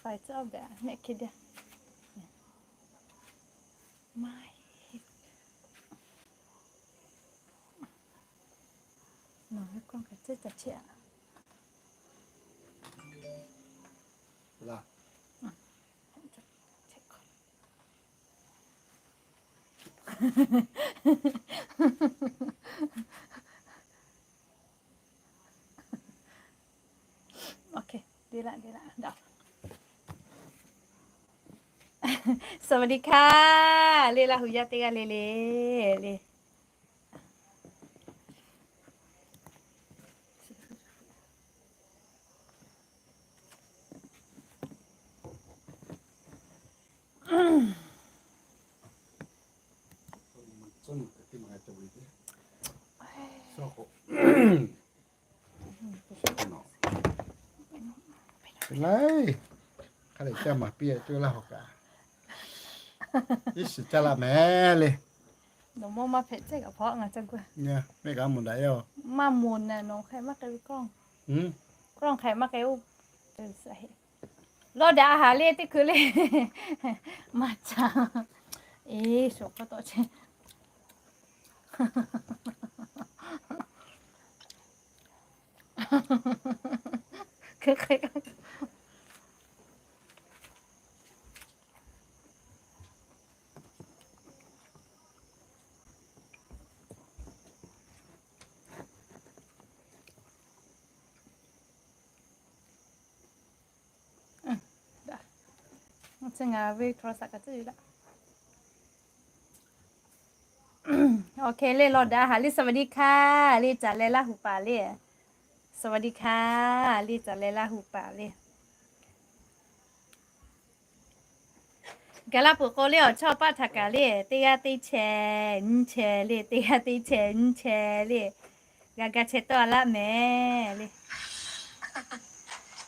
Paiˍ tcuhˉ awˇ beh nehˆ hk'e de. Maˇ heˆ. Nawˬ ve hkawˇ kaꞈ tcuhˉ caˬ chehˇ a. Saˍwaˍdiˆ hkaˇ le, Laˇ hu yaˇ teˇ g'aˇ le le le. Laiˉ, hk'a dehꞈ caˇ maˍ piˇ a, co laˇ hawˬ kaꞈ iˉ shiˍ caˇ laˇ mehˍ le. Nawˬ mawˇ maˇ hpehꞈ ceˇ kaꞈ hpaw ngaˬ ca gu. Mehˆ kaꞈ maˍ daꞈ yoˬ. Maˇ moˍ naˍ, nawˬ hk'e maˇ k'ai ve kawˇ. Kawˇ hk'e maˇ k'ai oˇ. Lawˇ daꞈ haˍ le teˇ hkui le. Maˇ caˇ. Eˬ, shoˍ hk'aw tawˆ chehˇ. Ngaˬ ve โทรศัพท์ kaꞈ tcuhˉ ve laˇ. Awˬ hk'e le, lawˇ daꞈ haˍ le, สวัสดีค่ะ le, caˬ leh Laˇ hu paˍ le. สวัสดีค่ะ le, caˬ leh Laˇ hu paˍ le. Gaˬ la peuˬ k'o le, awˬ chawˇ paˆ htaꞈ kaꞈ le, teˇ g'aˇ teˇ chehˇ nyiˇ chehˇ le, teˇ g'aˇ teˇ chehˇ nyiˇ chehˇ le. G'a ga chehˇ tawˆ a laˇ mehˍ le.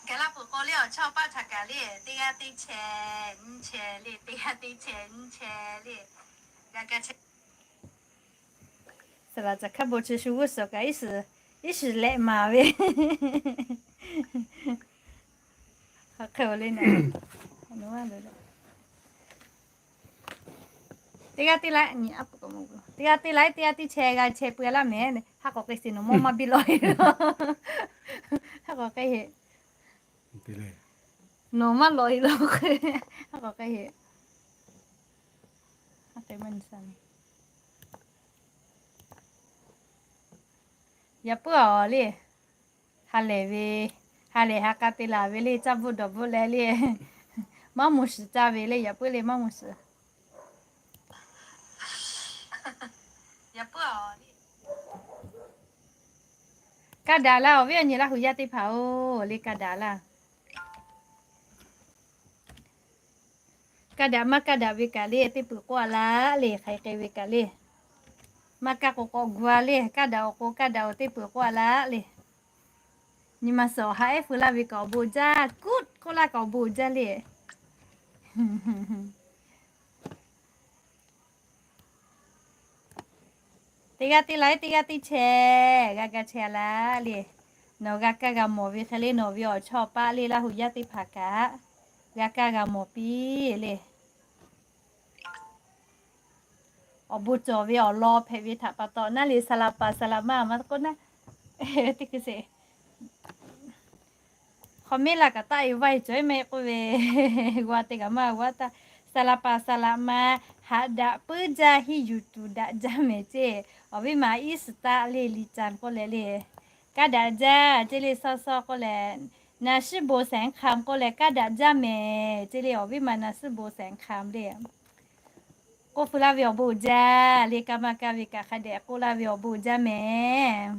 Gaˬ la peuˬ k'o le, awˬ chawˇ paˆ htaꞈ kaꞈ le, teˇ g'aˇ teˇ chehˇ nyiˇ chehˇ le, teˇ g'aˇ teˇ chehˇ nyiˇ chehˇ le. G'a ga chehˇ. Saˍ laˍ caˬ hkaˇ bon chi shu g'uˇ suhˍ kaꞈ iˉ shiˍ leh maˍ ve. Hk'e le na. Teˇ g'aˇ teˇ laiˉ, teˇ g'aˇ teˇ laiˉ, teˇ g'aˇ teˇ chehˇ g'a chehˇ peuˬ a laˇ mehˍ. Haˉ k'awꞈ k'ai sheˍ, nawˬ mawˇ maˇ biˇ lawˬ-e. Haˉ k'awꞈ k'ai sheˍ. Nawˬ maˇ lawˬ-e la. Haˉ k'awꞈ k'ai sheˍ. Yaꞈ puiˉ awˬ le. Ha lehˬ ve, ha lehˬ ha k'a te laˬ ve le, caˇ bvuhˆ dawˬ bvuhˆ leh le. Maˇ moˍ shiˍ caˇ ve le, yaꞈ puiˉ le maˇ moˍ shiˍ. Kaˇ daꞈ laˇ, awˬ viˉ awˬ nyi Laˇ hu yaˇ teˇ hpaˍ-oˬ, le kaˇ daꞈ laˇ. Kaˇ daꞈ maˇ kaˇ daꞈ ve kaꞈ le, teˇ peuˬ k'oˆ a laˇ le, hk'aiˬ k'ai ve kaꞈ le. Maˇ kaˇ k'o k'awꞈ gu a le, kaˇ daꞈ-oˬ k'o kaˇ daꞈ-oˬ, teˇ peuˬ k'oˆ a laˇ le. Nyi ma suhˍ awˬ ha ehˉ feu laˇ ve kaꞈ awˬ bon jaˇ, kuˉ k'oˆ laˇ kaꞈ awˬ bon jaˇ le. Teˇ g'aˇ teˇ laiˉ, teˇ g'aˇ teˇ chehˇ g'a ga chehˇ a laˇ le. Nawˬ g'a kaˇ g'a mawˬ ve hk'e le, nawˬ ve awˬ chawˇ paˆ le, Laˇ hu yaˇ teˇ hpaˍ kaꞈ g'a kaˇ g'a mawˬ piˇ le. Awˬ bon cawˬ ve awˬ lawn hpehꞈ ve htaꞈ pa taw naˉ le, saˍ laˍ paˍ saˍ laˍ ma maˇ k'oˆ naˉ, teˇ hkui sheˍ. Hk'aw meˉ laˇ kaꞈ taˆ-e vaˇ-e cawˬ-e mehˆ k'oˆ ve, g'a te kaꞈ maˇ g'a taˆ. Saˍ laˍ paˍ saˍ laˍ ma haꞈ daꞈ puiˉ jaˇ, hiˉ yuˬ tuˬ daꞈ jaˇ mehˍ ceˇ. Awˬ viˉ ma iˉ suhˍ taˆ le, liꞈ caˍ k'oˆ leh le. Kaˇ daꞈ jaˇ ceˇ le, sawˇ sawˇ k'oˆ leh, naˍ shiˉ bon แสนคำ k'oˆ leh kaˇ daꞈ jaˇ mehˍ ceˇ le, awˬ viˉ ma naˍ shiˉ bon แสนคำ le. K'oˆ feu laˇ ve awˬ bon jaˇ le, kaˇ maˇ kaˇ ve kaꞈ hk'a dehꞈ k'oˆ laˇ ve awˬ bon jaˇ mehˍ.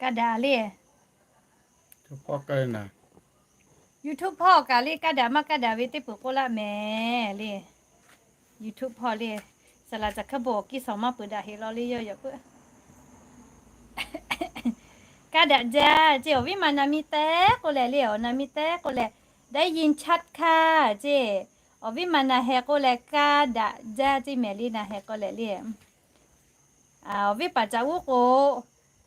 Kaˇ daꞈ le. YouTube hpawˇ kaꞈ le, kaˇ daꞈ maˇ kaˇ daꞈ ve teˇ peuˬ k'oˆ laˇ mehˍ le. YouTube hpawˇ le, saˍ laˍ caˬ hk'aˇ bon awˬ kiˇ shawˍ maˇ peuˬ daꞈ heꞈ law le, yawˇ yaꞈ puiˉ kaˇ daꞈ jaˇ ceˇ. Awˬ viˉ ma naˍ miˇ tehˉ k'oˆ leh le, awˬ naˍ miˇ tehˉ k'oˆ leh, ได้ยินชัดค่ะ ceˇ. Awˬ viˉ ma na heh k'oˆ leh kaˇ daꞈ jaˇ ceˇ mehˍ le, na heh k'oˆ leh le. Awˬ viˉ paˍ caꞈ g'uˇ k'o,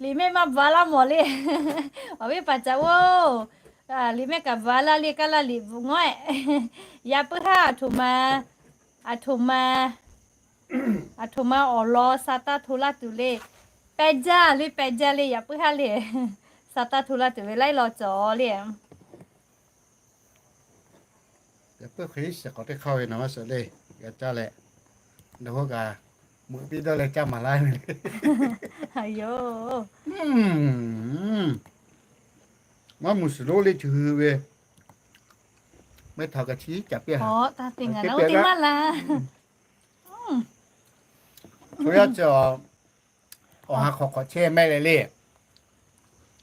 liꞈ mehˆ maˇ bvuhꞈ laˇ mawˬ le. Awˬ viˉ paˍ caꞈ g'uˇ, liꞈ mehˆ kaꞈ bvuhꞈ laˇ le, kaˇ laˇ liꞈ bvuhꞈ ngawˉ-ehˍ. Yaꞈ puiˉ haˉ aˬ htoꞈ ma, aˬ htoꞈ ma, aˬ htoꞈ ma awˬ lawn sa taˇ hto laˇ tuˬ le. Peh jaˇ le, peh jaˇ le, yaꞈ puiˉ haˉ le. Sa taˇ hto laˇ tuˬ ve laiˉ law cawˬ le. Yaꞈ puiˉ hk'e iˉ shiˍ k'awꞈ teˇ hk'aˇ ve nawˬ maˇ suhˍ le, g'a caˇ leh, nawˬ hui kaꞈ meuꞈ piˇ dawˇ leh caˇ maˍ laˇ ve le. Yoˬ. Maˇ mvuhˇ suhˍ lonˉ le chi hui ve, mehˆ htaꞈ kaꞈ chi caˍ piˇ ha. Ngaˬ teˇ maˇ la. Chaw yaˇ chi awˬ ha hk'awꞈ hk'awꞈ chehˇ mehˆ leh le.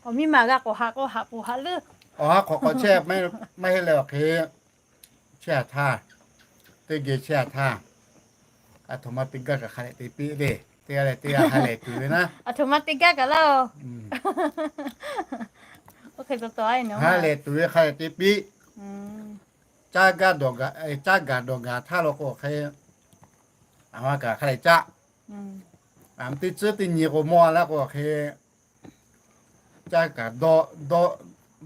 Awˬ miˇ ma g'a k'awꞈ haꞈ k'o haꞈ poˬ haꞈ leuˉ. Awˬ ha hk'awꞈ hk'awꞈ chehˇ maˇ heˆ leh awˬ hk'e, chehˇ ha htaˇ, teˇ geh chehˇ ha htaˇ, aˬ htoꞈ ma te gaˇ kaꞈ hk'a lehˬ te piˇ le. Teˇ g'aˇ leh teˇ g'aˇ ha lehˬ tuˬ ve naˉ. Aˬ htoꞈ ma te gaˇ kaꞈ laˇ-oˬ. Ha lehˬ tuˬ ve hk'a lehˬ te piˇ. Caˇ gaˇ dawˬ gaˬ, caˇ gaˬ dawˬ gaˬ htaˇ law k'o hk'e, aˬ ma kaꞈ hk'a lehˬ caˇ. Aˬ ma teˇ tcuhˉ teˇ nyi k'o mawˇ laˇ k'o hk'e, caˇ kaꞈ dawˇ,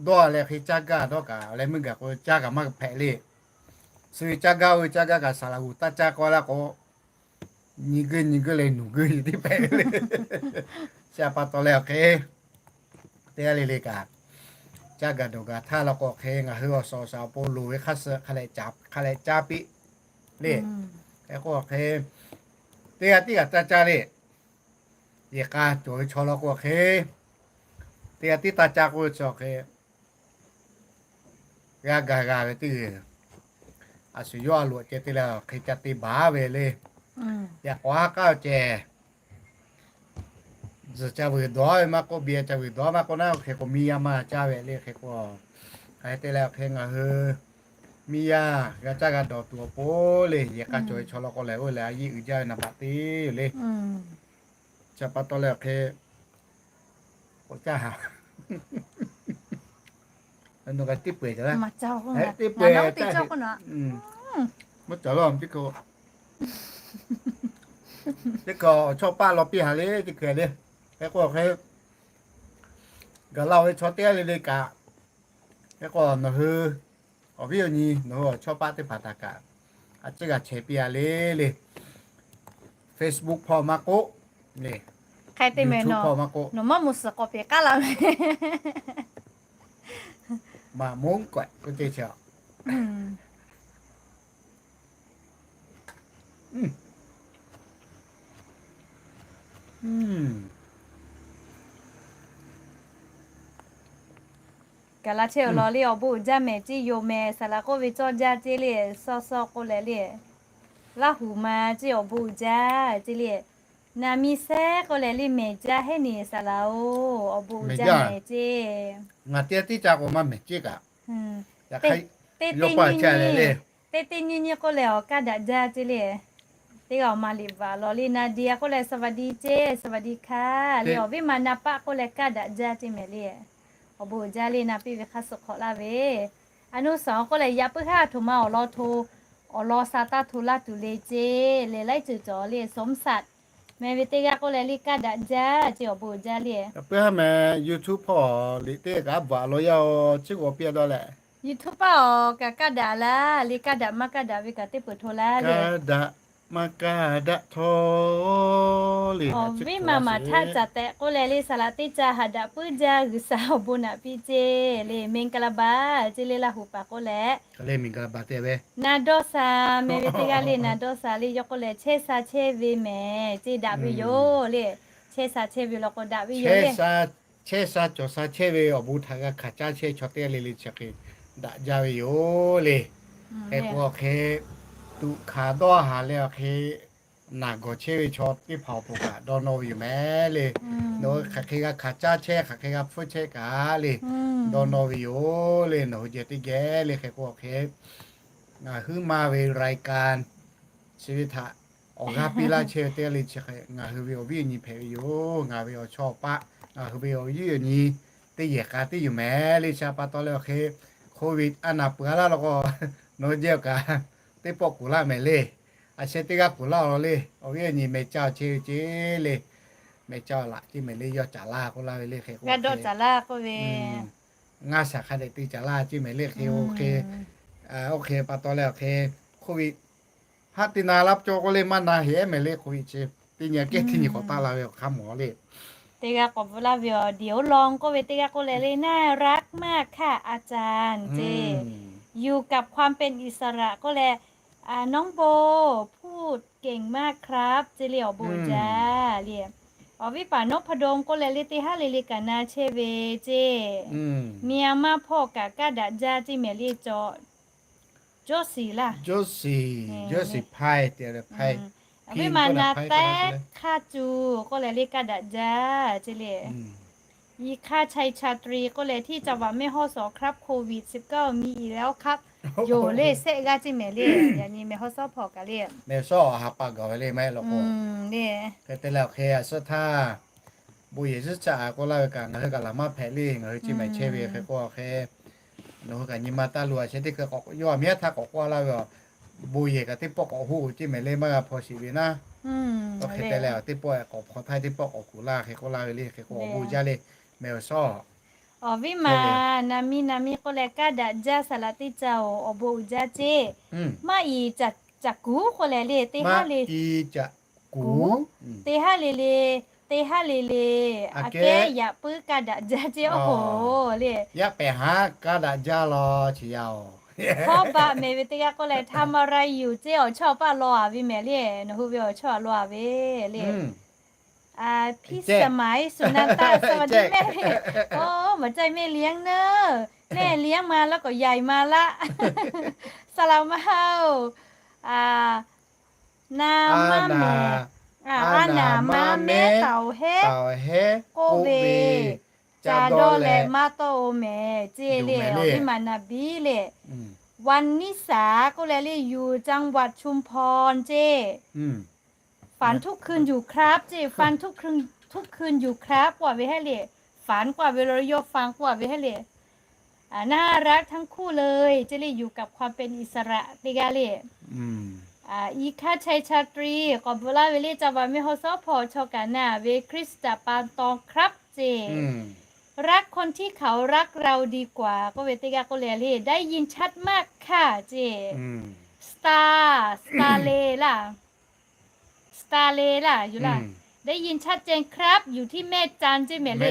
dawˇ leh hk'e caˇ gaˇ dawˇ kaꞈ leh meuˇ gaˬ k'o caˇ kaꞈ maˇ hpehꞈ le. Suh ve caˇ gaˇ oˇ ve caˇ gaˇ kaꞈ saˍ laˍ g'uˬ taˇ caˇ k'awꞈ laˇ k'o, nyi geuˇ nyi geuˇ leh nuˬ geuˇ nyi teˇ hpehꞈ le. Chi pa taw leh awˬ hk'e, teˇ g'aˇ le le kaꞈ, caˇ gaˬ dawˬ gaˬ htaˇ law k'o hk'e ngaˬ hui awˬ suhˍ awˬ shaˍ awˬ pon loˍ ve hk'a suh hk'a lehˬ caˇ piˇ le. Hk'e k'o hk'e, teˇ g'aˇ tiˉ kaꞈ taˇ caˇ le. Yehˬ k'a cawˬ ve chaw law k'o hk'e, teˇ g'aˇ tiˉ taˇ caˇ k'oˆ ve chi awˬ hk'e, g'a gaˬ g'a ve teˇ g'uiˬ, a shu yawˇ a loꞈ ceh te leh hk'e ca te baˬ ve le. Yaꞈ k'awꞈ ha k'aˉ ceh, zuhˬ ca vuiˬ dawˬ ve maˇ k'oˆ, biˇ ca vuiˬ dawˬ maˇ k'oˆ naˉ, hk'e k'o miˇ yaˇ maˇ caˇ ve le. Hk'e k'o, hk'e te leh hk'e ngaˬ hui miˇ yaˇ g'a caˇ g'a dawˬ tuˬ awˬ pon le, yehˬ k'a cawˬ ve chaw law k'o lehˬ, oˇ lehˬ a yeˇ uiˍ jaˇ ve naˍ baꞈ te le. Chi pa taw leh awˬ hk'e, k'awꞈ caˇ ha. Nawˬ kaꞈ teˇ peu-eˬ, teˇ peu-eˬ, maˇ cawˬ la teˇ hkawˇ, teˇ hkawˇ awˬ chawˇ paˆ law piˇ ha le teˇ hkawˇ le. Hk'e k'o hk'e, gaˬ la-oˬ ve chaw teˇ g'aˇ le le kaꞈ, hk'e k'o nawˬ hui awˬ viˉ awˬ nyi nawˬ hui awˬ chawˇ paˆ teˇ hpaˍ htaꞈ kaꞈ a ciˉ g'a chehˇ piˇ a le le. Facebook hpawˇ maˇ k'oˆ le, hk'e te mehˬ, nawˬ maˇ mvuhˇ suhˍ k'awꞈ peˬ k'aˉ la ve. Maꞈ moˉ k'awehꞈ k'oˆ ce chi a. Kaˬ la chehˇ awˬ lawn le, awˬ bon uiˍ jaˇ mehˍ ceˇ, yoˬ mehˍ saˍ laˍ k'oˆ ve cawˇ jaˇ ceˇ le, sawˇ sawˇ k'oˆ leh le. Laˇ huˍ ma ceˇ, awˬ bon uiˍ jaˇ ceˇ le. Naˍ miˍ sehˉ k'oˆ leh le, mehˍ jaˇ heˉ neˬ saˍ laˍ-oˬ, awˬ bon uiˍ jaˇ mehˍ ceˇ. Ngaˬ teˇ g'aˇ tiˉ ca k'o maˇ mehˍ ceˇ kaꞈ, teˇ teˇ nyi nyi, teˇ teˇ nyi nyi k'oˆ leh awˬ kaˇ daꞈ jaˇ ceˇ le. Teˇ g'aˇ awˬ ma liꞈ bvuhꞈ lawˬ le, Nadia k'oˆ leh สวัสดี ceˇ, สวัสดีค่ะ le, awˬ viˉ ma na paˆ k'oˆ leh kaˇ daꞈ jaˇ ceˇ mehˍ le. Awˬ bon uiˍ jaˇ le, na piˇ ve hk'a suh hk'awꞈ laˇ ve. A nuˇ saˍ k'oˆ leh yaꞈ puiˉ haˉ aˬ htoꞈ ma awˬ lawn hto, awˬ lawn sa taˇ hto laˇ tuˬ le ceˇ le, laiˉ ceuˬ cawˬ le, สมศักดิ์ meh ve teˇ g'aˇ k'oˆ leh le kaˇ daꞈ jaˇ ceˇ, awˬ bon uiˍ jaˇ le. Yaꞈ puiˉ haˉ meh YouTube hpawˇ liꞈ teˇ g'aˇ kaꞈ bvuhꞈ lawˬ yaˇ-oˬ, chi k'awꞈ piˇ a dawˇ leh. YouTube paˆ awˬ kaꞈ kaˇ daꞈ laˇ le, kaˇ daꞈ maˇ kaˇ daꞈ ve kaꞈ teˇ peuˬ hto laˇ le. Kaˇ daꞈ maˇ kaˇ daꞈ htaw le. Awˬ viˉ ma maˍ htaˇ caˍ tehꞈ k'oˆ leh le, saˍ laˍ teˇ ca haꞈ daꞈ puiˉ jaˇ, G'uiˬsha awˬ bon naꞈ piˇ ceˇ le, မင်္ဂလာပါ ceˇ le, Laˇ huˍ paˍ k'oˆ leh. Na dawˇ sha meh ve teˇ g'aˇ le, na dawˇ sha le, yawˇ k'oˆ leh chehˇ sha chehˇ ve mehˍ ceˇ, daꞈ ve yoˬ le. Chehˇ sha chehˇ ve law k'o daꞈ ve yoˬ le. Chehˇ sha cawˬ sha chehˇ ve awˬ bon htaꞈ g'a hkanˍ caˇ chehˇ chaw teˇ g'aˇ le le chi hk'e daꞈ jaˇ ve yoˬ le. Hk'e k'o hk'e, tuꞈ hkanˍ dawˇ haˍ leh awˬ hk'e naˬ gawˬ chehˇ ve chaw teˇ hpaˍ awˬ pon kaꞈ dawˇ nawˇ ve yoˬ mehˍ le. Nawˬ hui hk'aˬ hk'e g'a hkanˍ caˇ chehˇ, hk'aˬ hk'e g'a hpfuhˇ chehˇ kaꞈ le, dawˇ nawˇ ve yoˬ le. Nawˬ hui ceh teˇ geh le. Hk'e k'o hk'e, ngaˬ huiˉ ma ve รายการ chi ve htaꞈ awˬ g'aˇ piˇ laˇ chehˇ ve teˇ g'aˇ le chi hk'e, ngaˬ hui ve awˬ viˉ awˬ nyi hpehꞈ ve yoˬ. Ngaˬ ve awˬ chawˇ awˬ paˆ, ngaˬ hui ve awˬ viˉ awˬ nyi teˇ yehˬ k'a teˇ yoˬ mehˍ le. Chi pa taw leh awˬ hk'e, โควิด a naˍ peuˬ a laˇ law k'o, nawˬ hui jehˇ kaꞈ teˇ pawˆ kuˬ laˇ mehˍ le. A sheh teˇ g'aˇ kuˬ laˇ-o le. Awˬ viˉ awˬ nyi mehˍ caˇ-oˬ chehˇ ve ceˇ le. Mehˍ caˇ-oˬ laꞈ ceˇ mehˍ le, yawˇ caˍ laˇ k'oˆ laˇ ve le hk'e k'o, ngaˇ shaˍ hk'a dehꞈ te caˍ laˇ ceˇ mehˍ le hk'e, oˇ hk'e pa taw leh awˬ hk'e, hk'oˆ ve haˉ teˇ na laˇ cawˇ k'oˆ le maˇ na heˍ mehˍ le hk'oˆ ve chi, teˇ nyi kehˉ teˇ nyi k'awꞈ taˆ la ve awˬ hk'aˇ mawˬ le. Teˇ g'aˇ k'awꞈ bvuhꞈ laˇ ve awˬ เดี๋ยวลอง k'oˆ ve teˇ g'aˇ k'oˆ leh le น่ารักมากค่ะอาจารย์ ceˇ. อยู่กับความเป็นอิสระ k'oˆ leh, น้องโบ พูดเก่งมากครับ ceˇ le awˬ bon uiˍ jaˇ le. Awˬ viˉ paˍ นพดล k'oˆ leh le teˇ haˉ le le kaꞈ na chehˇ ve ceˇ. เมียมาพ่อ kaꞈ kaˇ daꞈ jaˇ ceˇ mehˍ le cawˬ. Josie laˇ. Josie, Josie Pai te le Pai. Awˬ viˉ ma na tehˉ hk'aˇ cuˬ k'oˆ leh le kaˇ daꞈ jaˇ ceˇ le. Yi hk'aˇ ชัยชาตรี k'oˆ leh ที่จังหวัดแม่ฮ่องสอนครับ โควิดสิบเก้ามีอีกแล้วครับ yoˬ le shehˆ g'aˇ ceˇ mehˍ le. Yaꞈ nyi mehˍ hawˉ sawˉ hpaw kaꞈ le, mehˍ sawˉ ha pa gaˬ ve le maˇ heˆ law k'o. Hk'e te leh awˬ hk'e a suhˉ htaˇ, bon yehˬ zuhˉ caˇ a k'oˆ laˇ ve kaꞈ ngaˬ hui kaꞈ laˬ maˇ hpehꞈ le. Ngaˬ hui ceˇ mehˍ chehˇ ve hk'e k'o awˬ hk'e, nawˬ hui kaꞈ nyi ma taˇ loˬ a sheh teˇ hkui k'awꞈ yawˇ a miˇ haˉ htaˇ k'awꞈ k'oˆ laˇ ve a, bon yehˬ kaꞈ teˇ pawˆ k'awꞈ hoˆ ceˇ mehˍ le maˇ g'a hpaw shiˍ ve naˉ. Awˬ hk'e te leh teˇ pawˆ k'awꞈ hpaw htaˇ teˇ pawˆ k'awꞈ kuˬ laˇ hk'e k'oˆ laˇ ve le hk'e k'o awˬ bon jaˇ le. Mehˍ awˬ sawˉ, awˬ viˉ ma na miˇ na miˇ k'oˆ leh kaˇ daꞈ jaˇ saˍ laꞈ teˇ ca-oˬ awˬ bon uiˍ jaˇ ceˇ. Maˇ i caꞈ kuˬ k'oˆ leh le teˇ haˉ le, kuˬ, teˇ haˉ le le, teˇ haˉ le le, aꞈ kehˉ yaꞈ puiˉ kaˇ daꞈ jaˇ ceˇ awˬ hoˍ le. Yaˇ pehˍ haˉ kaˇ daꞈ jaˇ law chi yaˇ-oˬ. Hawˉ paˆ mehˍ ve teˇ g'aˇ k'oˆ leh ทำอะไรอยู่ ceˇ awˬ chawˇ paˆ law a ve mehˍ le. Nawˬ hui ve awˬ chawˇ a law a ve le. Piˇ saˍ maˍ-e suˍ na taˆ saˍ maˍ teˇ mehˆ ve, oˇ maˍ caiˇ mehˆ liˉ naˉ, mehˆ liˉ ma laˇ k'awꞈ yaiˬ ma laˆ. Saˍ laꞈ maˍ-oˬ, na maˇ mehˍ, a naˍ maˇ mehˉ taoˍ hehˉ k'oˆ ve, ca dawˇ leh maˇ tawˆ-o mehˍ ceˇ le. Awˬ viˉ ma na biˇ le. วันนิสา k'oˆ leh le อยู่จังหวัดชุมพร ceˇ. ฝันทุกคืนอยู่ครับ ceˇ, ฝันทุกคืนอยู่ครับ k'oˆ a ve hehˉ le. ฝัน k'oˆ a ve lo yawˇ ฟัง k'oˆ a ve hehˉ le. น่ารักทั้งคู่เลย ceˇ le อยู่กับความเป็นอิสระ teˇ g'aˇ le. I hkaˇ ชัยชาตรี k'awꞈ bvuhꞈ laˇ ve le จังหวัดแม่ฮ่องสอน chaw kaꞈ na ve คริสตจักรปานตองครับ ceˇ. รักคนที่เขารักเราดีกว่า k'oˆ ve teˇ g'aˇ k'oˆ leh le ได้ยินชัดมากค่ะ ceˇ. Star, Starlay laˇ. Starlay laˇ yoˬ laˇ. ได้ยินชัดเจนครับ อยู่ที่แม่จันทร์ ceˇ mehˍ le.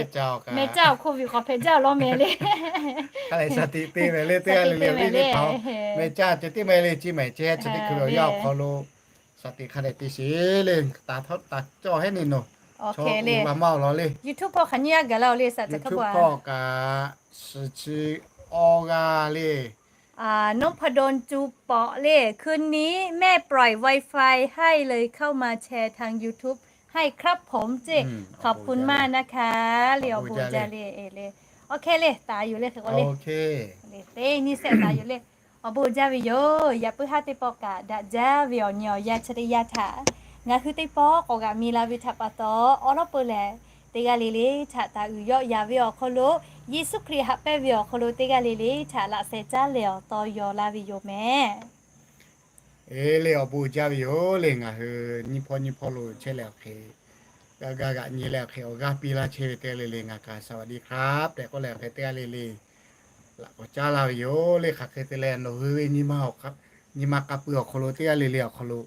Mehˍ caˇ awˬ hk'oˆ ve k'awꞈ hpehꞈ jaˇ law mehˍ le. Hk'a lehˬ shaˍ tiꞈ te mehˍ le teˇ g'aˇ le le awˬ viˉ teˇ hpaˍ-oˬ. Mehˍ caˇ ceh tiˉ mehˍ le ceˇ mehˍ ceh chi teˇ hkui ve awˬ yanˇ awˬ hk'aw lo shaˍ tiꞈ hk'a dehꞈ te sheˍ le. Taˍ htaˇ taˍ cawˇ hehˉ neˇ nawˬ. Chaw uˬ la maˇ-oˬ law le. YouTube hpawˇ kaꞈ suhˍ chi awˇ g'aˇ le. นพดล จูปอ le คืนนี้แม่ปล่อย Wi-Fi ให้เลยเข้ามาแชร์ทาง YouTube ให้ครับผม ceˇ. ขอบคุณมากนะคะ le awˬ bon jaˇ le le. Awˬ hk'e le taˍ yoˬ le hk'e k'o le. Teˇ nyi shehˆ taˍ yoˬ le. Awˬ bon jaˇ ve yoˬ. Yaꞈ puiˉ haˉ teˇ pawˆ kaꞈ daꞈ jaˇ ve awˬ nyi awˬ yanˇ chi teˇ yanˇ htaꞈ ngaˬ hui teˇ pawˆ k'awꞈ g'aꞈ mi la ve htaꞈ pa taw, awˉ lawˉ peu lehˬ teˇ g'aˇ le le htaꞈ taˍ uiˍ yawˆ ya ve awˬ hk'aw lo, Yeˍsuˆ Hkriꞈ haꞈ pehnˇ ve awˬ hk'aw lo teˇ g'aˇ le le htaꞈ laꞈ sheh caˉ lehˬ awˬ taw yaw la ve yoˬ mehˍ. Eˬ le awˬ bon jaˇ ve yoˬ le. Ngaˬ hui nyiˇ hpawˇ nyiˇ hpawˇ lo chehˇ leh awˬ hk'e, g'a ga g'aꞈ nyi leh awˬ hk'e awˬ g'aˇ piˇ laˇ chehˇ ve teˇ g'aˇ le le ngaˬ kaꞈ สวัสดีครับ tehꞈ k'oˆ leh awˬ hk'e teˇ g'aˇ le le laꞈ k'awꞈ caˉ laˇ ve yoˬ le. Hk'aˬ hk'e te leh nawˬ hui ve nyi ma, nyi ma k'a pui awˬ hk'aw lo teˇ g'aˇ le le awˬ hk'aw lo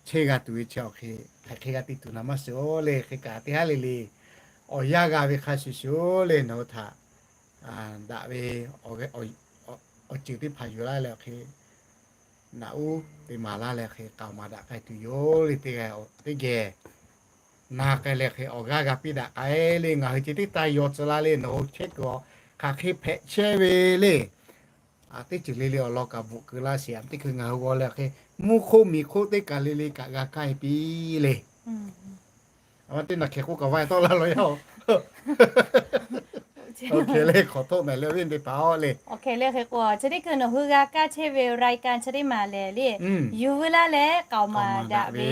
chehˇ g'a tuˬ ve chi awˬ hk'e, hk'aˬ hk'e g'a te tuˬ naˍ maˇ shiˍ-oˬ le. Hk'e kaꞈ teˇ g'aˇ le le awˬ yanˇ g'a ve hk'a shuˍ shuˍ le nawˬ hui htaꞈ daꞈ ve awˬ ceuˬ teˇ hpaˍ yuˬ laˇ leh awˬ hk'e, naꞈ uˉ te maˍ laˇ leh hk'e k'aoˍ maˍ daꞈ k'ai tuˬ yoˬ le. Teˇ geh, teˇ geh na k'ai leh hk'e awˬ g'aˇ g'a piˇ daꞈ k'ai le. Ngaˬ hui ceh teˇ taˇ yaw tcuh laˇ le. Nawˬ hui chehˇ kuiˬ awˬ hk'aˬ hk'e hpehꞈ chehˇ ve le. Teˇ ceuˬ le le awˬ lawn kaꞈ bvuhꞈ keu laˇ sheˍ. Teˇ hkui ngaˬ hui g'aw leh hk'e mvuhˇ hk'oˆ miˬ hk'oˆ teˇ kaˬ le le kaꞈ g'a kaˇ e piˇ le. Teˇ naˬ hk'e k'oˆ kaꞈ vaˇ tawˆ laˇ law yaˇ-oˬ. Awˬ hk'e le hk'awꞈ htoˆ mehˍ le awˬ viˉ teˇ hpaˍ-oˬ le. Awˬ hk'e le hk'e k'o chi teˇ hkui nawˬ hui g'a kaˇ chehˇ ve รายการ chi teˇ maˬ lehˬ le, yuˬ veu laˇ leh k'aoˍ maˍ daꞈ ve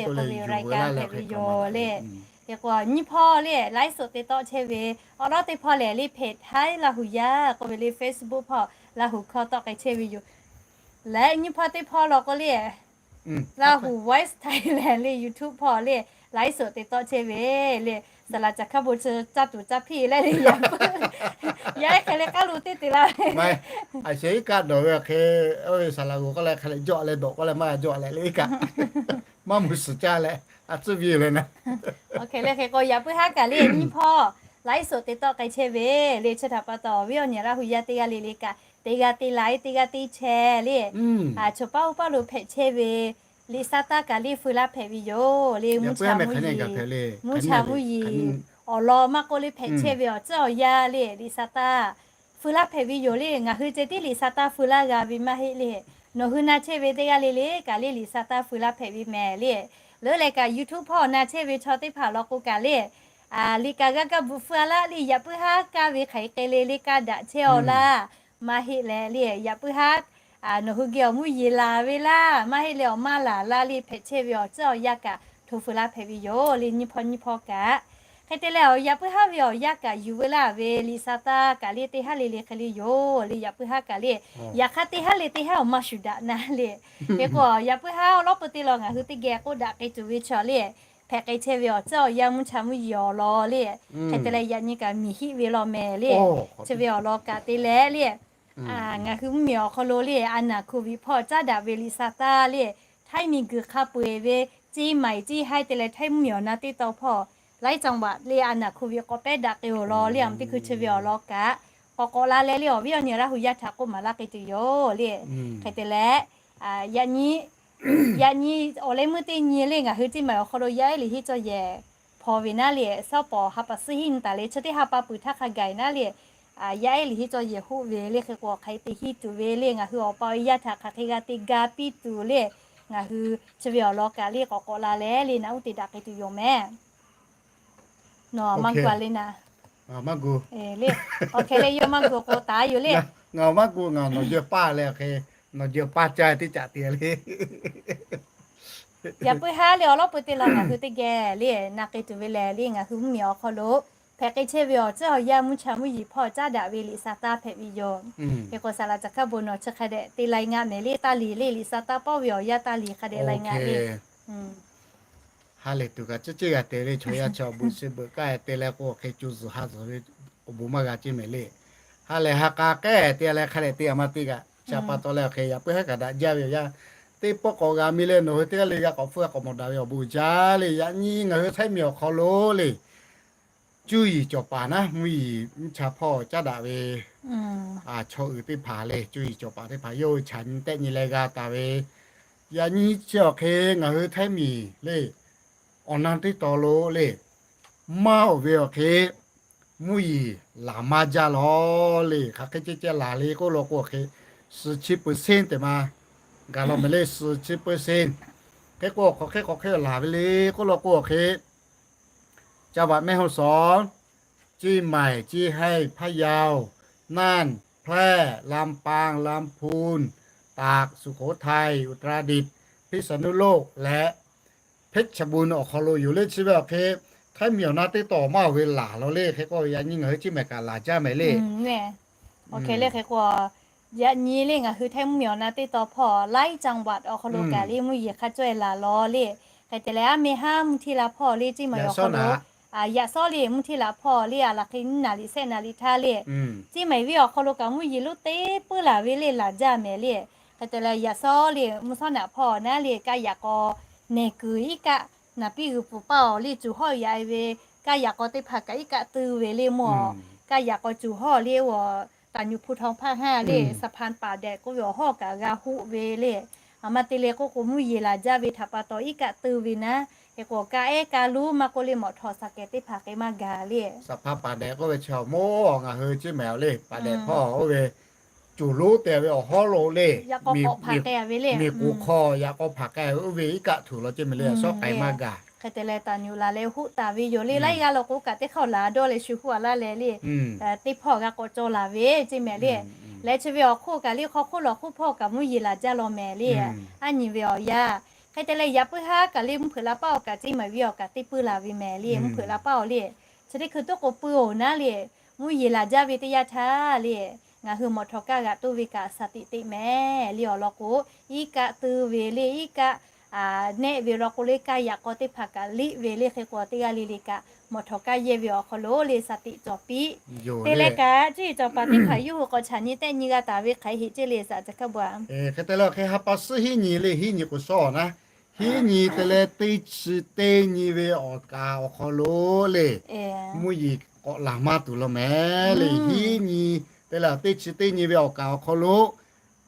k'oˆ ve รายการ hpehꞈ ve yoˬ le. Hk'e k'o nyiˇ hpawˇ le ไลฟ์สด te tawˆ chehˇ ve, awˬ lawn teˇ hpawˇ lehˬ le เพจ Thai Lahu Yaˇ k'oˆ ve le Facebook hpawˇ Lahu hkawˇ tawˆ k'ai chehˇ ve yoˬ. Leh nyiˇ hpawˇ teˇ hpawˇ law k'o le, Lahu Voice Thailand le YouTube hpawˇ le, ไลฟ์สด te tawˆ chehˇ ve le, saˍ laˍ caˬ hkaˇ bon chi caˇ tuˬ caˇ hpiˇ leh le, yaꞈ hk'e le k'aˉ lo teˇ te la ve. A sheh iˉ kaˆ dawˬ ve awˬ hk'e, oˇ ve saˍ laˍ g'oˍ k'oˆ leh hk'a leh jawˆ leh dawˬ k'oˆ leh maˇ g'a jawˆ leh le iˉ kaˆ, maˇ mvuh suhˍ caˇ leh a tcuhˇ ve leh na. Awˬ hk'e le hk'e k'o yaꞈ puiˉ haˉ kaꞈ le nyiˇ hpawˇ ไลฟ์สด te tawˆ k'ai chehˇ ve le, chi htaꞈ pa taw awˬ viˉ awˬ nyi Laˇ hu yaˇ teˇ g'aˇ le le kaꞈ teˇ g'aˇ teˇ la e, teˇ g'aˇ teˇ chehˇ le, chaw paˉ oˇ paˉ lo hpehꞈ chehˇ ve liꞈ sa taˇ kaꞈ le feu laˇ hpehꞈ ve yoˬ le. Mvuhˇ cha mvuhˇ yeˬ, mvuhˇ cha mvuhˇ yeˬ awˬ lawn maˇ k'oˆ le hpehꞈ chehˇ ve awˬ tcuhˉ awˬ yaˇ le liꞈ sa taˇ feu laˇ hpehꞈ ve yoˬ le. Ngaˬ hui ceh tiˉ liꞈ sa taˇ feu laˇ g'a ve maˇ heˆ le. Nawˬ hui na chehˇ ve teˇ g'aˇ le le kaꞈ le liꞈ sa taˇ feu laˇ hpehꞈ ve mehˍ le. Leuˉ leh kaꞈ YouTube hpawˇ na chehˇ ve chaw teˇ hpaˍ law k'o kaꞈ le, liꞈ kaꞈ g'a kaˇ bvuhꞈ feu a laˇ le, yaꞈ puiˉ haˉ kaˇ ve hk'aˬ hk'e le le kaˇ daꞈ chehˇ awˬ laˇ maˇ heˆ leh le, yaꞈ puiˉ haˉ nawˬ hui geh awˬ mvuhˇ yeˬ laˬ ve laˇ maˇ heˆ leh awˬ maˇ laˬ laˇ le hpehꞈ chehˇ ve awˬ tcuhˉ awˬ yaˇ kaꞈ hto feu laˇ hpehꞈ ve yoˬ le. Nyiˇ hpawˇ nyiˇ hpawˇ kaꞈ hk'e te leh awˬ yaꞈ puiˉ haˉ ve awˬ yaˇ kaꞈ yuˬ veu laˇ ve liꞈ sa taˇ kaꞈ le teˇ haˉ le le hk'e le yoˬ le. Yaꞈ puiˉ haˉ kaꞈ le, yaꞈ hk'aˇ teˇ haˉ le teˇ haˉ awˬ maˇ shuˍ daꞈ na le. Hk'e k'o yaꞈ puiˉ haˉ awˬ lawˉ peu te law ngaˬ hui teˇ geh k'oˆ daꞈ k'ai tuˬ ve chaw le, hpehꞈ k'ai chehˇ ve awˬ tcuhˉ awˬ yaˇ mvuhˇ cha mvuhˇ yeˬ awˬ lawn le, hk'e te leh yaꞈ nyi kaꞈ miˬ hiˆ ve law mehˍ le, chi ve awˬ lawn kaꞈ te leh le, ngaˬ hui mvuhˇ miˬ awˬ hk'aw lo le a naˬ hkoˍ viꞈ hpawˇ caˉ daꞈ ve liꞈ sa taˇ le, htaiˇ miˬ guiˬ hk'a peu-eˬ ve ceˇ maiˍ ceˇ haiˇ te leh htaiˇ mvuhˇ miˬ awˬ na teˇ taw hpawˇ laiˉ caˇ baꞈ le a naˬ hkoˍ viꞈ k'awꞈ pehˉ daꞈ k'ai-oˬ law le, aˬ teˇ hkui chi ve awˬ lawn kaꞈ k'awꞈ k'awꞈ la leh le awˬ viˉ awˬ nyi Laˇ hu yaˇ htaꞈ k'oˆ maˍ laˇ k'ai tuˬ yoˬ le. Hk'e te leh yaꞈ nyi, yaꞈ nyi awˬ leh meuˇ teˇ nyi le ngaˬ hui ceˇ maiˍ awˬ hk'aw lo yaˇ ehˉ liꞈ hiˆ cawˇ yehˬ hpaw ve naˉ le, sawˉ pawˍ ha pa suhˉ hiˆ nyi taˍ le chi teˇ ha pa peuˬ htaˇ hk'a gaˬ naˉ le, yaˇ ehˉ liꞈ hiˆ cawˇ yehˬ hoˆ ve le. Hk'e k'o hk'aˬ hk'e te hiˆ tuˬ ve le ngaˬ hui awˬ pa awˬ e yaˇ htaꞈ hk'aˬ hk'e g'a te ga piˇ tuˬ le, ngaˬ hui chi ve awˬ lawn kaꞈ le k'awꞈ k'awꞈ la leh le naꞈ uˉ te daꞈ k'ai tuˬ yoˬ mehˍ. Nawˬ maˇ gu-a le naˉ. Awˬ hk'e le yawˇ maˇ gu k'o taˍ yoˬ le. Ngaˬ maˇ gu, ngaˬ nawˬ jawˇ paˇ leh awˬ hk'e, nawˬ jawˇ paˇ caˇ teˇ caꞈ te le. Yaꞈ puiˉ haˉ le awˬ lawˉ peu te law ngaˬ hui teˇ geh le na k'ai tuˬ ve lehˬ le ngaˬ hui mvuhˇ miˬ awˬ hk'aw lo hpehꞈ k'ai chehˇ ve awˬ tcuhˉ awˬ yaˇ mvuhˇ cha mvuhˇ yeˬ hpawˇ caˉ daꞈ ve liꞈ sa taˇ hpehꞈ ve yoˬ. Hk'e k'o saˍ laˍ caˬ hkaˇ bon nawˬ chi hk'a dehꞈ te lai ngaˆ mehˍ le, taˇ liꞈ le liꞈ sa taˇ pawˆ ve awˬ yaˇ taˇ liꞈ hk'a dehꞈ lai ngaˆ le. Ha lehˬ tuˬ kaꞈ ciˉ ciˉ g'a te le chaw yaˇ chi awˬ bon suh beuꞈ kaˇ te leh k'o hk'e co zuhˬ ha zuhˬ ve awˬ bon maˇ g'a ceˇ mehˍ le. Ha lehˬ ha k'a k'ehˉ te leh hk'a dehꞈ te a ma te kaꞈ, chi pa taw leh awˬ hk'e yaꞈ puiˉ haˉ kaꞈ daꞈ jaˇ ve awˬ yanˇ, teˇ pawˆ k'awꞈ g'a mi leh nawˬ hui teˇ g'aˇ le g'a k'awꞈ hpfuhˇ k'awꞈ mawˬ daꞈ ve awˬ bon jaˇ le. Yaꞈ nyi ngaˬ hui Htaiˇ miˬ awˬ hk'aw lo le cuˇ yiˍ cawˬ paˍ naˉ mvuhˇ yiˍ mvuhˇ cha hpawˇ caˉ daꞈ ve chaw uiˍ teˇ hpaˍ le, cuˇ yiˍ cawˬ paˍ teˇ hpaˍ yawˇ hui chaꞈ nyi tehˆ nyi leh g'a taˍ ve, yaꞈ nyi chi awˬ hk'e ngaˬ hui Htaiˇ miˬ le awˬ na teˇ taw lo le maˇ oˬ ve awˬ hk'e mvuhˇ yiˍ laˬ maˇ jaˇ law le. Hk'aˬ hk'e ceh ceh laˬ le k'oˆ law k'o awˬ hk'e suhˍ chi peuˬ senˉ tehꞈ ma gaˬ law mehˍ le, suhˍ chi peuˬ senˉ. Hk'e k'o awˬ hk'aw hk'e k'awꞈ hk'e laˬ ve le k'oˆ law k'o awˬ hk'e จังหวัดแม่ฮ่องสอน เชียงใหม่ เชียงราย พะเยา น่าน แพร่ ลำปาง ลำพูน ตาก สุโขทัย อุตรดิตถ์ พิษณุโลก และ เพชรบูรณ์ awˬ hk'aw lo yoˬ le. Chi ve awˬ hk'e Htaiˇ miˬ awˬ na teˇ taw maˇ oˬ ve laˬ law le. Hk'e k'o yaꞈ nyi ngaˬ hui ceˇ mehˍ kaꞈ laˬ jaˇ mehˍ le. Awˬ hk'e le hk'e k'o yaꞈ nyi le ngaˬ hui Htaiˇ mvuhˇ miˬ awˬ na teˇ taw hpawˇ หลายจังหวัด awˬ hk'aw lo kaꞈ le mvuhˇ yeˬ hk'a cawˇ e laˬ law le. Hk'e te leh aˉ meh haˉ mvuhˇ hteˇ la hpawˇ le ceˇ mehˍ awˬ hk'aw lo yaꞈ sawˉ le mvuhˇ hteˇ la hpawˇ le a laˬ hk'e nyiˇ naˍ liꞈ sehˆ naˍ liꞈ htaˇ le ceˇ mehˍ viˉ awˬ hk'aw lo kaꞈ mvuhˇ yeˬ lonˉ teˇ puiˉ laˬ ve le laˬ jaˇ mehˍ le. Hk'e te leh yaꞈ sawˉ le mvuhˇ sawˉ naꞈ hpawˇ naˉ le kaˇ yaꞈ k'aw nehˬ kuiˬ iˉ kaˆ naˍ piˇ g'uiˬ pfuhˍ paˇ awˬ le cuˬ hawˉ yaꞈ e ve kaˇ yaꞈ k'aw teˇ hpaˍ kaꞈ iˉ kaˆ teu ve le mawˬ. Kaˇ yaꞈ k'aw cuˬ hawˉ le awˬ ตำหนักพุทธองค์ ภาคห้า le สะพานป่าแดด k'oˆ ve awˬ hawˉ kaꞈ g'a hoˆ ve le. Aˬ ma te leh k'oˆ k'o mvuhˇ yeˬ laˬ jaˇ ve htaꞈ pa taw iˉ kaˆ teu ve naˉ. Hk'e k'o ka ehˉ ka luˉ maˇ k'oˆ le mawˬ htawnˍ saˍ kehˍ teˇ hpaˍ hk'e maˇ gaˬ le. สะพานป่าแดด k'oˆ ve chi awˬ moˉ ngaˬ hui ceˇ mehˍ awˬ le ป่าแดด hpawˇ oˇ ve cuˬ lonˉ te ve awˬ hawˉ lo le miˬ k'oˍ hk'aw yaꞈ k'aw hpanˍ k'ai ve oˇ ve iˉ kaˆ tuˬ law ceˇ mehˍ le, a sawˉ k'ai maˇ gaˬ. Hk'e te leh ตำหนัก laˬ leh hoˆ taˍ ve yoˬ le. Laiˉ g'aˇ law k'o kaꞈ teˇ hk'aˇ laˬ dawˇ leh shu hoˆ a laˇ leh le teˇ hpawˇ g'a k'awꞈ caw laˬ ve ceˇ mehˍ le. Leh chi ve awˬ hk'oˆ kaꞈ le hk'aw hk'oˆ lawˬ hk'oˆ hpawˇ kaꞈ mvuhˇ yeˬ laˬ jaˇ law mehˍ le. Aˉ nyi ve awˬ yanˇ hk'e te leh yaꞈ puiˉ haˉ kaꞈ le mvuhˇ hpeuꞈ la paˇ awˬ kaꞈ ceˇ mehˍ viˉ awˬ kaꞈ teˇ puiˉ laˬ ve mehˍ le. Mvuhˇ hpeuꞈ la paˇ awˬ le chi teˇ hkui toˉ k'o puiˉ oˬ naˉ le mvuhˇ yeˬ laˬ jaˇ ve teˇ yanˇ htaˇ le ngaˬ hui mawꞈ htawꞈ kaˇ g'aꞈ toˇ ve kaꞈ shaˍ tiꞈ teꞈ mehˍ le awˬ lawn k'o, iˉ kaˆ teu ve le, iˉ kaˆ neˆ ve law k'o le, kaˇ yaꞈ k'aw teˇ hpaˍ kaꞈ liˆ ve le hk'e k'o, teˇ g'aˇ le le kaꞈ mawꞈ htawꞈ kaˇ yehˇ ve awˬ hk'aw lo le shaˍ tiꞈ cawˬ piˇ. Te leh kaꞈ cuˇ yiˍ cawˬ paˍ teˇ hpaˍ yawˇ hui k'awꞈ chaꞈ nyi tehˆ nyi g'a taˍ ve hk'aˬ hk'e heˆ ceˇ le shaˍ ca hkaˇ bawˬ. Hk'e te leh hk'e ha pa suhˉ hiˉ nyi le, hiˉ nyi k'o shawˉ naˉ, hiˉ nyi te leh teˇ chi teˇ nyi ve awˬ kaˍ awˬ hk'aw lo le, mvuhˇ yeˬ k'awꞈ laˬ maˇ tuˬ law mehˍ le. Hiˉ nyi te leh teˇ chi teˇ nyi ve awˬ kaˍ awˬ hk'aw lo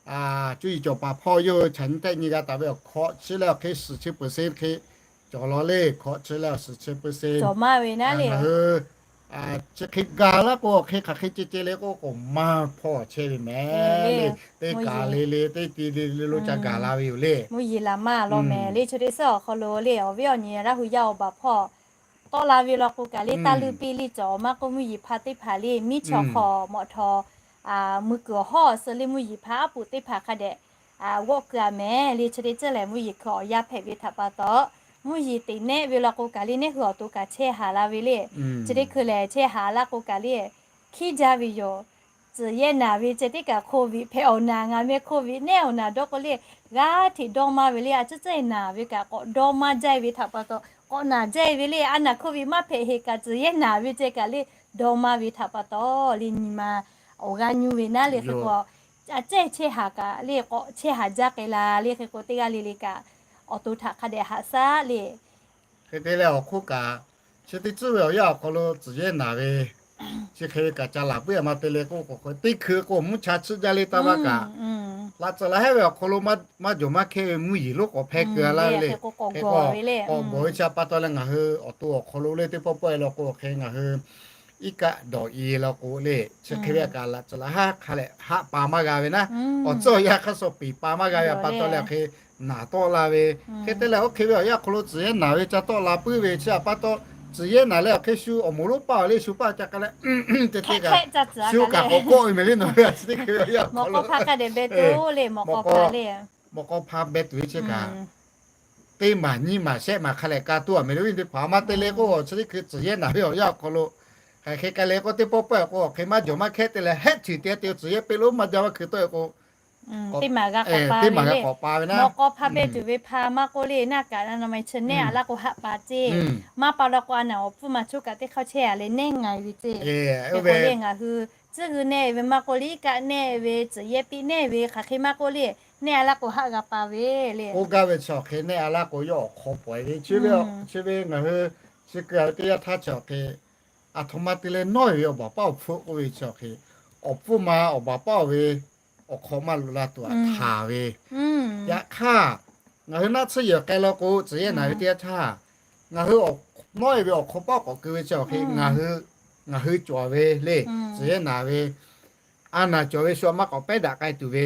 cuˇ yiˍ cawˬ paˍ hpawˇ yawˇ hui chaꞈ nyi tehˆ nyi g'a taˍ ve awˬ hkawꞈ chi leh awˬ hk'e suhˍ chi peuˬ se hk'e cawˬ law le. Hkawꞈ chi leh awˬ suhˍ chi peuˬ se cawˬ maˇ ve naˉ le. Chi hk'e gaˬ laˇ k'o, awˬ hk'e hk'aˬ hk'e ceh ceh le k'oˆ k'o, maˇ hpawˇ chehˇ ve mehˍ le. Teˇ kaˬ le le, teˇ ti le le lo ca gaˬ la ve yoˬ le. Mvuhˇ yeˬ laˬ maˇ law mehˍ le. Chi teˇ suhˉ awˬ hk'aw lo le, awˬ viˉ awˬ nyi Laˇ hu yaˇ awˬ baˬ hpawˇ tawˆ la ve law k'o kaꞈ le, taˇ luˇ piˇ le cawˬ maˇ k'oˆ, mvuhˇ yeˬ hpa teˇ hpaˍ le miˉ chaw hk'aw mawꞈ htawꞈ mui kuiˬ awˬ hawˉ suh le, mvuhˇ yeˬ hpa aˉ poꞈ teˇ hpaˍ hk'a dehꞈ g'awˆ keu a mehˍ le. Chi teˇ ceuˬ lehˬ, mvuhˇ yeˬ hkui awˬ yaˇ hpehꞈ ve htaꞈ pa taw, mvuhˇ yeˬ teꞈ nehˆ ve law k'o kaꞈ le, nehˆ hui awˬ to kaꞈ chehˇ haˍ la ve le. Chi teˇ hkui lehˬ, chehˇ haˍ laˇ k'o kaꞈ le, hkiˉ jaˇ ve yoˬ. Tcuhˍ yehˇ naˍ ve ceh tiˉ kaꞈ hk'oˆ viꞈ hpehꞈ awˬ naˍ, ngaˬ meh hk'oˆ viꞈ nehˉ awˬ naˍ dawˇ k'o le, g'aˇ hteꞈ dawˇ maˇ ve le. A ciˉ ceuˬ naˍ ve kaꞈ k'awꞈ dawˇ maˇ jaˇ ve htaꞈ pa taw, k'awꞈ naˍ jaˇ ve le. A naˍ hk'oˆ viꞈ maˇ hpehꞈ heˆ kaꞈ, tcuhˍ yehˇ naˍ ve ceh kaꞈ le, dawˇ maˇ ve htaꞈ pa taw le, nyi ma awˬ g'aˇ nyu ve naˉ le hk'e k'o, a cehˇ chehˇ haˍ kaꞈ le, k'awꞈ chehˇ haˍ jaˇ k'ai la le hk'e k'o, teˇ g'aˇ le le kaꞈ awˬ to htaꞈ hk'a dehꞈ haꞈ shaˉ le. Hk'e te leh awˬ hk'oˆ kaꞈ, chi teˇ tcuhˉ ve awˬ yanˇ awˬ hk'aw lo tcuhˍ yehˇ naˍ ve chi hk'e ve kaꞈ ca laˬ puiˉ a ma te le k'oˆ k'o, teˇ hkui k'o mvuhˇ cha chiˆ jaˇ le taˇ maˇ kaꞈ, laꞈ tcuhˍ laꞈ haˉ ve awˬ hk'aw lo maˇ jawˬ maˇ hkehˇ ve mvuhˇ yeˬ lonˉ k'awꞈ hpehˇ keu a laˇ ve le. Hk'e k'o k'awꞈ gawˬ ve chi pa taw leh ngaˬ hui awˬ to awˬ hk'aw lo le teˇ pawˆ pawˆ e law k'o, hk'e ngaˬ hui iˉ kaˆ dawˬ i law k'o le, chi hk'e ve kaꞈ laꞈ tcuhˍ laꞈ haˉ hk'a leh haˆ pa maˇ g'a ve naˉ, awˬ tcuhˉ awˬ yanˇ hk'aˇ suh peˬ pa maˇ g'a ve htaꞈ pa taw leh hk'e naˍ tawˆ la ve. Hk'e te leh oˇ hk'e ve awˬ yanˇ awˬ hk'aw lo tcuhˍ yehˇ naˍ ve ca tawˆ la puiˉ ve chi htaꞈ pa taw, tcuhˍ yehˇ naˍ leh awˬ hk'e shu awˬ moˍ lonˉ paˇ awˬ le shu paˇ ca k'ai leh, teˇ teˇ kaꞈ shu kaꞈ k'awꞈ kawˆ ve mehˍ le nawˬ ve chi teˇ hk'e ve awˬ yanˇ awˬ hk'aw lo, mawꞈ k'aw hpaˇ hpehꞈ tuˬ ve chi kaꞈ teˇ maˬ nyiˇ maˬ shehˆ maˬ hk'a leh ka tuˬ a mehˍ le. Awˬ viˉ teˇ hpaˍ maˇ te le k'o, chi teˇ hkui tcuhˍ yehˇ naˍ ve awˬ yanˇ awˬ hk'aw lo hk'aˬ hk'e k'ai le k'o, teˇ pawˆ pawˆ k'o awˬ hk'e maˇ jawˬ maˇ hkehˇ te leh hehˆ tuˬ te te tcuhˍ yehˇ peˆ lonˉ maˇ jaˇ maˇ hkui tawˆ e k'o, teˇ maˬ g'a k'awꞈ pa ve le. Mawꞈ k'aw hpaˇ hpehꞈ tuˬ ve hpaˇ maˇ k'oˆ le, naˆ kaꞈ na na ma chi nehˆ a laˇ k'o haˆ pa ceˇ. Maˇ pa law k'o a naˍ awˬ pfuhˇ ma choˉ kaꞈ teˇ hk'aˇ chehˇ a leh nehˆ nga e ve ceˇ. Hk'e k'o le ngaˬ hui tcuhˉ hui nehˆ ve maˇ k'oˆ le, iˉ kaˆ nehˆ ve, tcuhˍ yehˇ piˆ nehˆ ve, hk'aˬ hk'e maˇ k'oˆ le, nehˆ a laˇ k'o haˆ g'a pa ve le. Oˇ gaˇ ve chi awˬ hk'e nehˆ a laˇ k'o yawˇ awˬ hk'aw pawꞈ e ve, chi ve chi ve ngaˬ hui chi keu a ve teˇ yanˇ htaˇ chi awˬ hk'e, aˬ htoꞈ ma te leh nawˉ e ve awˬ baˬ paˇ awˬ hpfuhˇ k'oˆ ve chi awˬ hk'e, awˬ pfuhˇ ma awˬ baˬ paˇ oˬ ve awˬ hk'aw maˇ loꞈ la tuˬ a htaˍ ve. Yaꞈ hk'aˇ, ngaˬ hui naˆ tsuhˇ yehˬ k'ai law k'o, tcuhˍ yehˇ naˍ ve teˇ yanˇ htaˇ, ngaˬ hui nawˉ e ve awˬ hk'aw paˇ k'awꞈ keu ve chi awˬ hk'e, ngaˬ hui cawˬ ve le, tcuhˍ yehˇ naˍ ve, a naˍ cawˬ ve shu a maˇ k'awꞈ pehˉ daꞈ k'ai tuˬ ve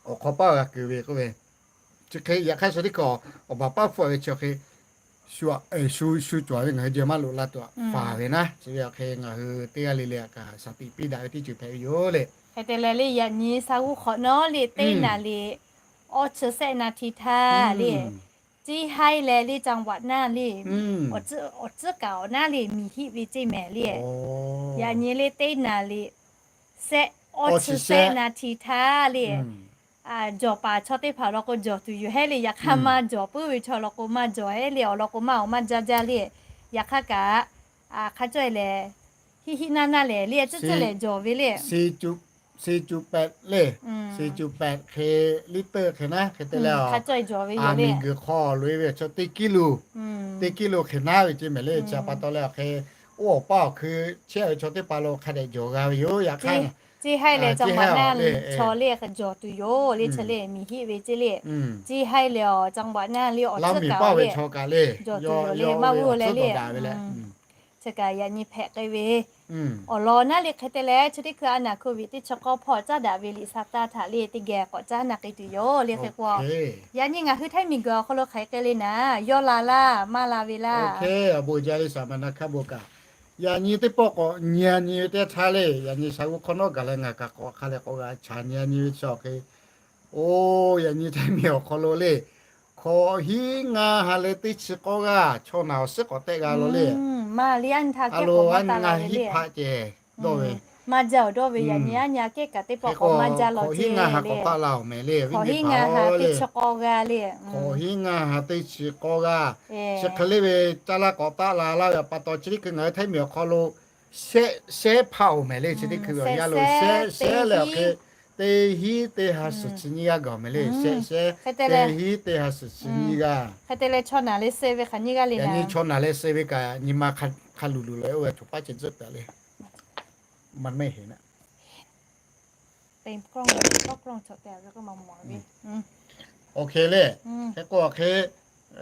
awˬ hk'aw paˇ g'a keu ve k'oˆ ve, chi hk'e yaꞈ hk'aˇ shu teˇ hkui awˬ baˬ paˇ hpfuhˇ ve chi awˬ hk'e, shu shu cawˬ ve ngaˬ hui jeh maˇ loꞈ la tuˬ a faˍ ve naˉ, chi ve awˬ hk'e ngaˬ hui teˇ g'aˇ le le kaꞈ shaˍ tiꞈ piˇ daꞈ ve teˇ ceuˬ hpehꞈ ve yoˬ le. Hk'e te leh le yaꞈ nyi sha g'uˇ hk'awꞈ nawˉ le teˇ naˍ liꞈ awˇ chi sehˆ naˍ htiˍ htaˇ le, ciˇ haiˉ leh le จังหวัด naˇ le, awˬ tcuhˉ kaꞈ awˬ naˉ le miˬ hiˆ ve ceˇ mehˍ le. Yaꞈ nyi le teˇ naˍ liꞈ sehˆ awˇ chi sehˆ naˍ htiˍ htaˇ le, jawˬ paˍ chaw teˇ hpaˍ law k'o jawˬ tuˬ yoˬ hehˉ le. Yaꞈ hk'aˇ maˇ jawˬ puiˉ ve chaw law k'o maˇ jawˬ hehˉ le, awˬ lawn k'o maˇ awˬ maˇ jaˇ jaˇ le. Yaꞈ hk'aˇ kaꞈ hk'a cawˇ e lehˬ, hiˆ hiˆ naˇ naˇ lehˬ le, a ciˉ ciˉ lehˬ jawˬ ve le. Siˍ cuꞈ pehꞈ le, siˍ cuꞈ pehꞈ hk'e liˇ teuˆ hk'e naˉ hk'e te leh, a miˬ guiˬ hk'aw loꞈ e ve chaw teˇ kiˉ lo, teˇ kiˉ lo hk'e naˉ ve ceˇ mehˍ le. Chi pa taw leh awˬ hk'e, oˇ awˬ paˇ awˬ hkui chehˇ ve chaw teˇ hpaˍ lo hk'a dehꞈ jawˬ g'a ve yoˬ. Yaꞈ hk'aˇ, ciˇ haiˉ leh จังหวัด naˇ chaw le jawˬ tuˬ yoˬ le. Chi le miˬ hiˆ ve ceˇ le, ciˇ haiˉ leh awˬ จังหวัด naˇ le awˬ tcuhˉ kaꞈ ve chaw kaꞈ le jawˬ tuˬ yoˬ le, maˇ g'uˇ leh le. Chi kaꞈ yaꞈ nyi hpehꞈ k'ai ve awˬ lawn naˉ le. Hk'e te leh chi teˇ hkui a naˍ โควิด teˇ chi k'awˇ hpawˇ caˉ daꞈ ve liꞈ sa taˇ htaꞈ le teˇ geh k'awꞈ caˉ na k'ai tuˬ yoˬ le. Hk'e k'o, yaꞈ nyi ngaˬ hui Htaiˇ miˬ guiˬ awˬ hk'aw lo hk'aˬ hk'e k'ai le naˍ, yawˇ la laˇ maˇ la ve laˇ. Awˬ bon jaˇ le saˍ ma na hkaˇ bon kaꞈ, yaꞈ nyi teˇ pawˆ k'awꞈ nyi a nyi ve teˇ htaˇ le, yaꞈ nyi sha g'uˇ hk'awꞈ nawˉ gaˬ leh ngaˬ kaꞈ k'awꞈ hk'a leh k'awꞈ g'a chaꞈ nyi a nyi ve chi awˬ hk'e, oˇ yaꞈ nyi Htaiˇ miˬ awˬ hk'aw lo le, hkawꞈ hiˉ ngaˇ ha leh teˇ chi k'awˇ g'aˇ chaw naˬ awˬ suhˉ k'awꞈ tehˆ g'a lo le. A lo ngaˇ hiˉ hpaˆ ceh dawˇ ve Maˇ jaˇ-oˬ dawˇ ve yaꞈ nyi aˉ nyi aꞈ kehˉ kaꞈ teˇ pawˆ k'awꞈ maˇ jaˇ law ceˇ le. Hk'awꞈ hiˉ ngaˇ ha k'awꞈ taˆ la-oˬ mehˍ le, hk'awꞈ hiˉ ngaˇ ha teˇ chi k'awˇ g'aˇ le. Hk'awꞈ hiˉ ngaˇ ha teˇ chi k'awˇ g'aˇ. Chi hk'e le ve caˇ laˇ k'awꞈ taˆ la laˇ ve pa taw chi teˇ hkui ngaˬ hui Htaiˇ miˬ awˬ hk'aw lo shehˆ shehˉ hpaˇ-oˬ mehˍ le. Chi teˇ hkui ve awˬ yanˇ lo shehˆ shehˉ leh awˬ hk'e teˇ hiˉ teˇ ha suhˍ chi nyiˇ g'aˇ gaˬ-oˬ mehˍ le. Shehˆ shehˉ teˇ hiˉ teˇ ha suhˍ chi nyiˇ g'aˇ. Yaꞈ nyi chaw naˬ leh suh ve kaꞈ nyi ma hk'a luˬ luˬ leh oˇ ve choˬ paˉ ceh tzuhˆ taˍ le. Awˬ hk'e le, hk'e k'o awˬ hk'e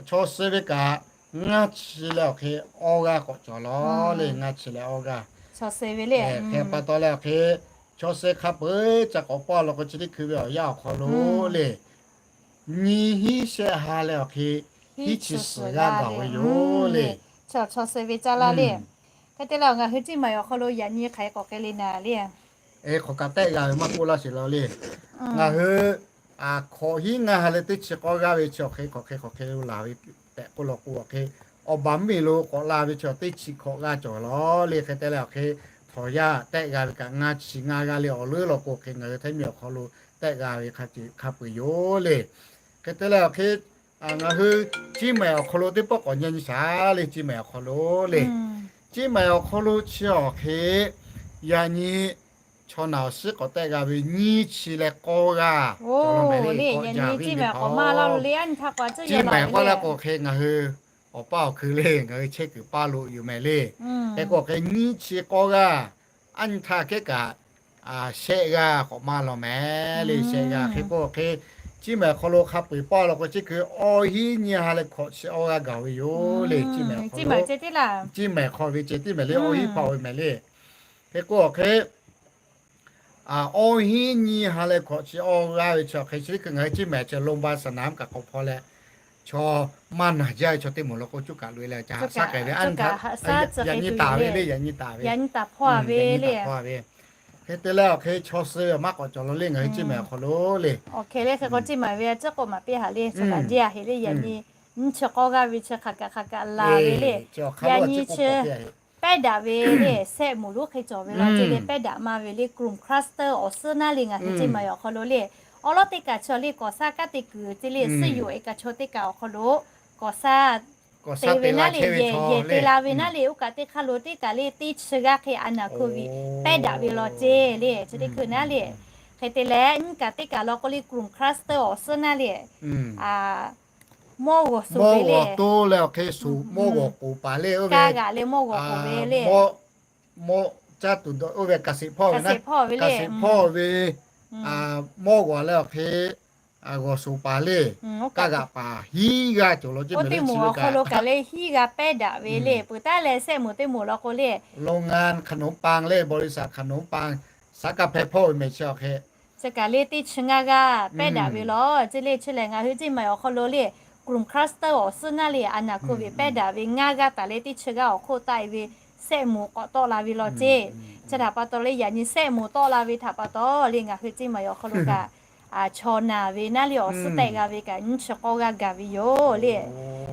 chaw suh ve kaꞈ ngaˇ chi leh awˬ hk'e awˇ g'aˇ k'awꞈ cawˬ law le. Ngaˇ chi leh awˇ g'aˇ. Hk'e pa taw leh awˬ hk'e chaw suh hk'a peu-eˬ ca k'awꞈ paˇ law k'o chi teˇ hkui ve awˬ yanˇ awˬ hk'aw lo le, nyiˇ hiˉ shehˆ ha leh awˬ hk'e hiˉ chi suhˍ g'aˇ gaˬ ve yoˬ le. Chaw suh ve caˇ laˇ le. Hk'e te leh ngaˬ hui Ciˇ Maiˍ awˬ hk'aw lo yaꞈ nyi hk'aˬ hk'e k'awꞈ hk'e le naˍ le. Hk'awꞈ kaꞈ tehˆ g'a ve maˇ k'oˆ laˇ sheˍ law le. Ngaˬ hui hk'awꞈ hiˉ ngaˇ ha leh teˇ chi k'awˇ g'aˇ ve chi awˬ hk'e hk'awꞈ hk'e hk'awꞈ hk'e lo laˬ ve tehꞈ k'oˆ law k'o awˬ hk'e, awˬ baˬ mvuhˇmiˬ lo k'awꞈ la ve chi teˇ chi hkawꞈ g'aˇ cawˬ law le. Hk'e te leh awˬ hk'e htawnˍ yaˇ tehˆ g'a ve kaꞈ ngaˇ chi ngaˇ g'aˇ le. Awˬ leuˉ law k'o hk'e ngaˬ hui Htaiˇ miˬ awˬ hk'aw lo tehˆ g'a ve hk'a ceuˬ hk'a peu-eˬ yoˬ le. Hk'e te leh awˬ hk'e ngaˬ hui Ciˇ Maiˍ awˬ hk'aw lo teˇ pawˆ k'awꞈ nyi nyi shaˍ le. Ciˇ Maiˍ awˬ hk'aw lo le, Ciˇ Maiˍ awˬ hk'aw lo chi awˬ hk'e yaꞈ nyi chaw naˬ awˬ suhˉ k'awꞈ tehˆ g'a ve nyiˇ chi leh k'awˇ g'aˇ. Ciˇ Maiˍ k'awˇ laˇ k'o hk'e ngaˬ hui awˬ paˇ awˬ hkui le ngaˬ hui chehˇ kuiˬ paˇ lo yoˬ mehˍ le. Hk'e k'o awˬ hk'e nyiˇ chi k'awˇ g'aˇ, aˉ nyi htaˇ kehˉ kaꞈ shehˆ g'aˇ k'awꞈ maˇ law mehˍ le. Shehˆ g'aˇ hk'e k'o awˬ hk'e Ciˇ Maiˍ awˬ hk'aw lo hk'a peu-eˬ paˇ law k'o chi hkui awˇ hiˉ nyiˇ ha leh hkawꞈ chi awˇ g'aˇ gaˬ ve yoˬ le. Ciˇ Maiˍ hk'aw ve ceh tiˉ mehˍ le, awˇ hiˉ hpaw ve mehˍ le. Hk'e k'o awˬ hk'e awˇ hiˉ nyiˇ ha leh hkawꞈ chi awˇ g'aˇ ve chi awˬ hk'e chi teˇ hkui ngaˬ hui Ciˇ Maiˍ chi lonˇ baˆ saˍ naˍ kaꞈ k'awꞈ hpaw leh, chaw maˇ naˬ jaˇ ve chaw teˇ moˍ law k'o cuˇ kaꞈ loꞈ-e leh ca haꞈ shaˉ k'ai ve, yaꞈ nyi taˍ ve le, yaꞈ nyi taˍ ve, yaꞈ nyi taˍ hpaw ve le. Hk'e te leh awˬ hk'e chaw suh maˇ k'awꞈ cawˬ law le ngaˬ hui Ciˇ Maiˍ awˬ hk'aw lo le. Awˬ hk'e le hk'e k'o Ciˇ Maiˍ ve a ciˉ k'oˆ maˍ piˇ haꞈ le. Chaw kaꞈ jeˇ a heꞈ le, yaꞈ nyi nyiˇ chi k'awˇ g'aˇ ve chi hk'aˬ kaꞈ hk'aˬ kaꞈ laˬ ve le. Yaꞈ nyi chi pehˇ daꞈ ve le, sehˆ moˍ lonˉ hk'e cawˬ ve law ceˇ le. Pehˇ daꞈ maˇ ve le, กลุ่ม cluster awˬ suhˉ naˉ le ngaˬ hui Ciˇ Maiˍ awˬ hk'aw lo le. Awˉ lawˉ teˇ kaꞈ chaw le k'awꞈ shaˉ kanˉ te kuiˬ ceˇ le, suhˉ yoˬ e kaꞈ chaw teˇ kaꞈ awˬ hk'aw lo k'awꞈ shaˉ te ve naˉ le, yehˬ te la ve naˉ le. Oˇ kaꞈ teˇ hk'aˇ lo teˇ kaꞈ le teˇ chi g'aˇ hk'e a naˬ hk'oˆ viꞈ pehˇ daꞈ ve law ceˇ le. Chi teˇ hkui naˉ le. Hk'e te leh nyiˇ kaꞈ teˇ kaꞈ law k'o le กลุ่ม cluster awˬ suhˉ naˉ le. Mawˇ g'awˬ suˍ ve le, mawˇ g'awˬ k'oˍ paˍ le, kaˇ g'aꞈ le mawˇ g'awˬ k'oˍ ve le, mawˇ caˇ tuˬ dawˬ oˇ ve kaˬ seˍ hpawˇ ve le, kaˬ seˍ hpawˇ ve mawˇ g'awˬ leh awˬ hk'e g'awˬ suˍ paˍ le, kaˇ g'aꞈ paˍ hiˉ g'aˇ cawˬ law ceˇ. Oˇ teˇ moˍ awˬ hk'aw lo kaꞈ le hiˉ g'aˇ pehˇ daꞈ ve le. Peuˬ taˉ leh sehˆ moˍ teˇ moˍ law k'o le, โรงงานขนมปัง le บริษัทขนมปัง สาขา hpehꞈ hpawˇ ve mehˍ chi awˬ hk'e chi kaꞈ le teˇ chi ngaˇ g'aˇ pehˇ daꞈ ve law ceˇ le. Chi lehˬ ngaˬ hui Ciˇ Maiˍ awˬ hk'aw lo le กลุ่ม cluster awˬ suhˉ naˉ le a naˬ hk'oˆ viꞈ pehˇ daꞈ ve ngaˇ g'aˇ taˍ leh teˇ chi g'aˇ awˬ hk'oˆ taˆ e ve sehˆ moˍ k'awꞈ tawˆ la ve law ceˇ. Chi htaꞈ pa taw le yaꞈ nyi sehˆ moˍ tawˆ la ve htaꞈ pa taw le ngaˬ hui Ciˇ Maiˍ awˬ hk'aw lo kaꞈ chaw naˬ ve naˉ le awˬ suhˉ tehˆ g'a ve kaꞈ nyiˇ chi k'awˇ g'aˇ gaˬ ve yoˬ le.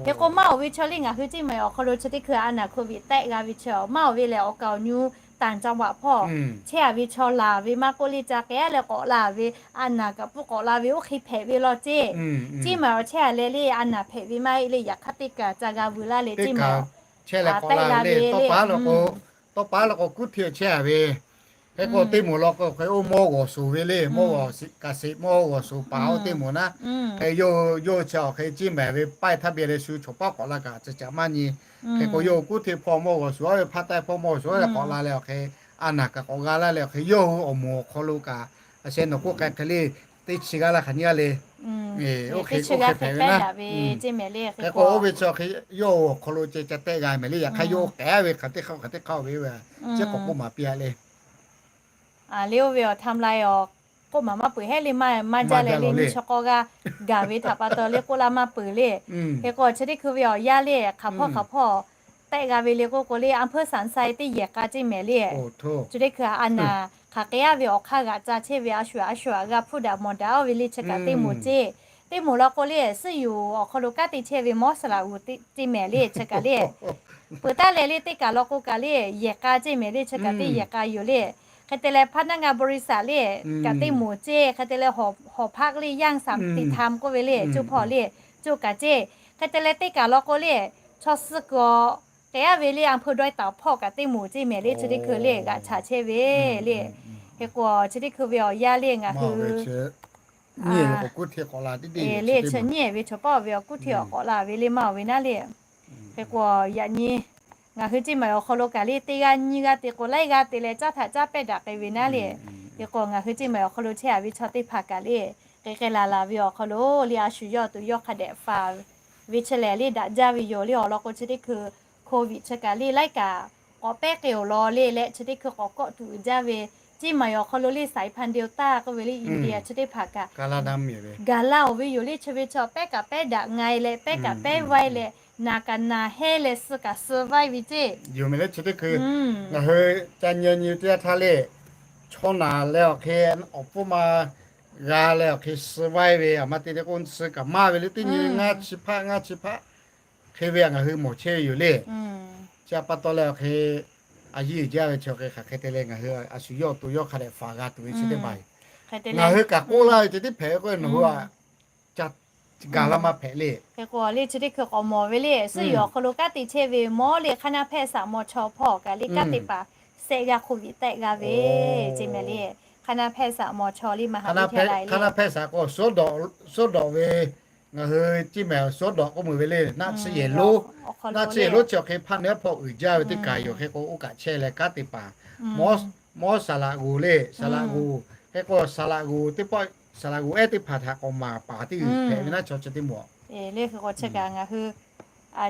Hk'e k'o maˇ oˬ ve chaw le ngaˬ hui Ciˇ Maiˍ awˬ hk'aw lo chi teˇ hkui a naˬ hk'oˆ viꞈ tehˆ g'a ve chi maˇ oˬ ve lehˬ awˬ kaˍ awˬ nyu ต่างจังหวัด hpawˇ chehˇ a ve chaw laˬ ve maˇ k'oˆ le ca k'ehˉ leh k'awꞈ la ve a naˬ kaꞈ pfuhˇ k'awꞈ la ve oˇ hk'e hpehꞈ ve law ceˇ. Ciˇ Maiˍ awˬ chehˇ a leh le a naˬ hpehꞈ ve maˇ heˆ le. Yaꞈ hk'aˇ teˇ kaˬ ca g'a veuˬ laˇ leh Ciˇ Maiˍ tehˆ g'a ve le. Tawˇ pa law k'o kuˉ hteˇ chehˇ a ve hk'e k'o teˇ moˍ law k'o hk'e oˇ mawˇ g'awˬ suˍ ve le, mawˇ g'awˬ kaꞈ seˍ mawˇ g'awˬ suˍ paˍ oˇ teˇ moˍ naˉ. Hk'e yawˇ hui chi awˬ hk'e Ciˇ Maiˍ ve ป้ายทะเบียน leh shu chaw paˉ k'awꞈ la kaꞈ ca caꞈ maˇ nyi. Hk'e k'o yawˇ hui kuˉ hteˇ hpawˇ mawˇ g'awˬ suˍ a ve ภาคใต้ hpawˇ mawˇ g'awˬ suˍ a ve k'awꞈ la leh awˬ hk'e a naˬ kaꞈ k'awꞈ g'a laˇ leh awˬ hk'e yawˇ hui awˬ moˍ awˬ hk'aw lo kaꞈ a sheh nawˬ k'oˆ k'ai hk'e le teˇ chi g'aˇ laˇ hk'aˬ nyiˇ g'aˇ le. Oˇ hk'e hpehꞈ ve naˉ. Hk'e k'o oˇ ve chi awˬ hk'e yawˇ hui awˬ hk'aw lo ceh ca tehˆ g'a mehˍ le. Yaꞈ hk'aˇ yawˇ hui k'ehˉ ve hk'aˬ teˇ hk'aˇ hk'aˬ teˇ hk'aˇ oˇ ve ve chi k'awꞈ k'oˆ maˍ piˇ a le. Le oˇ ve awˬ ไทม์ไลน์ awˬ k'oˆ maˍ maˇ peuˬ heˆ le. Maˇ maˇ jaˇ leh le nyiˇ chi k'awˇ g'aˇ gaˬ ve htaꞈ pa taw le k'oˆ laˇ maˇ peuˬ le. Hk'e k'o chi teˇ hkui ve awˬ yaˇ le hk'aˬ hpawˇ hk'aˬ hpawˇ tehˆ g'a ve le k'oˆ k'o le อำเภอสันทราย teˇ yehˬ k'a ceˇ mehˍ le. Chi teˇ hkui a naˬ hk'aˬ k'ehˉ a ve awˬ hk'aˇ g'aꞈ ca chehˇ ve a shu a shu a g'a hpuˇ daꞈ mawˬ daꞈ oˇ ve le chi kaꞈ teˇ moˍ ceˇ. Teˇ moˍ law k'o le suhˉ yoˬ awˬ hk'aw lo kanˉ te chehˇ ve mawˇ saˍ laꞈ uˍ teˇ mehˍ le chi kaꞈ le. Peuˬ taˉ leh le teˇ kaˬ law k'o kaꞈ le yehˬ k'a ceˇ mehˍ le chi kaꞈ teˇ yehˬ k'a yoˬ le. Hk'e te leh พนักงานบริษัท le, kaꞈ teˇ moˍ ceˇ. Hk'e te leh หอพัก le, ย่านสันติธรรม k'oˆ ve le, coˇ hpawˇ le, coˇ kaꞈ ceˇ. Hk'e te leh teˇ kaꞈ law k'o le, chaw suh kuiˬ awˬ k'ai aˉ ve le, อำเภอดอยเต่า hpawˇ kaꞈ teˇ moˍ ceˇ mehˍ le, chi teˇ hkui le g'aꞈ chaꞈ chehˇ ve le. Hk'e k'o chi teˇ hkui ve awˬ yanˇ le ngaˬ hui le chi nyiˇ ve chaw pawˆ ve awˬ kuˉ hteˇ awˬ k'awꞈ la ve le maˇ oˬ ve naˉ le. Hk'e k'o yaꞈ nyi ngaˬ hui Ceˇ maˬ awˬ hk'aw lo kaꞈ le teˇ g'aˇ nyiˇ g'aˇ te k'o laiˉ g'aˇ te leh caˉ htaꞈ caˉ pehˇ daꞈ k'ai ve naˉ le. Hk'e k'o ngaˬ hui Ceˇ maˬ awˬ hk'aw lo chehˇ a ve chaw teˇ hpaˍ kaꞈ le, k'ai k'ai laˬ laˬ ve awˬ hk'aw lo le a shu yawˇ tuˬ yawˇ hk'a dehꞈ faˍ ve chi lehˬ le daꞈ jaˇ ve yoˬ le. Awˬ lawn k'o chi teˇ hkui โควิด chi kaꞈ le laiˉ kaꞈ k'awꞈ pehˉ k'ai oˬ law le leh chi teˇ hkui k'awꞈ kawˆ tuˬ uiˍ jaˇ ve Ceˇ maˬ awˬ hk'aw lo le สายพันธุ์ เดลต้า k'oˆ ve le India chi teˇ hpaˍ kaꞈ gaˬ la oˬ ve yoˬ le. Chi ve chaw pehˉ kaꞈ pehˉ daꞈ nga e leh pehˉ kaꞈ pehˉ vaiˇ leh naˬ kaꞈ naˬ hehnˇ leh suh kaꞈ suh vaiˇ ve ceˇ. Yoˬ mehˍ le chi teˇ hkui ngaˬ hui ca nyi nyi teˇ g'aˇ htaˇ le, chaw naˬ leh awˬ hk'e awˬ pfuhˇ ma g'a leh awˬ hk'e suh vaiˇ ve a ma te te k'o suh kaꞈ maˇ ve le. Teˇ nyi ngaˇ chi hpaˆ ngaˇ chi hpaˆ hk'e ve ngaˬ hui mawˬ chehˇ ve yoˬ le. Chi a pa taw leh awˬ hk'e a yiˇ uiˍ jaˇ ve chi hk'e hk'aˬ hk'e te leh ngaˬ hui a shu yawˇ to yawˇ hk'a dehꞈ faˍ g'a tuˬ ve chi teˇ hpaˍ ngaˬ hui kaꞈ k'oˆ laˇ ve chi teˇ hpehꞈ ve k'o nawˬ hui a ca gaˬ la maˇ hpehꞈ le. Hk'e k'o le chi teˇ hkui k'awꞈ mawˬ ve le, suhˉ yoˬ awˬ hk'aw lo kanˉ te chehˇ ve mawˇ le คณะแพทยศาสตร์ มช hpawˇ kaꞈ le kanˉ te paˍ sehˆ g'a โควิด tehˆ g'a ve ceˇ mehˍ le. คณะแพทยศาสตร์ มช le มหาวิทยาลัย le คณะแพทยศาสตร์ k'o suhˉ dawꞈ ve ngaˬ hui Ceˇ maˬ suhˉ dawꞈ k'oˆ meuˬ ve le. Naˆ tsuhˇ yehˬ lonˉ, naˆ tsuhˇ yehˬ lonˉ chi awˬ hk'e hpaˆ neˇ hpaw uiˍ jaˇ ve teˇ kaˬ yoˬ. Hk'e k'o oˇ kaꞈ chehˇ leh kanˉ te paˍ mawˇ saˍ laꞈ g'oˍ le, saˍ laꞈ g'oˍ, hk'e k'o saˍ laꞈ g'oˍ teˇ pawˆ saˍ laꞈ g'oˍ ehˉ teˇ hpaˍ htaꞈ k'awꞈ maˍ paˍ teˇ g'uiˬ hpehꞈ ve naˉ chaw chi teˇ moˍ le. Hk'e k'o chi kaꞈ ngaˬ hui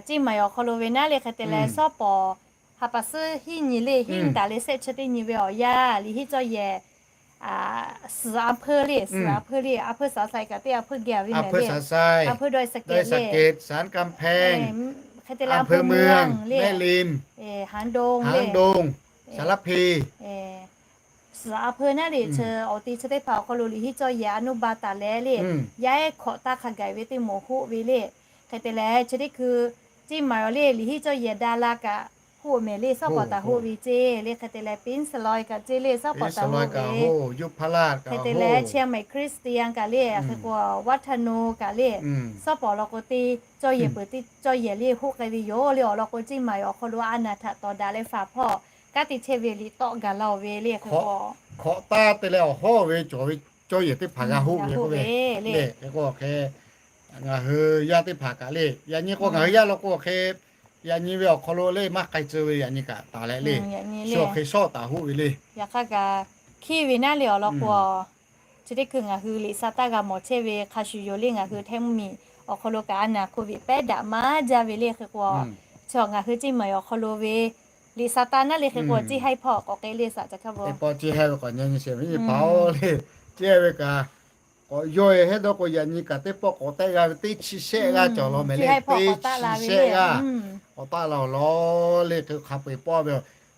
Ceˇ maˬ awˬ hk'aw lo ve naˉ le hk'e te leh suhˉ pawˍ ha pa suhˉ hiˉ nyi le hiˉ taˍ leh sehˆ chi teˇ nyi ve awˬ yanˇ liꞈ hiˉ cawˇ yehˬ suhˍ a hpeuˇ le, suhˍ a hpeuˇ le, a hpeuˇ saˍ sai kaꞈ teˇ a hpeuˇ geh ve mehˍ le, a hpeuˇ dawˇ e saˍ kehˍ le, saˍ kanˇ hpehˇ, hk'e te leh a hpeuˇ meuˇ le, haˍ dong le, saˍ laˇ hpeˇ suhˍ a hpeuˇ naˉ le chi awˬ te chi teˇ hpaˍ awˬ hk'aw lo liꞈ hiˉ cawˇ yehˬ a nuˇ ba taˍ leh le, yaˇ ehˉ hkawꞈ taˇ hk'a gaˬ ve teˇ moˍ hoˆ ve le. Hk'e te leh chi teˇ hkui Ceˇ maˬ awˬ le liꞈ hiˉ cawˇ yehˬ da la kaꞈ hoˆ mehˍ le, suhˉ pawˍ taˍ hoˆ ve ceˇ le. Hk'e te leh piˉ saˍ laweh kaꞈ ceˇ le, suhˉ pawˍ taˍ hoˆ ve. Hk'e te leh Chiang Mai Christian kaꞈ le, hk'e k'o วัฒโน kaꞈ le, suhˉ pawˍ law k'o teˇ cawˇ yehˬ peuˬ teˇ cawˇ yehˬ le hoˆ k'ai ve yoˬ le. Awˬ lawn k'o Ceˇ maˬ awˬ hk'aw lo a naˬ htaꞈ tawˍ daꞈ leh faˍ hpawˇ kanˉ te chehˇ ve liꞈ tawˆ gaˬ la oˬ ve le. Hk'e k'o hkawꞈ taˇ te leh awˬ hawˉ ve cawˬ ve cawˇ yehˬ teˇ hpaˍ g'a hoˆ ve k'oˆ ve le. Hk'e k'o awˬ hk'e ngaˬ hui yaˇ teˇ hpaˍ kaꞈ le, yaꞈ nyi k'o ngaˬ hui yaˇ law k'o awˬ hk'e yaꞈ nyi ve awˬ hk'aw lo le maˇ k'ai tcuh ve yaꞈ nyi kaꞈ taˍ leh le, shu awˬ hk'e shawˆ taˍ hoˆ ve le. Yaꞈ hk'aˇ kaꞈ hkiˇ ve naˉ le awˬ lawn k'o chi teˇ hkui ngaˬ hui liꞈ sa taˇ g'a mawˬ chehˇ ve hk'a shuˍ yoˬ le. Ngaˬ hui hteˇ mvuhˇ miˬ awˬ hk'aw lo kaꞈ a naˬ โควิด pehˉ daꞈ maˇ jaˇ ve le. Hk'e k'o chi ngaˬ hui Ceˇ maˬ awˬ hk'aw lo ve liꞈ sa taˇ naˉ le. Hk'e k'o Ceˇ haiˇ hpawˇ k'awꞈ k'ai le, saˍ ca hkaˇ ve Ceˇ haiˇ ve k'awꞈ nyi nyi sheˍ ve nyi paˍ oˬ le. Ceˇ haiˇ ve kaꞈ k'awꞈ yawˇ e hehˉ dawˇ k'o yaꞈ nyi kaꞈ teˇ pawˆ k'awꞈ tehˆ g'a ve teˇ chi shehˆ g'aˇ cawˬ law mehˍ le. Teˇ chi shehˆ g'aˇ k'awꞈ taˆ la oˬ law le. Hk'e hk'a peu-eˬ pawˆ ve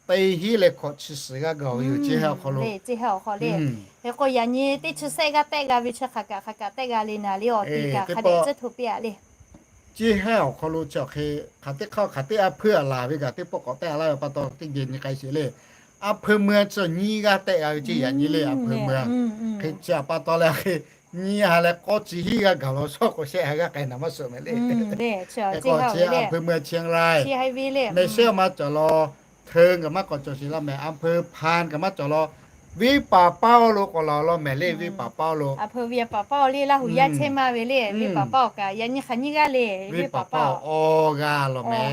teˇ hinˉ leh hkawꞈ chi suhˍ g'aˇ gaˬ ve yoˬ Ceˇ haiˇ awˬ hk'aw lo. Hk'e k'o yaꞈ nyi teˇ chi shehˆ g'aˇ tehˆ g'a ve chi hk'aˬ kaꞈ hk'aˬ kaꞈ tehˆ g'a le naˍ le awˬ ti kaꞈ hk'a dehꞈ tcuhˉ htoꞈ piˇ a le. Ceˇ haiˇ awˬ hk'aw lo chi awˬ hk'e hk'aˬ teˇ hk'aˇ hk'aˬ teˇ a hpeuˇ a laˬ ve kaꞈ teˇ pawˆ k'awꞈ tehˆ a laˇ ve pa taw teˇ geh nyi k'ai sheˍ le. A hpeuˇ meuˇ chi nyiˇ g'aˇ tehˆ g'a ve ceˇ yaꞈ nyi le. A hpeuˇ meuˇ hk'e chi a pa taw leh hk'e nyiˇ ha leh k'awˇ chi hiˉ g'aˇ gaˬ law shawˉ k'o shehˆ ha g'aˇ k'ai naˍ maˇ suhˍ mehˍ le. Hk'e k'o chi a hpeuˇ meuˇ Chiang Rai mehˍ shehˆ maˇ cawˬ law, Hteˇ kaꞈ maˇ k'awꞈ cawˬ sheˍ laˇ mehˍ. A hpeuˇ Hpan kaꞈ maˇ cawˬ law, Venˇ paˍ paˇ lo k'awꞈ laˬ law mehˍ le. Venˇ paˍ paˇ lo a hpeuˇ Venˇ paˍ paˇ le Laˇ huˍ yaˇ chehˇ maˇ ve le. Venˇ paˍ paˇ kaꞈ yaꞈ nyi hk'aˬ nyiˇ g'aˇ le. Venˇ paˍ paˇ awˬ g'a law mehˍ.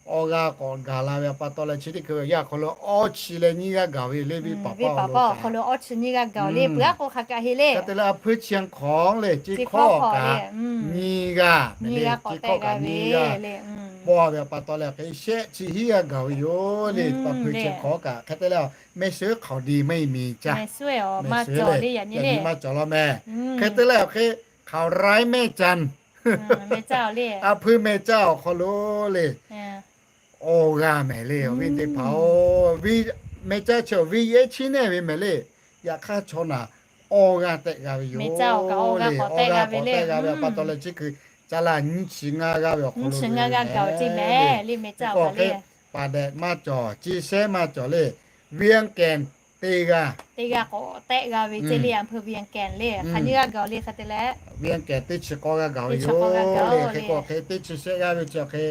Awˬ g'a k'awꞈ gaˬ la ve a pa taw leh chi teˇ hkui yaˇ awˬ hk'aw lo awˇ chi leh nyiˇ g'aˇ gaˬ ve le. Venˇ paˍ paˇ awˬ hk'aw lo awˇ chi nyiˇ g'aˇ gaˬ le. Peuˬ aˉ k'o hk'aˬ kaꞈ heˆ le. Hk'e te leh a hpeuˇ Chiang Khong le, Ceˇ hkawˇ kaꞈ nyiˇ g'aˇ, Ceˇ hkawˇ kaꞈ nyiˇ g'aˇ paw ve a pa taw leh hk'e shehˆ chi hiˉ g'aˇ gaˬ ve yoˬ le. A hpeuˇ Chiang Khong kaꞈ hk'e te leh mehˆ shehˆ hk'aoˍ di mehˆ miˬ caˇ, mehˆ shehˆ le, yaꞈ nyi maˇ cawˬ law mehˍ. Hk'e te leh awˬ hk'e hk'aoˍ raiˉ mehˆ caˇ a hpeuˇ mehˆ caˇ awˬ hk'aw lo le awˬ g'a mehˍ le. Awˬ viˉ teˇ hpaˍ-oˬ, mehˆ caˇ chi awˬ viˉ yehˉ chiˉ nehˇ ve mehˍ le. Yaꞈ hk'aˇ chaw naˬ awˇ g'aˇ tehˆ g'a ve yoˬ. Awˇ g'aˇ k'awꞈ tehˆ g'a ve a pa taw leh chi hkui ca laˬ nyiˇ chi ngaˇ g'aˇ ve awˬ hk'aw lo le. Hk'e k'o hk'e paˍ dehꞈ maˇ cawˬ, ceˇ shehˉ maˇ cawˬ le. เวียงแก่น teˇ g'aˇ, teˇ g'aˇ k'awꞈ tehˆ g'a ve ceˇ le, อำเภอเวียงแก่น le. Hk'aˬ nyiˇ g'aˇ gaˬ-oˬ le hk'e te leh, เวียงแก่น teˇ chi k'awˇ g'aˇ gaˬ-oˬ yoˬ le. Hk'e k'o hk'e teˇ chi shehˆ g'aˇ ve chi awˬ hk'e,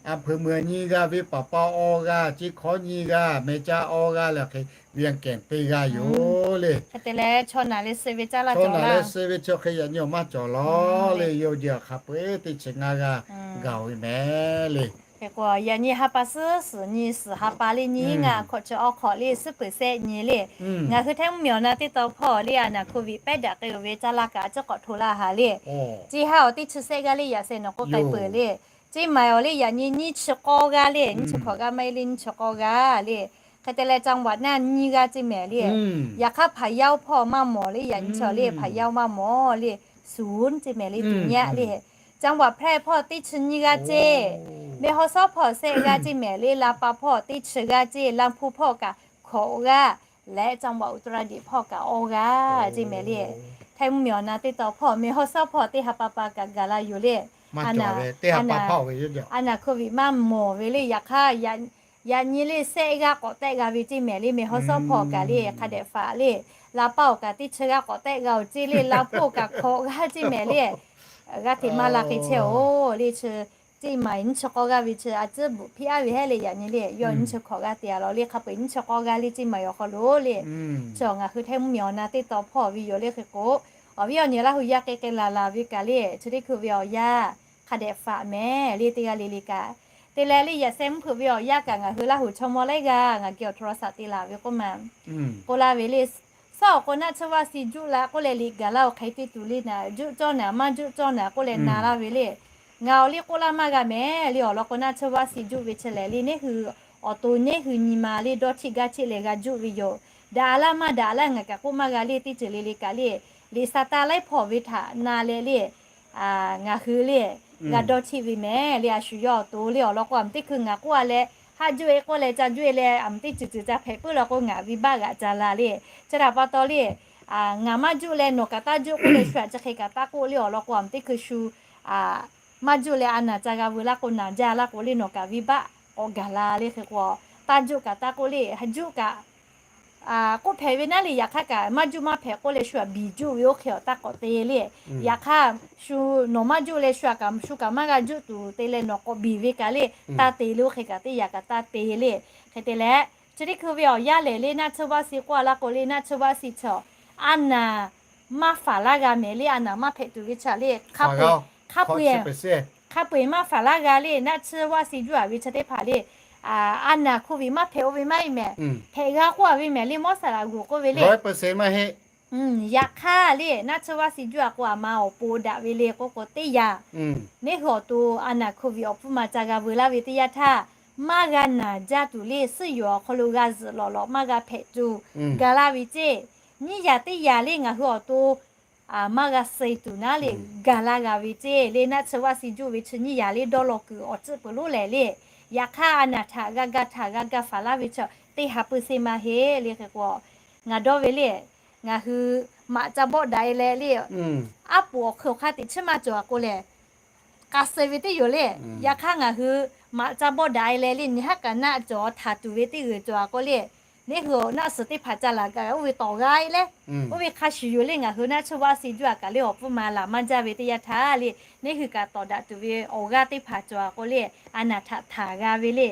อำเภอเมือง nyiˇ g'aˇ, venˇ paˍ paˇ awˇ g'aˇ, ceˇ hkawˉ nyiˇ g'aˇ, meh caˇ awˇ g'aˇ le, awˬ hk'e เวียงแก่น teˇ g'aˇ yoˬ le. Hk'e te leh chaw naˬ leh suh ve caˇ laˇ cawˬ laˇ, suh ve chi awˬ hk'e yaꞈ nyi awˬ maˇ cawˬ lawˬ le. Yawˇ jehˬ hk'a peu-eˬ teˇ chi ngaˇ g'aˇ gaˬ-oˬ ve mehˍ le. Hk'e k'o yaꞈ nyi ha pa suhˉ suhˍ nyi suhˍ ha pa le nyi ngaˇ hkawꞈ chi awˬ hk'awꞈ le suhˉ peuˬ sehˆ nyi le. Ngaˬ hui Htaiˇ mvuhˇmiˬ awˬ na teˇ taw hpawˇ le a naˍ โควิด pehˉ daꞈ k'ai-oˬ ve caˇ laˇ kaꞈ a ciˉ k'awꞈ hto laˇ ha le. Ceˇ ha awˬ teˇ chi shehˆ g'aˇ le yaꞈ sheh nawˬ k'oˆ k'ai peuˬ le. Ceˇ maiˍ awˬ le yaꞈ nyi nyiˇ chi k'awˇ g'aˇ le, nyiˇ chi hkawꞈ g'aˇ maˇ heˆ le, nyiˇ chi k'awˇ g'aˇ le. Hk'e te leh จังหวัด naˇ nyiˇ g'aˇ ceˇ mehˍ le. Yaꞈ hk'aˇ Phayao hpawˇ maˇ mawˬ le, yaꞈ nyi chi awˬ le Phayao maˇ mawˬ le, ศูนย์ ceˇ mehˍ le, tuˬ nyaˆ le. จังหวัดแพร่ hpawˇ teˇ chi nyiˇ g'aˇ ceˇ, Mehawsawˉ hpawˇ shehˆ g'aˇ ceˇ mehˍ le, Laˇ paˍ hpawˇ teˇ chi g'aˇ ceˇ, Laˇ hpu hpawˇ kaꞈ hkawꞈ g'aˇ leh จังหวัดอุตรดิตถ์ hpawˇ kaꞈ awˇ g'aˇ ceˇ mehˍ le. Htaiˇ mvuhˇmiˬ awˬ na teˇ taw hpawˇ Mehawsawˉ hpawˇ teˇ ha pa pa kaꞈ gaˬ la yoˬ le. A naˍ, a naˍ โควิด maˇ mawˬ ve le. Yaꞈ hk'aˇ yaꞈ nyi le shehˆ g'aˇ k'awꞈ tehˆ g'a ve ceˇ mehˍ le. Mehawsawˉ hpawˇ kaꞈ le hk'a dehꞈ faꞈ le, Laˇ paˍ awˬ kaꞈ teˇ chi g'aˇ k'awꞈ tehˆ g'a-oˬ ceˇ le, Laˇ hpu kaꞈ hkawꞈ g'aˇ ceˇ mehˍ le. G'aˇ hteꞈ maˇ la hk'e chehˇ-oˬ le. Chi ceˇ maiˍ nyiˇ chi k'awˇ g'aˇ ve chi a ciˉ bvuhꞈ hpiˇ-aˉ ve hehˉ le. Yaꞈ nyi le yawˇ nyiˇ chi hkawꞈ g'aˇ te-a lawˬ le, hk'a peu-eˬ nyiˇ chi k'awˇ g'aˇ le ceˇ maiˍ awˬ hk'aw lo le. Chi ngaˬ hui Htaiˇ mvuhˇmiˬ awˬ na teˇ taw hpawˇ ve yoˬ le. Hk'e k'o awˬ viˉ awˬ nyi Laˇ hu yaˇ k'ai k'ai laˬ laˬ ve kaꞈ le, chi teˇ hkui ve awˬ yanˇ hk'a dehꞈ faꞈ mehˍ le. Teˇ g'aˇ le le kaꞈ te leh le yaꞈ sheh mvuhˇ hpeuꞈ ve awˬ yanˇ kaꞈ ngaˬ hui Laˇ hu chaw mawˇ laiˉ g'aˇ ngaˬ geh awˬ hto la saꞈ te laˬ ve k'oˆ ma, k'oˆ laˇ ve le. Saˉ awˬ k'o naˆ tsuhˇ vaˆ si juˆ la k'oˆ leh liꞈ gaˬ laˇ-oˬ hk'e te tuˬ le naˍ, juˆ cawˇ naˍ maˇ juˆ cawˇ naˍ k'oˆ leh na laˇ ve le. Ngaˬ awˬ liˇ k'oˆ laˇ maˇ g'a mehˍ le. Awˬ lawn k'o naˆ tsuhˇ vaˆ si juˆ ve chi lehˬ le, neˇ hui awˬ to neˇ hui nyi ma le dawˇ htiˆ gaˇ htiˆ leh g'a juˆ ve yoˬ. Daꞈ laˇ maˇ daꞈ laˇ ngaˬ kaꞈ k'oˆ maˇ g'a le. Teˇ ceuˬ le le kaꞈ le, liꞈ sa taˇ laiˉ hpawˇ ve htaꞈ na leh le ngaˬ hui le g'a dawˇ htiˆ ve mehˍ le. A shu yawˇ awˬ to le awˬ lawn k'o, a meuꞈ teˇ hkui ngaˬ k'oˆ-a leh haˆ juˆ-e k'oˆ leh ca juˆ-e leh a meuꞈ teˇ ceuˬ ceuˬ ca hpehꞈ puiˉ la k'o ngaˬ venˇbaˆ g'aꞈ ca la le. Chi htaꞈ pa taw le, ngaˬ maˇ juˆ leh nawˬ kaꞈ taˇ juˆ k'oˆ leh shu htaꞈ chi hk'e kaꞈ taˇ k'oˆ le. Awˬ lawn k'o a meuꞈ teˇ hkui shu maˇ juˆ leh a naˍ ca g'a veu laˇ k'o naˍ jaˇ laˇ k'o le nawˬ kaꞈ venˇbaˆ k'awꞈ gaˬ la le. Hk'e k'o taˇ juˆ kaꞈ taˇ k'oˆ le, juˆ kaꞈ k'oˆ hpehꞈ ve naˉ le. Yaꞈ hk'aˇ kaꞈ maˇ juˆ maˇ hpehꞈ k'oˆ leh shu htaꞈ biˬ juˆ ve oˇ hk'e awˬ taˇ k'awꞈ te le. Yaꞈ hk'aˇ shu nawˬ maˇ juˆ leh shu htaꞈ kaꞈ shu kaꞈ maˇ g'a juˆ tuˬ te leh nawˬ k'awꞈ biˬ ve kaꞈ le taˇ te le. Oˇ hk'e kaꞈ teˇ yaꞈ kaꞈ taˇ te le. Hk'e te leh chi teˇ hkui ve awˬ yanˇ lehˬ le naˆ tsuhˇ vaˆ si k'oˆ-a laˇ k'o le, naˆ tsuhˇ vaˆ si chi a naˍ maˇ faˍ laˇ g'a mehˍ le. A naˍ maˇ hpehꞈ tuˬ ve chi le hk'a peu-eˬ, hk'a peu-eˬ maˇ faˍ laˇ g'a le. Naˆ tsuhˇ vaˆ si juˆ-a ve chi teˇ hpaˍ le, a naˍ โควิด maˇ hpehꞈ-o ve maˇ heˆ mehˍ. Hpehꞈ g'a k'oˆ-a ve mehˍ le, mawˇ saˍ laꞈ g'uˬ k'oˆ ve le. Yaꞈ hk'aˇ le naˆ tsuhˇ vaˆ si juˆ-a k'o a ma awˬ pon daꞈ ve le k'oˆ k'o teˇ yaꞈ neˇ hui awˬ to a naˍ โควิด awˬ hpfuhˇ ma ca g'a veu laˇ ve teˇ yanˇ htaˇ maˇ g'a naˍ jaˇ tuˬ le. Suhˉ yoˬ awˬ hk'aw lo g'a zuhꞈ lawꞈ lawꞈ maˇ g'a hpehꞈ tuˬ gaˬ laˇ ve ceˇ. Nyiˇ yaꞈ teˇ yaꞈ le ngaˬ hui awˬ to maˇ g'a suh tuˬ naˉ le gaˬ laˇ g'a ve ceˇ le. Naˆ tsuhˇ vaˆ si juˆ ve chi nyiˇ yaꞈ le dawˇ law kuiˬ awˬ tcuhˆ peuˬ lonˉ lehˍ le. Yaꞈ hk'aˇ a naˍ htaꞈ g'a ga htaꞈ g'a ga faˍ laˇ ve chi teˇ ha pui se ma heˆ le. Hk'e k'o ngaˬ dawˇ ve le, ngaˬ hui maꞈ ca bawˆ daꞈ-e leh le, aˉ poꞈ awˬ hk'ui awˬ hk'aˇ teꞈ chiˉ maˇ cawˬ-a k'o lehˬ k'a suh ve teˇ yoˬ le. Yaꞈ hk'aˇ ngaˬ hui maꞈ ca bawˆ daꞈ-e leh le nyi haˉ kaꞈ naˆ cawˬ htaˍ tuˬ ve teˇ g'uiˬ cawˬ-a k'o le, neˇ hui naˆ suhˍ teˇ hpaˍ ca laˬ kaꞈ oˇ ve tawˍ g'a-e le. Oˇ ve hk'a shuˍ yoˬ le. Ngaˬ hui naˆ tsuhˇ vaˆ si juˆ-a kaꞈ le awˬ pfuhˇ ma laˬ maˇ jaˇ ve teˇ yanˇ htaˇ le, neˇ hui kaꞈ tawˍ daꞈ tuˬ ve awˬ g'aˇ teˇ hpaˍ cawˬ-a k'o le, a naˍ htaꞈ htaˍ g'a ve le.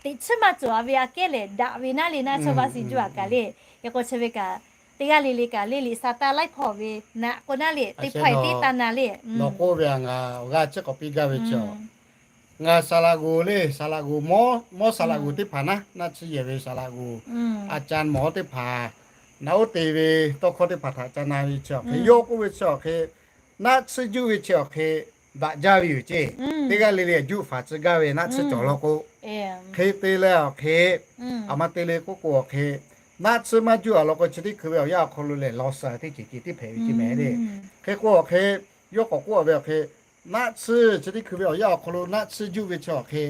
Teꞈ chiˉ maˇ cawˬ-a ve aꞈ kehˉ lehˬ daꞈ ve naˉ le naˆ tsuhˇ vaˆ si juˆ-a kaꞈ le. Hk'e k'o chi ve kaꞈ teˇ g'aˇ le le kaꞈ le liꞈ sa taˇ laiˉ hpawˇ ve naˆ k'o naˉ le teˇ hpaˍ-e teˇ taˇ na le. Nawˬ k'oˆ ve a ngaˬ awˬ g'aˇ chi k'awꞈ piˇ gaˇ ve chi ngaˬ saˍ laꞈ g'oˍ le, saˍ laꞈ g'oˍ mawˇ, mawˇ saˍ laꞈ g'oˍ teˇ hpaˍ naˉ, naˆ tsuhˇ yehˬ ve saˍ laꞈ g'oˍ a ca mawˬ teˇ hpaˍ naꞈ oˉ te ve tawˇ hkawˇ teˇ hpaˍ htaꞈ ca na ve chi awˬ hk'e, yawˇ k'oˆ ve chi awˬ hk'e, naˆ tsuhˇ juˆ ve chi awˬ hk'e daꞈ jaˇ ve yoˬ ceˇ. Teˇ g'aˇ le le juˆ faˍ tcuh gaˇ ve naˆ tsuhˇ cawˬ law k'o, hk'e te leh awˬ hk'e, a ma te le k'oˆ k'o awˬ hk'e, naˆ tsuhˇ maˇ juˆ-a law k'o chi teˇ hkui ve awˬ yanˇ awˬ hk'aw lo lehˬ law suh teˇ ceuˬ ceuˬ teˇ hpehꞈ ve ceˇ mehˍ le. Hk'e k'o awˬ hk'e, yawˇ k'awꞈ k'oˆ-a ve awˬ hk'e, naˆ tsuhˇ chi teˇ hkui ve awˬ yanˇ awˬ hk'aw lo naˆ tsuhˇ juˆ ve chi awˬ hk'e,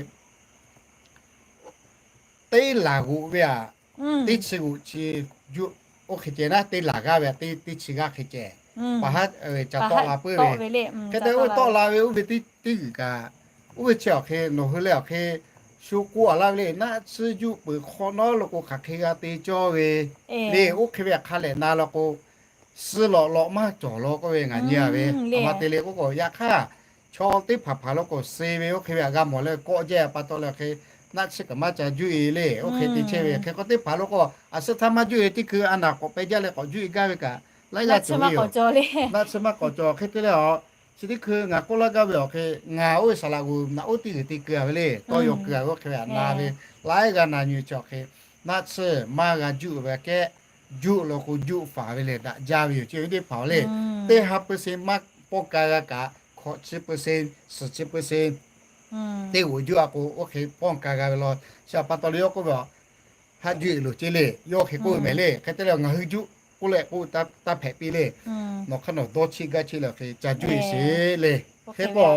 teˇ laˬ g'oꞈ ve aꞈ, teˇ chi g'oꞈ chi juˆ oˇ hk'e ceh naˉ, teˇ laˬ g'aˇ ve aꞈ teˇ chi g'aˇ hk'e ceh, paˍ haˉ ca tawˆ la puiˉ ve. Hk'e te oˇ ve tawˆ la ve oˇ ve teˇ g'uiˬ kaꞈ, oˇ ve chi awˬ hk'e nawˬ hui leh awˬ hk'e shu k'oˆ a laˇ ve le, naˆ tsuhˇ juˆ peuˬ hk'awꞈ nawˉ lo k'o hk'aˬ hk'e g'a te cawˇ ve le. Oˇ hk'e ve htaꞈ hk'a lehˬ na law k'o, suh lawꞈ lawꞈ maˇ cawˬ law k'oˆ ve ngaˬ nyi a ve, a ma te le k'oˆ k'o, yaꞈ hk'aˇ chaw teˇ hpaˍ hpaˍ lo k'o suh ve oˇ hk'e ve htaꞈ g'a mawˬ leh kawˆ jehˇ pa taw leh hk'e, naˆ tsuhˇ kaꞈ maˇ ca juˆ e le. Oˇ hk'e te chehˇ ve hk'e k'o, teˇ hpaˍ lo k'o a suhˉ htaˇ maˇ juˆ e teˇ hkui a naˍ k'awꞈ peh jaˇ leh k'awꞈ juˆ e gaˇ ve kaꞈ laiˉ g'aˇ cawˬ ve yoˬ. Naˆ tsuhˇ maˇ k'awꞈ cawˬ hk'e te leh a, chi teˇ hkui ngaˬ k'oˆ laˇ gaˇ ve awˬ hk'e, ngaˬ oˇ ve saˍ laꞈ g'uˬ naꞈ oˉ teˇ g'uiˬ te keu a ve le, tawˇ yaw keu a ve oˇ hk'e ve htaꞈ na ve, laiˉ g'aˇ na nyi chi awˬ hk'e, naˆ tsuhˇ maˇ g'a juˆ ve aꞈ kehˉ, juˆ law k'o juˆ faˍ ve lehˬ daꞈ jaˇ ve yoˬ. Chi ve teˇ hpaˍ awˬ le, teˇ ha percent maˇ pawˇ ka g'a kaꞈ, hkawꞈ chi percent, suhˍ chi percent teˇ g'uˬ juˆ a k'o oˇ hk'e pawˇ ka g'a ve law. Chi pa taw le yawˇ k'oˆ ve a, haˆ juˆ e loˬ ceˇ le, yawˇ hk'e k'oˆ ve mehˍ le. Hk'e te leh ngaˬ hui juˆ k'oˆ leh k'oˆ taˇ hpehꞈ piˇ le. Nawˬ hk'aˇ nawˬ dawˇ cheˆ gaˇ cheˆ leh hk'e ca juˆ e sheˍ le. Hk'e k'o,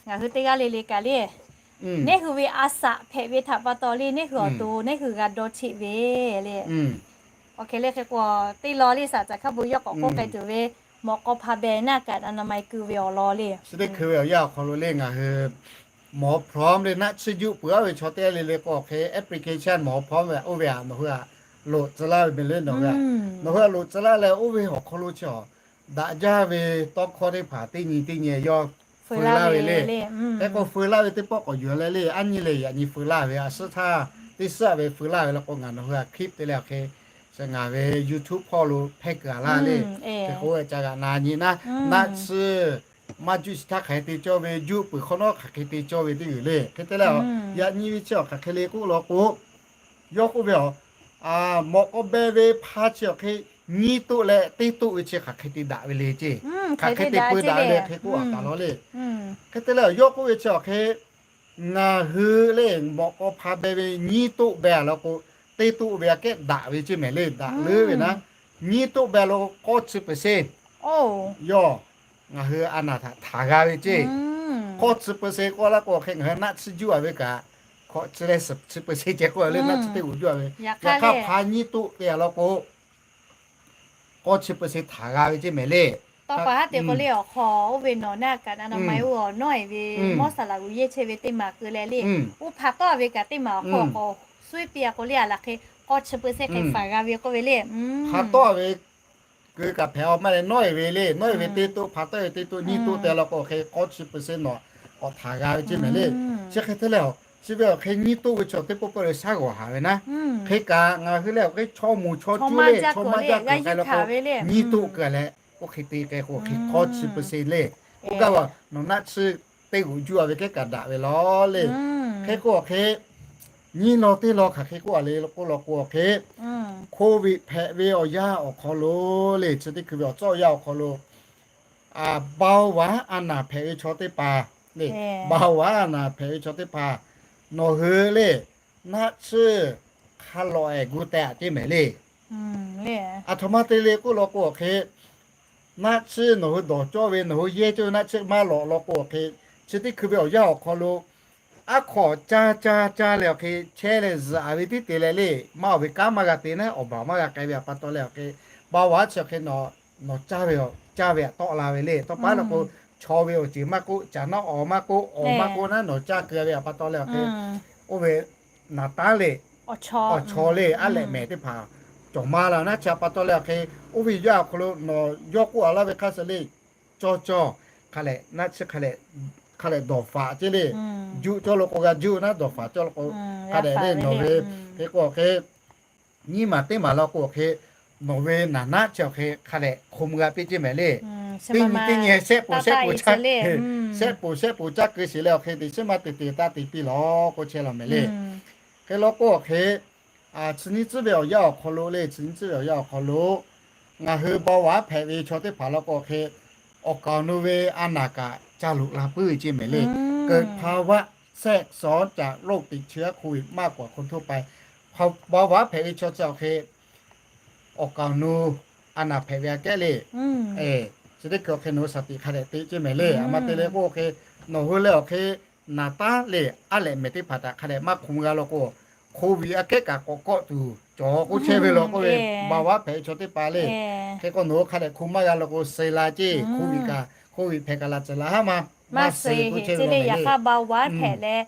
ngaˬ hui teˇ g'aˇ le le kaꞈ le, neˇ hui ve a saꞈ hpehꞈ ve htaꞈ pa taw le, neˇ hui awˬ to neˇ hui g'a dawˇ cheˆ ve le. Awˬ hk'e le hk'e k'o, teˇ law le saˍ caꞈ hkaˇ bon yawˇ k'awꞈ k'oˆ k'ai tuˬ ve, mawꞈ k'aw hpa beh naˆ kaꞈ a na ma e keu ve awˬ lawn le. Chi teˇ hkui ve awˬ yanˇ awˬ hk'aw lo le ngaˬ hui mawˬ hpawˇ le naˆ tsuhˇ juˆ peuˬ a ve chaw teˇ g'aˇ le le k'o hk'e application mawˬ hpawˇ ve oˇ ve a nawˬ hui a loꞈ tcuh laˇ ve mehˍ le. Nawˬ hui a loꞈ tcuh laˇ leh oˇ ve awˬ hk'aw lo chi a daꞈ jaˇ ve tawˇ hkawˇ teˇ hpaˍ teˇ nyi teˇ nyi yawˇ feu laˇ ve le. Hk'e k'o feu laˇ ve teˇ pawˆ k'awꞈ yuˬ leh le, a nyi le yaꞈ nyi feu laˇ ve a suhˉ htaˇ teˇ suhˉ a ve feu laˇ ve law k'o ngaˬ nawˬ hui a clip te leh awˬ hk'e, ngaˬ ve YouTube hpawˇ lo hpehˇ keu a laˇ le. Hk'e k'o ca g'aꞈ na nyi naˆ, naˆ tsuhˇ maˇ juˆ shiˍ htaˇ hk'aˬ hk'e te cawˇ ve, juˆ peuˬ hk'awꞈ nawˉ hk'aˬ hk'e te cawˇ ve teˇ g'uˬ le. Hk'e te leh a, yaꞈ nyi ve chi awˬ hk'aˬ hk'e le k'oˆ law k'o, yawˇ k'oˆ ve a, mawꞈ k'aw beh ve hpa chi awˬ hk'e nyiˇ toˆ leh teˇ toˆ ve chi hk'aˬ hk'e te daꞈ ve le ceˇ. Hk'aˬ hk'e te peu daꞈ ve le hk'e k'oˆ a taˍ law le. Hk'e te leh yawˇ k'oˆ ve chi awˬ hk'e, ngaˬ hui le mawꞈ k'aw hpa beh ve nyiˇ toˆ beh a law k'o, teˇ toˆ ve aꞈ kehˉ daꞈ ve ceˇ mehˍ le. Daꞈ leuˉ ve naˉ, nyiˇ toˆ beh a law k'o k'awˇ chi percent yawˇ ngaˬ hui a naˍ htaꞈ htaˍ g'a ve ceˇ. K'awˇ chi percent k'oˆ laˇ k'o hk'e ngaˬ hui naˆ tsuhˇ juˆ a ve kaꞈ, hkawꞈ chi leh suhˍ chi percent ceh k'oˆ a le, naˆ tsuhˇ teˇ g'uˬ juˆ a ve. Yaꞈ hk'aˇ hpa nyiˇ toˆ te a law k'o, k'awˇ chi percent htaˍ g'a ve ceˇ mehˍ le. Tawˇ pa haˉ te k'o le awˬ hk'aw oˇ ve nawˬ naˆ kaꞈ na na ma e oˇ a nawˉ e ve mawˇ saˍ laꞈ g'uˬ yehˇ chehˇ ve teˇ maˬ keu leh le, oˇ hpa tawˆ ve kaꞈ teˇ maˬ awˬ hk'aw k'awꞈ suˉ piˇ a k'o le a laˬ hk'e, k'awˇ chi percent hk'e faˍ g'a ve k'oˆ ve le. Hpa tawˆ ve keu kaꞈ hpehꞈ a maˇ leh nawˉ e ve le, nawˉ e ve teˇ toˆ, hpa tawˆ ve teˇ toˆ, nyiˇ toˆ te law k'o hk'e k'awˇ chi percent nawˬ k'awꞈ htaˍ g'a ve ceˇ mehˍ le. Chi hk'e te leh a, chi ve awˬ hk'e nyiˇ toˆ ve chi teˇ pawˆ pawˆ leh shaˉ g'awˬ haˍ ve naˉ, hk'e kaꞈ ngaˬ hui leh awˬ hk'e chaw moˍ chaw cuˇ le chaw maˇ jaˇ k'ai law k'o, nyiˇ toˆ keu leh oˇ hk'e te k'ai k'o hk'e k'awˇ chi percent le. Oˇ gaˇ va nawˬ naˆ tsuhˇ teˇ g'uˬ juˆ a ve kehˉ kaꞈ daꞈ ve law le. Hk'e k'o awˬ hk'e nyiˇ law teˇ law hk'aˬ hk'e k'oˆ a le k'oˆ law k'o awˬ hk'e, COVID hpehꞈ ve awˬ yanˇ awˬ hk'aw lo le, chi teˇ hkui ve awˬ tcuhˉ awˬ yanˇ awˬ hk'aw lo, ƀaoˍ vaˍ a naˍ hpehꞈ ve chaw teˇ hpaˍ le, ƀaoˍ vaˍ a naˍ hpehꞈ ve chaw teˇ hpaˍ, nawˬ hui le naˆ tsuhˇ hk'a lawꞈ ehˍ gu teh aꞈ ceˇ mehˍ le. Aˬ htoꞈ ma te le k'oˆ law k'o awˬ hk'e, naˆ tsuhˇ nawˬ hui dawˬ cawˇ ve, nawˬ hui yehˇ cawˇ ve naˆ tsuhˇ maˇ lawꞈ law k'o awˬ hk'e, chi teˇ hkui ve awˬ yanˇ awˬ hk'aw lo aˉ hk'awꞈ caˇ caˇ caˇ leh awˬ hk'e chehˇ leh zuhꞈ a ve tiˉ te leh le, maˇ awˬ ve kanˉ maˇ g'a te naˉ, awˬ baˬ maˇ g'a k'ai ve aꞈ pa taw leh awˬ hk'e, ƀaoˍ vaˍ chi awˬ hk'e nawˬ caˇ ve, caˇ ve aꞈ tawˆ la ve le. Tawˇ pa law k'o, chaw ve awˬ ceuˬ maˇ k'oˆ, caˬ naˆ awˬ maˇ k'oˆ, awˬ maˇ k'oˆ naˉ nawˬ caˇ keu ve aꞈ pa taw leh awˬ hk'e, oˇ ve naˍ tanˉ le, awˬ chaw le, aˉ lehꞈ mehˍ teˇ hpaˍ cawˬ ma la naˉ chi aꞈ pa taw leh awˬ hk'e, oˇ ve yaˇ awˬ hk'aw lo nawˬ yawˇ k'oˆ a laˇ ve hk'aˇ suh le, cawˇ cawˇ hk'a lehꞈ naˆ tsuhˇ hk'a lehꞈ dawˬ faˍ ceˇ le. Juˆ cawˇ law k'o g'a juˆ naˉ, dawˬ faˍ cawˇ law k'o hk'a dehꞈ le nawˬ ve hk'e k'o awˬ hk'e, nyiˇ maˬ teˇ maˬ law k'o awˬ hk'e, nawˬ ve naˍ naˆ chi awˬ hk'e hk'a dehꞈ hk'o mvuh g'a piˇ ceˇ mehˍ le. Teˇ nyi teˇ nyi shehˆ poˍ shehˆ poˍ caˇ, shehˆ poˍ shehˆ poˍ caˇ keu sheˍ leh awˬ hk'e teꞈ chiˉ maˇ te te taˇ te piˇ law k'oˆ chehˇ law mehˍ le. Hk'e law k'o awˬ hk'e, chi nyiˇ tcuhˉ ve awˬ yanˇ awˬ hk'aw lo le, chi nyiˇ tcuhˉ ve awˬ yanˇ awˬ hk'aw lo ngaˬ hui ƀaoˍ vaˍ hpehꞈ ve chaw teˇ hpaˍ law k'o awˬ hk'e, awˬ kaˍ awˬ nu ve a naˍ kaꞈ ca loꞈ la puiˉ ve ceˇ mehˍ le. เกิดภาวะแทรกซ้อนจากโรคติดเชื้อโควิดมากกว่าคนทั่วไป Ƀaoˍ vaˍ hpehꞈ ve chaw chi awˬ hk'e, awˬ kaˍ awˬ nu a naˍ hpehꞈ ve aꞈ kehˉ le. Chi teˇ hkui awˬ hk'e nawˬ hui shaˍ tiꞈ hk'a dehꞈ te ceˇ mehˍ le. Aˬ ma te leh k'o awˬ hk'e, nawˬ hui leh awˬ hk'e naˍ tanˉ le aˉ lehꞈ mehˍ teˇ hpaˍ htaꞈ hk'a dehꞈ maˇ hk'o mvuh g'a law k'o, โควิด aꞈ kehˉ kaꞈ k'awꞈ kawˆ tuˬ cawˬ k'oˆ chehˇ ve law k'oˆ ve, ƀaoˍ vaˍ hpehꞈ ve chaw teˇ hpaˍ le. Hk'e k'o nawˬ hui hk'a dehꞈ hk'o maˇ g'a law k'o suh la ceˇ, โควิด kaꞈ โควิด hpehꞈ kaꞈ laˬ tcuhˍ laˬ haˉ ma maˇ suh heˆ ce le. Yaꞈ hk'aˇ เบาหวาน hpehꞈ leh,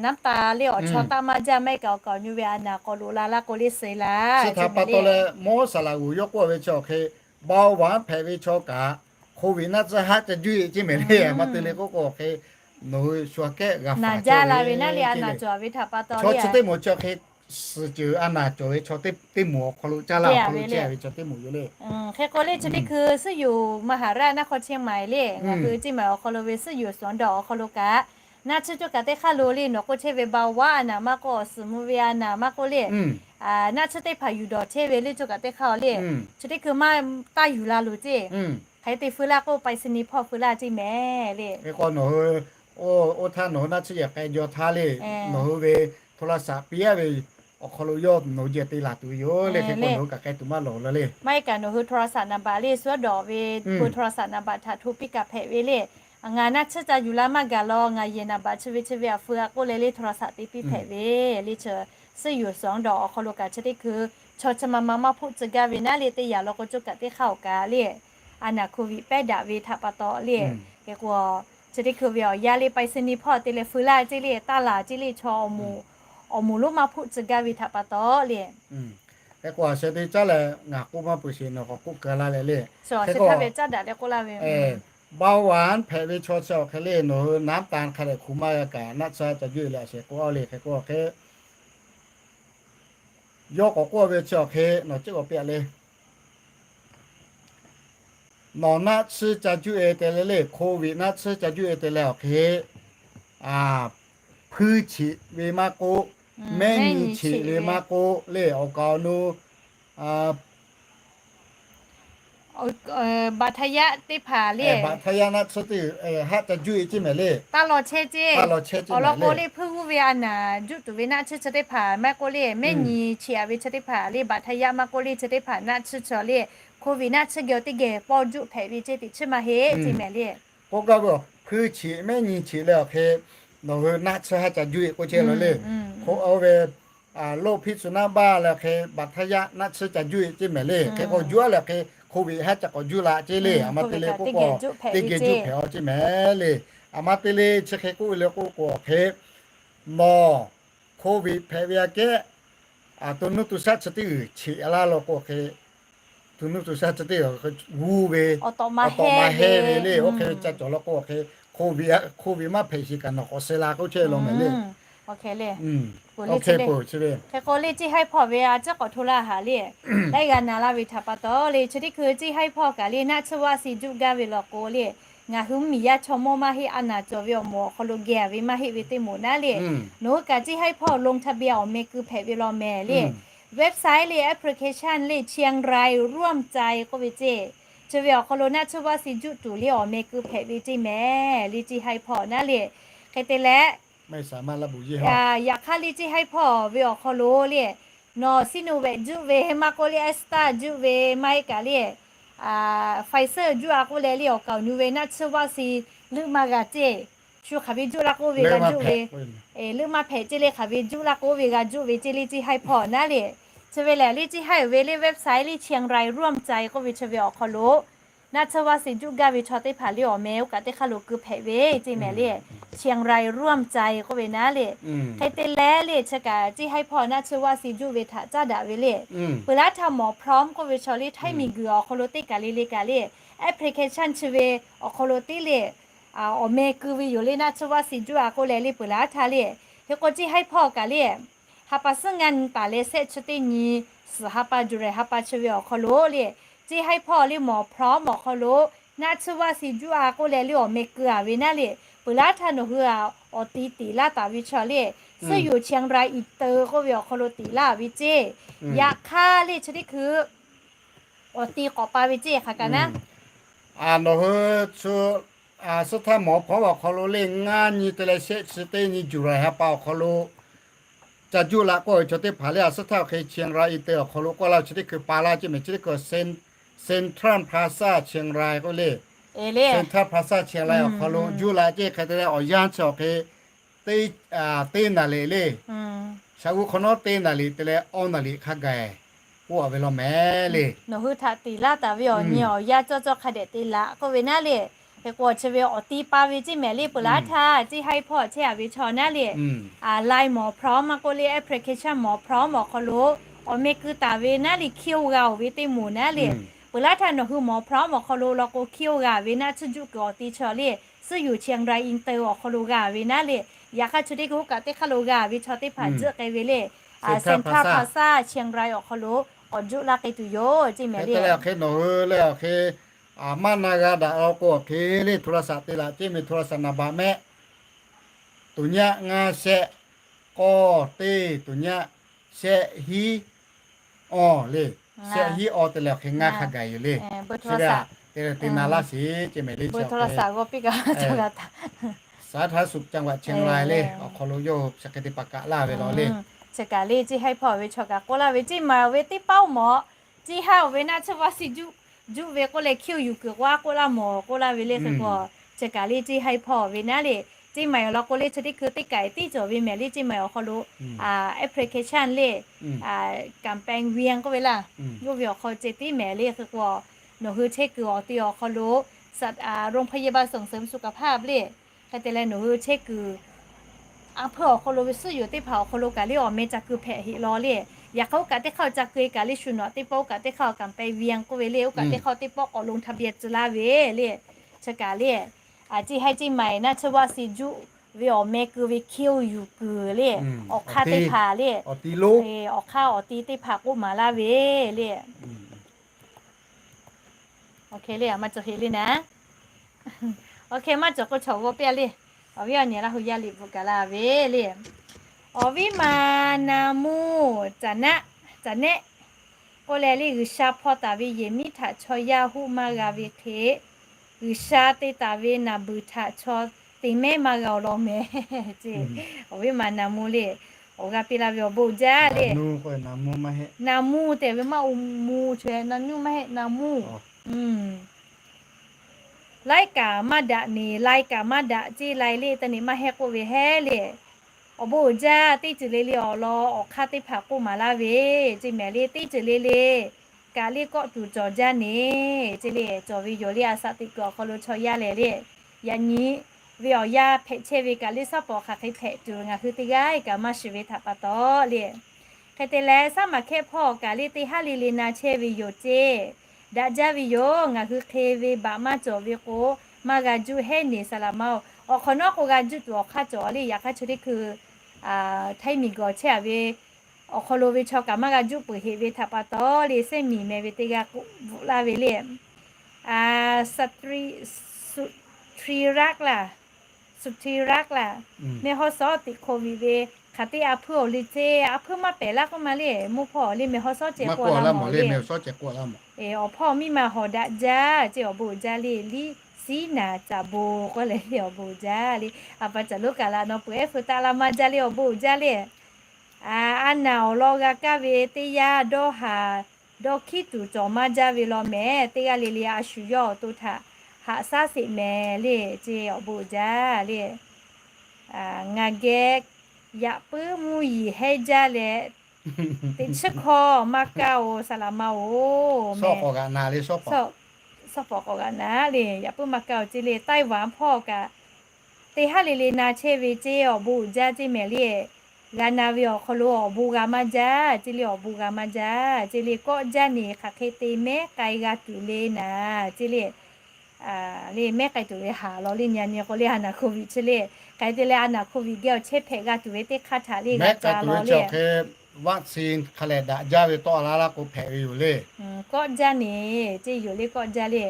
naˉ taˍ le awˬ chaw taˇ maˇ jaˇ maˇ heˆ kaꞈ awˬ kaˍ awˬ nu ve a naˍ k'awꞈ loꞈ la laˇ k'o le suh la. Chi htaꞈ pa taw leh mawˇ saˍ laꞈ g'uˬ yawˇ k'oˆ ve chi awˬ hk'e, เบาหวาน hpehꞈ ve chaw kaꞈ โควิด naˆ tsuhˇ haˆ ca juˇ e ceˇ mehˍ le. A ma te le k'oˆ k'o awˬ hk'e, nawˬ hui shu aꞈ kehˉ g'a faˍ jaˇ la ve naˉ le a naˍ cawˬ ve htaꞈ pa taw chaw chi teˇ moˍ chi awˬ hk'e, suhˍ ceuˬ a naˍ cawˬ ve chaw teˇ moˍ awˬ hk'aw lo caˇ laˇ awˬ hk'aw lo chehˇ ve chaw teˇ moˍ yoˬ le. Hk'e k'o le chi teˇ hkui suhˉ yuˬ มหาราชนครเชียงใหม่ le ngaˬ hui ceˇ maˬ awˬ hk'aw lo ve suhˉ yuˬ สวนดอก awˬ hk'aw lo kaꞈ, naˆ tsuhˇ cawˬ kaꞈ teˇ hk'aˇ lo le nawˬ k'oˆ chehˇ ve เบาหวาน a naˍ maˇ k'oˆ awˬ suhˍ mvuh ve a naˍ maˇ k'oˆ le, naˆ tsuhˇ teˇ hpaˍ yuˬ dawˬ chehˇ ve le cawˬ kaꞈ teˇ hk'aˇ le. Chi teˇ hkui maˇ taˇ yuˬ la loˬ ceˇ. Hk'e te feu laˇ k'o ไปรษณีย์ hpawˇ feu laˇ ceˇ mehˍ le. Hk'e k'o nawˬ hui, oˇ htaˇ nawˬ hui naˆ tsuhˇ yehˬ k'ai jaw htaˇ le, nawˬ hui ve โทรศัพท์ piˇ aˉ ve awˬ hk'aw lo yawˇ nawˬ hui geh te laˬ tuˬ ve yoˬ le. Hk'e k'o nawˬ hui kaꞈ k'ai tuˬ maˇ lawˬ la le. Maˇ heˆ kaꞈ nawˬ hui โทรศัพท์ นัมเบอร์ le suhˉ dawˬ ve เบอร์ โทรศัพท์ นัมเบอร์ htaꞈ hto piˇ kaꞈ hpehꞈ ve le. Ngaˬ naˆ tsuhˇ ca yuˬ la maˇ gaˬ law, ngaˬ yehˬ นัมเบอร์ chi ve chi ve a feu a k'oˆ leh le โทรศัพท์ te piˇ hpehꞈ ve le. Chi suhˉ yuˬ สวนดอก awˬ hk'aw lo kaꞈ chi teˇ hkui chaw chi ma ma maˇ hpuˆ tcuh gaˇ ve naˉ le teˇ yanˇ law k'o cawˬ kaꞈ teˇ hk'aˇ awˬ kaꞈ le, a naˍ โควิด pehˉ daꞈ ve htaꞈ pa taw le. Hk'e k'o chi teˇ hkui ve awˬ yanˇ le ไปรษณีย์ hpawˇ te leh feu laˇ ceˇ le, taˇ laˬ ceˇ le, chaw awˬ moˍ, awˬ moˍ lonˉ maˇ hpuˆ tcuh gaˇ ve htaꞈ pa taw le. Hk'e k'o a sheh te caˉ leh ngaˬ k'oˆ maˇ peuˬ sheˍ nawˬ k'awꞈ k'oˆ keu laˇ leh le. Hk'e k'o เบาหวาน hpehꞈ ve chaw chi awˬ hk'e le nawˬ hui น้ำตาล hk'a dehꞈ hk'u maˇ g'a kaꞈ naˆ tsuhˇ ca juˇ e leh a sheh k'oˆ a le. Hk'e k'o awˬ hk'e, yawˇ k'awꞈ k'oˆ ve chi awˬ hk'e nawˬ ceˇ k'awꞈ piˇ a le. Nawˬ naˆ tsuhˇ ca juˇ e te leh le, โควิด naˆ tsuhˇ ca juˇ e te leh awˬ hk'e, hpuiˇ cheꞈ ve maˇ k'oˆ, mehˉ nyi cheꞈ ve maˇ k'oˆ le awˬ kaˍ awˬ nu บาดทะยัก teˇ hpaˍ le, บาดทะยัก naˆ tsuhˇ teˇ haˆ ca juˇ e ceˇ mehˍ le. Taˇ law chehˇ ceˇ. Awˬ lawn k'o le hpuiˇ g'uˇ ve a naˍ juˆ tuˬ ve naˆ tsuhˇ chi teˇ hpaˍ maˇ k'oˆ le, mehˉ nyi cheꞈ a ve chi teˇ hpaˍ le, บาดทะยัก maˇ k'oˆ le chi teˇ hpaˍ naˆ tsuhˇ chi le, โควิด naˆ tsuhˇ geh teˇ geh pawˇ juˆ hpehꞈ ve ceˇ teꞈ chiˇ maˇ heˆ ceˇ mehˍ le. K'oˆ gaˇ ve, hpuiˇ cheꞈ mehˉ nyi cheꞈ leh awˬ hk'e nawˬ hui naˆ tsuhˇ haˆ ca juˇ e k'oˆ chehˇ la le. Oˇ ve โรคพิษสุนัขบ้า leh awˬ hk'e บาดทะยัก naˆ tsuhˇ ca juˇ e ceˇ mehˍ le. Hk'e k'o juˇ a leh awˬ hk'e โควิด haˆ ca k'awꞈ juˇ la ceˇ le. A ma te le k'oˆ k'o teˇ geh juˇ hpehꞈ a ceˇ mehˍ le. A ma te le chi hk'e k'oˆ ve le k'oˆ k'o awˬ hk'e, nawˬ โควิด hpehꞈ ve aꞈ kehˉ, to nuˇ to shaˆ chi teˇ g'uiˬ cheꞈ laˇ law k'o hk'e, to nuˇ to shaˆ chi teˇ g'uiˬ g'uˇ ve, awˬ tawꞈ ma heˆ ve le. Oˇ hk'e ca cawˬ law k'o hk'e, โควิด maˇ hpehꞈ sheˍ kaꞈ nawˬ k'awꞈ suh la k'oˆ chehˇ law mehˍ le. Hk'e k'o le เจ๊ไฮ้พ่อ ve a ciˉ k'awꞈ hto laˇ haˍ le. Laiˉ g'a na laˇ ve htaꞈ pa taw le chi teˇ hkui เจ๊ไฮ้พ่อ kaꞈ le naˆ tsuhˇ vaˆ si juˆ gaˇ ve law k'o le, ngaˬ hui miˬ yaˇ chaw mawˇ maˇ heˆ, a naˍ cawˬ ve awˬ moˍ awˬ hk'aw lo geh ve maˇ heˆ ve teˇ moˍ naˉ le, nawˬ hui kaꞈ เจ๊ไฮ้พ่อ ลงทะเบียน awˬ meh keu hpehꞈ ve law mehˍ le. Website le application le เชียงรายร่วมใจ k'oˆ ve ceˇ. Chi ve awˬ hk'aw lo naˆ tsuhˇ vaˆ si juˆ tuˬ le awˬ meh keu hpehꞈ ve ceˇ mehˍ le เจ๊ไฮ้พ่อ naˉ le. Hk'e te leh, yaꞈ hk'aˇ le เจ๊ไฮ้พ่อ ve awˬ hk'aw lo le, nawˬ ซีโนแวค juˆ ve maˇ k'oˆ le, แอสตรา juˆ ve maˇ heˆ kaꞈ le, Pfizer juˆ a k'oˆ leh le awˬ kaˍ awˬ nu ve naˆ tsuhˇ vaˆ si leuˆ maˇ g'a ceˇ. Shu hk'aˬ ve juˆ laˇ k'oˆ ve g'a juˆ ve, leuˆ maˇ hpehꞈ ceˇ le hk'aˬ ve juˆ laˇ k'oˆ ve g'a juˆ ve ceˇ le เจ๊ไฮ้พ่อ naˉ le. Chi ve lehˬ le เจ๊ไฮ้ ve le website le เชียงรายร่วมใจ k'oˆ ve chi ve awˬ hk'aw lo naˆ tsuhˇ vaˆ si juˆ gaˇ ve chaw teˇ hpaˍ le awˬ meh oˇ kaꞈ teˇ hk'aˇ lo keu hpehꞈ ve ceˇ mehˍ le. เชียงรายร่วมใจ k'oˆ ve naˉ le. Hk'e te leh le chi kaꞈ เจ๊ไฮ้พ่อ naˆ tsuhˇ vaˆ si juˆ ve htaꞈ caˉ daꞈ ve le. Peuˬ laˇ htaˇ หมอพร้อม k'oˆ ve chaw le Htaiˇ miˬguiˬ awˬ hk'aw lo teˇ kaˬ le le kaꞈ le, application chi ve awˬ hk'aw lo teˇ le awˬ meh keu ve yoˬ le naˆ tsuhˇ vaˆ si juˆ a k'oˆ leh le peuˬ laˇ htaˇ le. Hk'e k'o เจ๊ไฮ้พ่อ kaꞈ le ha pa suhˉ ngaˇ nyi taˍ leh shehˆ chi teˇ nyi, suhˍ ha pa July ha pa chi ve awˬ hk'aw lo le, เจ๊ไฮ้พ่อ le หมอพร้อม awˬ hk'aw lo naˆ tsuhˇ vaˆ si juˆ a k'oˆ leh le awˬ meh keu a ve naˉ le. Peuˬ laˇ htaˇ nawˬ hui a awˬ ti tiꞈ laˇ taˍ ve chaw le, suhˉ yoˬ เชียงรายอินเตอร์ k'oˆ ve awˬ hk'aw lo tiꞈ laˇ ve ceˇ. Yaꞈ hk'aˇ le chi teˇ hkui awˬ ti k'awꞈ pa ve ceˇ hk'aˬ kaꞈ naˉ, nawˬ hui suhˉ htaˇ หมอพร้อม awˬ hk'aw lo le ngaˇ nyi te leh shehˆ chi teˇ nyi July ha pa awˬ hk'aw lo ca juˆ la k'oˆ ve chaw teˇ hpaˍ le a suhˉ htaˇ awˬ hk'e เชียงรายอินเตอร์ awˬ hk'aw lo k'oˆ laˇ chi teˇ hkui pa laˇ ceˇ mehˍ chi teˇ hkui Central Plaza เชียงราย k'oˆ le. Central Plaza เชียงราย awˬ hk'aw lo juˆ la ceˇ hk'e te leh awˬ yanˇ chi awˬ hk'e teˇ naˍ liꞈ le, shaˍ uiˍ hk'awꞈ nawˉ teˇ naˍ liꞈ te leh awˇ naˍ liꞈ hk'a gaˬ k'oˆ a ve law mehˍ le. Nawˬ hui htaꞈ tiꞈ laˇ taˍ ve awˬ nyi awˬ yanˇ cawˇ cawˇ hk'a dehꞈ te laꞈ k'oˆ ve naˉ le. Hk'e k'o chi ve awˬ ti pa ve ceˇ mehˍ le, peuˬ laˇ htaˇ ceˇ haiˉ hpawˇ chehˇ a ve chaw naˉ le, line หมอพร้อม maˇ k'oˆ le application หมอพร้อม awˬ hk'aw lo awˬ meh keu taˍ ve naˉ le คิว g'a-oˬ ve teˇ moˍ naˉ le. Peuˬ laˇ htaˇ nawˬ hui หมอพร้อม awˬ hk'aw lo law k'o คิว g'a ve naˉ chi juˆ kuiˬ awˬ ti chaw le, suhˉ yuˬ Chiang Rai Inter awˬ hk'aw lo g'a ve naˉ le, yaꞈ hk'aˇ chi teˇ hkui oˇ kaꞈ teˇ hk'aˇ lo g'a ve chaw teˇ hpaˍ tzuhˆ k'ai ve le, Central Plaza Chiang Rai awˬ hk'aw lo k'awꞈ juˆ laˇ k'ai tuˬ yoˬ ceˇ mehˍ le. Hk'e te leh hk'e nawˬ hui le awˬ hk'e maˇ na g'a daꞈ law k'o awˬ hk'e le โทรศัพท์ te laꞈ ceˇ mehˍ โทรศัพท์ naˍ baꞈ mehˆ သုnya ngaˇ shehˆ k'awˇ teˇ သုnya shehˆ hiˉ awˬ le, shehˆ hiˉ awˬ te leh awˬ hk'e ngaˇ hk'a gaˬ yoˬ le. Chi ve aꞈ te leh te na laˇ sheˍ ceˇ mehˍ le. เบอร์โทรศัพท์ ก็ pick up จังหวัด สาธารณสุขจังหวัดเชียงราย le awˬ hk'aw lo yawˇ hui chi hk'e te paˍ kaꞈ laˇ ve law le. Chi kaꞈ le ceˇ haiˉ hpawˇ ve chaw kaꞈ k'oˆ laˇ ve ceˇ maˬ ve teˇ paˉ oˇ mawˬ, ceˇ haiˉ awˬ ve naˉ chi vaˇ si juˆ juˆ ve k'oˆ leh คิว yuˬ kuiˬ k'o a k'oˆ laˇ mawˬ k'oˆ laˇ ve le. Hk'e k'o chi kaꞈ le ceˇ haiˉ hpawˇ ve naˉ le, ceˇ maˬ awˬ lawn k'o le chi teˇ hkui teˇ kaiˍ tiˉ cawˬ ve mehˍ le ceˇ maˬ awˬ hk'aw lo application le, campaign เวียง k'oˆ ve laˇ, yawˇ ve awˬ hk'aw ceh tiˉ mehˍ le. Hk'e k'o nawˬ hui chehˇ kuiˬ awˬ ti awˬ hk'aw lo โรงพยาบาลส่งเสริมสุขภาพ le, hk'e te leh nawˬ hui chehˇ kuiˬ a hpeuˇ awˬ hk'aw lo ve suhˉ yoˬ teˇ hpaˍ awˬ hk'aw lo kaꞈ le awˬ meh ca keu hpehꞈ heꞈ law le. Yaꞈ hk'aˇ oˇ kaꞈ teˇ hk'aˇ ca keu e kaꞈ le shu nawꞈ teˇ pawˆ oˇ kaꞈ teˇ hk'aˇ campaign เวียง k'oˆ ve le, oˇ kaꞈ teˇ hk'aˇ teˇ pawˆ k'awꞈ ลงทะเบียน tcuh laˇ ve le. Chi kaꞈ le ceˇ haiˉ ceˇ maˬ naˉ chi vaˇ si juˆ ve awˬ meh keu ve คิว yuˬ kuiˬ le, awˬ hk'aˇ teˇ hpaˍ le, awˬ hk'aˇ awˬ ti teˇ hpaˍ k'oˆ maˍ laˇ ve le. Awˬ hk'e le maˇ cawˬ heˆ le naˉ. Awˬ hk'e maˇ cawˬ k'o chaw g'aw piˇ a le. Awˬ viˉ awˬ nyi Laˇ hu yaˇ liꞈ bvuhꞈ kaꞈ la ve le. Awˬ viˉ ma naˍ muˇ caꞈ nehˆ k'oˆ leh le, G'uiˬsha hpaw taˍ ve yehˬ miˉ htaꞈ chaw yaˇ hoˆ maˇ g'a ve hk'e, G'uiˬsha te taˍ ve naˍ beuˬ htaꞈ chaw te mehˉ maˇ g'a-oˬ law mehˍ ceˇ. Awˬ viˉ ma naˍ muˇ le, awˬ g'a piˇ laˇ ve awˬ bon uiˍ jaˇ le. Naˍ muˇ tehꞈ ve maˇ u mu chaweh naˍ nuˇ maˇ heˆ naˍ muˇ. Laiˉ kaꞈ maˇ daꞈ neˬ, lai kaꞈ maˇ daꞈ ceˇ lai le, teˇ nehˬ maˇ heˆ k'oˆ ve heˉ le. Awˬ bon uiˍ jaˇ, teˇ ceuˬ le le awˬ lawn awˬ hk'aˇ teˇ hpaˍ k'oˆ maˍ laˇ ve ceˇ mehˍ le, teˇ ceuˬ le le kaꞈ le kawˆ tuˬ cawˬ jaˇ neˬ ceˇ le. Cawˬ ve yoˬ le, a shaꞈ teꞈ kuiˬ awˬ hk'aw lo chaw yaˇ lehˬ le, yaꞈ nyi ve awˬ yanˇ hpehꞈ chehˇ ve kaꞈ le shaˉ pawˍ hk'aˬ hk'e hpehꞈ tuˬ ngaˬ hui teˇ g'aˇ kaꞈ maˇ shiˍ ve htaꞈ pa taw le. Hk'e te leh, shaˉ maˬ hkehˇ hpawˇ kaꞈ le teˇ haˉ le le na chehˇ ve yoˬ ceˇ. Daꞈ jaˇ ve yoˬ. Ngaˬ hui hk'e ve baꞈ maˇ cawˬ ve k'o, maˇ g'a juˇ heˉ neˬ saˍ laꞈ ma-oˬ. Awˬ hk'awꞈ nawˉ k'o g'a juˇ tuˬ awˬ hk'aˇ cawˬ le. Yaꞈ hk'aˇ chi teˇ hkui htaiˇ miˬ gawˬ chehˇ a ve awˬ hk'aw lo ve chaw kaꞈ maˇ g'a juˇ peuˬ heꞈ ve htaꞈ pa taw le, Sehˉ miˬ meh ve teˇ g'aˇ k'oˆ bvuhꞈ laˇ ve le. Suthri Raˆ laˇ, Suthri Raˆ laˇ, meh hawˉ sawˉ tiꞈ โควิด ve hk'aˬ teˇ a hpuiˇ awˬ le ceˇ, a hpuiˇ maˇ pehˬ laˇ k'oˆ ma le, mvuhˇ hpawˇ awˬ le meh hawˉ sawˉ ceh k'oˆ laˇ mawˬ le. Awˬ hpawˇ miˇ ma hawˍ daꞈ jaˇ ceˇ, awˬ bon uiˍ jaˇ le. Liˇ siˉ naˍ caˍ bon k'oˆ leh le awˬ bon uiˍ jaˇ le. A pa caˬ lonˉ kaꞈ la nawˬ peuˬ ehˉ feu taˆ laˇ maˇ jaˇ le, awˬ bon uiˍ jaˇ le. A naˍ awˬ lawn g'a kaˇ ve teˇ yanˇ dawˇ haˍ dawˇ hkiˉ tuˬ cawˬ maˇ jaˇ ve law mehˍ. Teˇ g'aˇ le le a shu yawˇ awˬ to htaꞈ haꞈ shaˉ sheˍ mehˍ le ceˇ, awˬ bon uiˍ jaˇ le. Ngaˬ geh yaꞈ puiˉ mvuhˇ yeˬ hehnˇ jaˇ leh, teꞈ chiˉ hkawˇ maˇ kaˇ-oˬ saˍ laꞈ ma-oˬ meh. Shaˉ pawˍ k'awꞈ g'aꞈ na le, yaꞈ puiˉ maˇ kaˇ-oˬ ceˇ le. Taiˇ vaˍ hpawˇ kaꞈ teˇ haˉ le le na chehˇ ve ceˇ, awˬ bon uiˍ jaˇ ceˇ mehˍ le. G'a na ve awˬ hk'aw lo awˬ bon g'a maˇ jaˇ ceˇ le, awˬ bon g'a maˇ jaˇ ceˇ le. Kawˆ jaˇ neˬ hk'aˬ hk'e te mehˉ k'ai g'a tuˬ le naˍ ceˇ le. Le mehˉ k'ai tuˬ ve haˍ law le, nyi a nyi k'o le a naˍ โควิด chi le. Hk'aˬ hk'e te leh a naˍ โควิด geh awˬ chehˇ hpehꞈ g'a tuˬ ve teˇ hk'aˇ htaꞈ le g'a ca law le. Vaccine hk'a lehˬ daꞈ jaˇ ve tawˆ la laˇ k'o hpehꞈ ve yoˬ le. Kawˆ jaˇ neˬ ceˇ yoˬ le, kawˆ jaˇ le.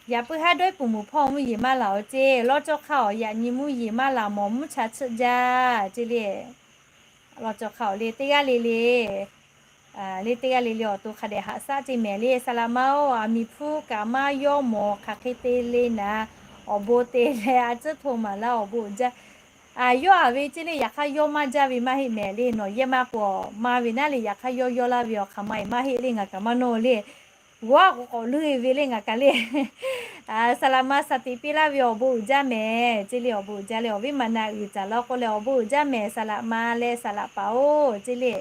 Yaꞈ puiˉ haˉ dawˇ puˍ muˬ hpawˇ mvuhˇ yeˬ maˇ laˬ-oˬ ceˇ, lawˇ cawˇ hk'aˇ awˬ yaꞈ nyi mvuhˇ yeˬ maˇ laˬ mawˬ mvuhˇ cha chiˆ jaˇ ceˇ le. Lawˇ cawˇ hk'aˇ awˬ le teˇ g'aˇ le le le teˇ g'aˇ le le awˬ to hk'a dehꞈ haꞈ shaˉ ceˇ mehˍ le. Saˍ laꞈ ma-oˬ, aˬ miˍ hpfuhˇ kaꞈ maˇ yawˇ mawˬ hk'aˬ hk'e te le naˍ, awˬ bon te leh a tcuhˉ hto maˍ laˇ, awˬ bon uiˍ jaˇ. Yawˇ a ve ceˇ le, yaꞈ hk'aˇ yawˇ maˇ jaˇ ve maˇ heˆ mehˍ le. Nawˬ yehˇ maˇ k'o maˇ ve naˉ le, yaꞈ hk'aˇ yawˇ yawˇ laˇ ve awˬ hk'aˬ ma e maˇ heˆ le, ngaˬ kaꞈ maˇ nawˇ le. G'awˇ a k'o k'awꞈ leuˇ e ve le ngaˬ kaꞈ le. Saˍ laꞈ ma shaˍ tiꞈ piˇ laˇ ve awˬ bon uiˍ jaˇ mehˍ ceˇ le, awˬ bon uiˍ jaˇ le. Awˬ viˉ ma na uiˍ caˍ law k'oˆ leh awˬ bon uiˍ jaˇ mehˍ saˍ laꞈ ma leh saˍ laꞈ paˍ-oˬ ceˇ le.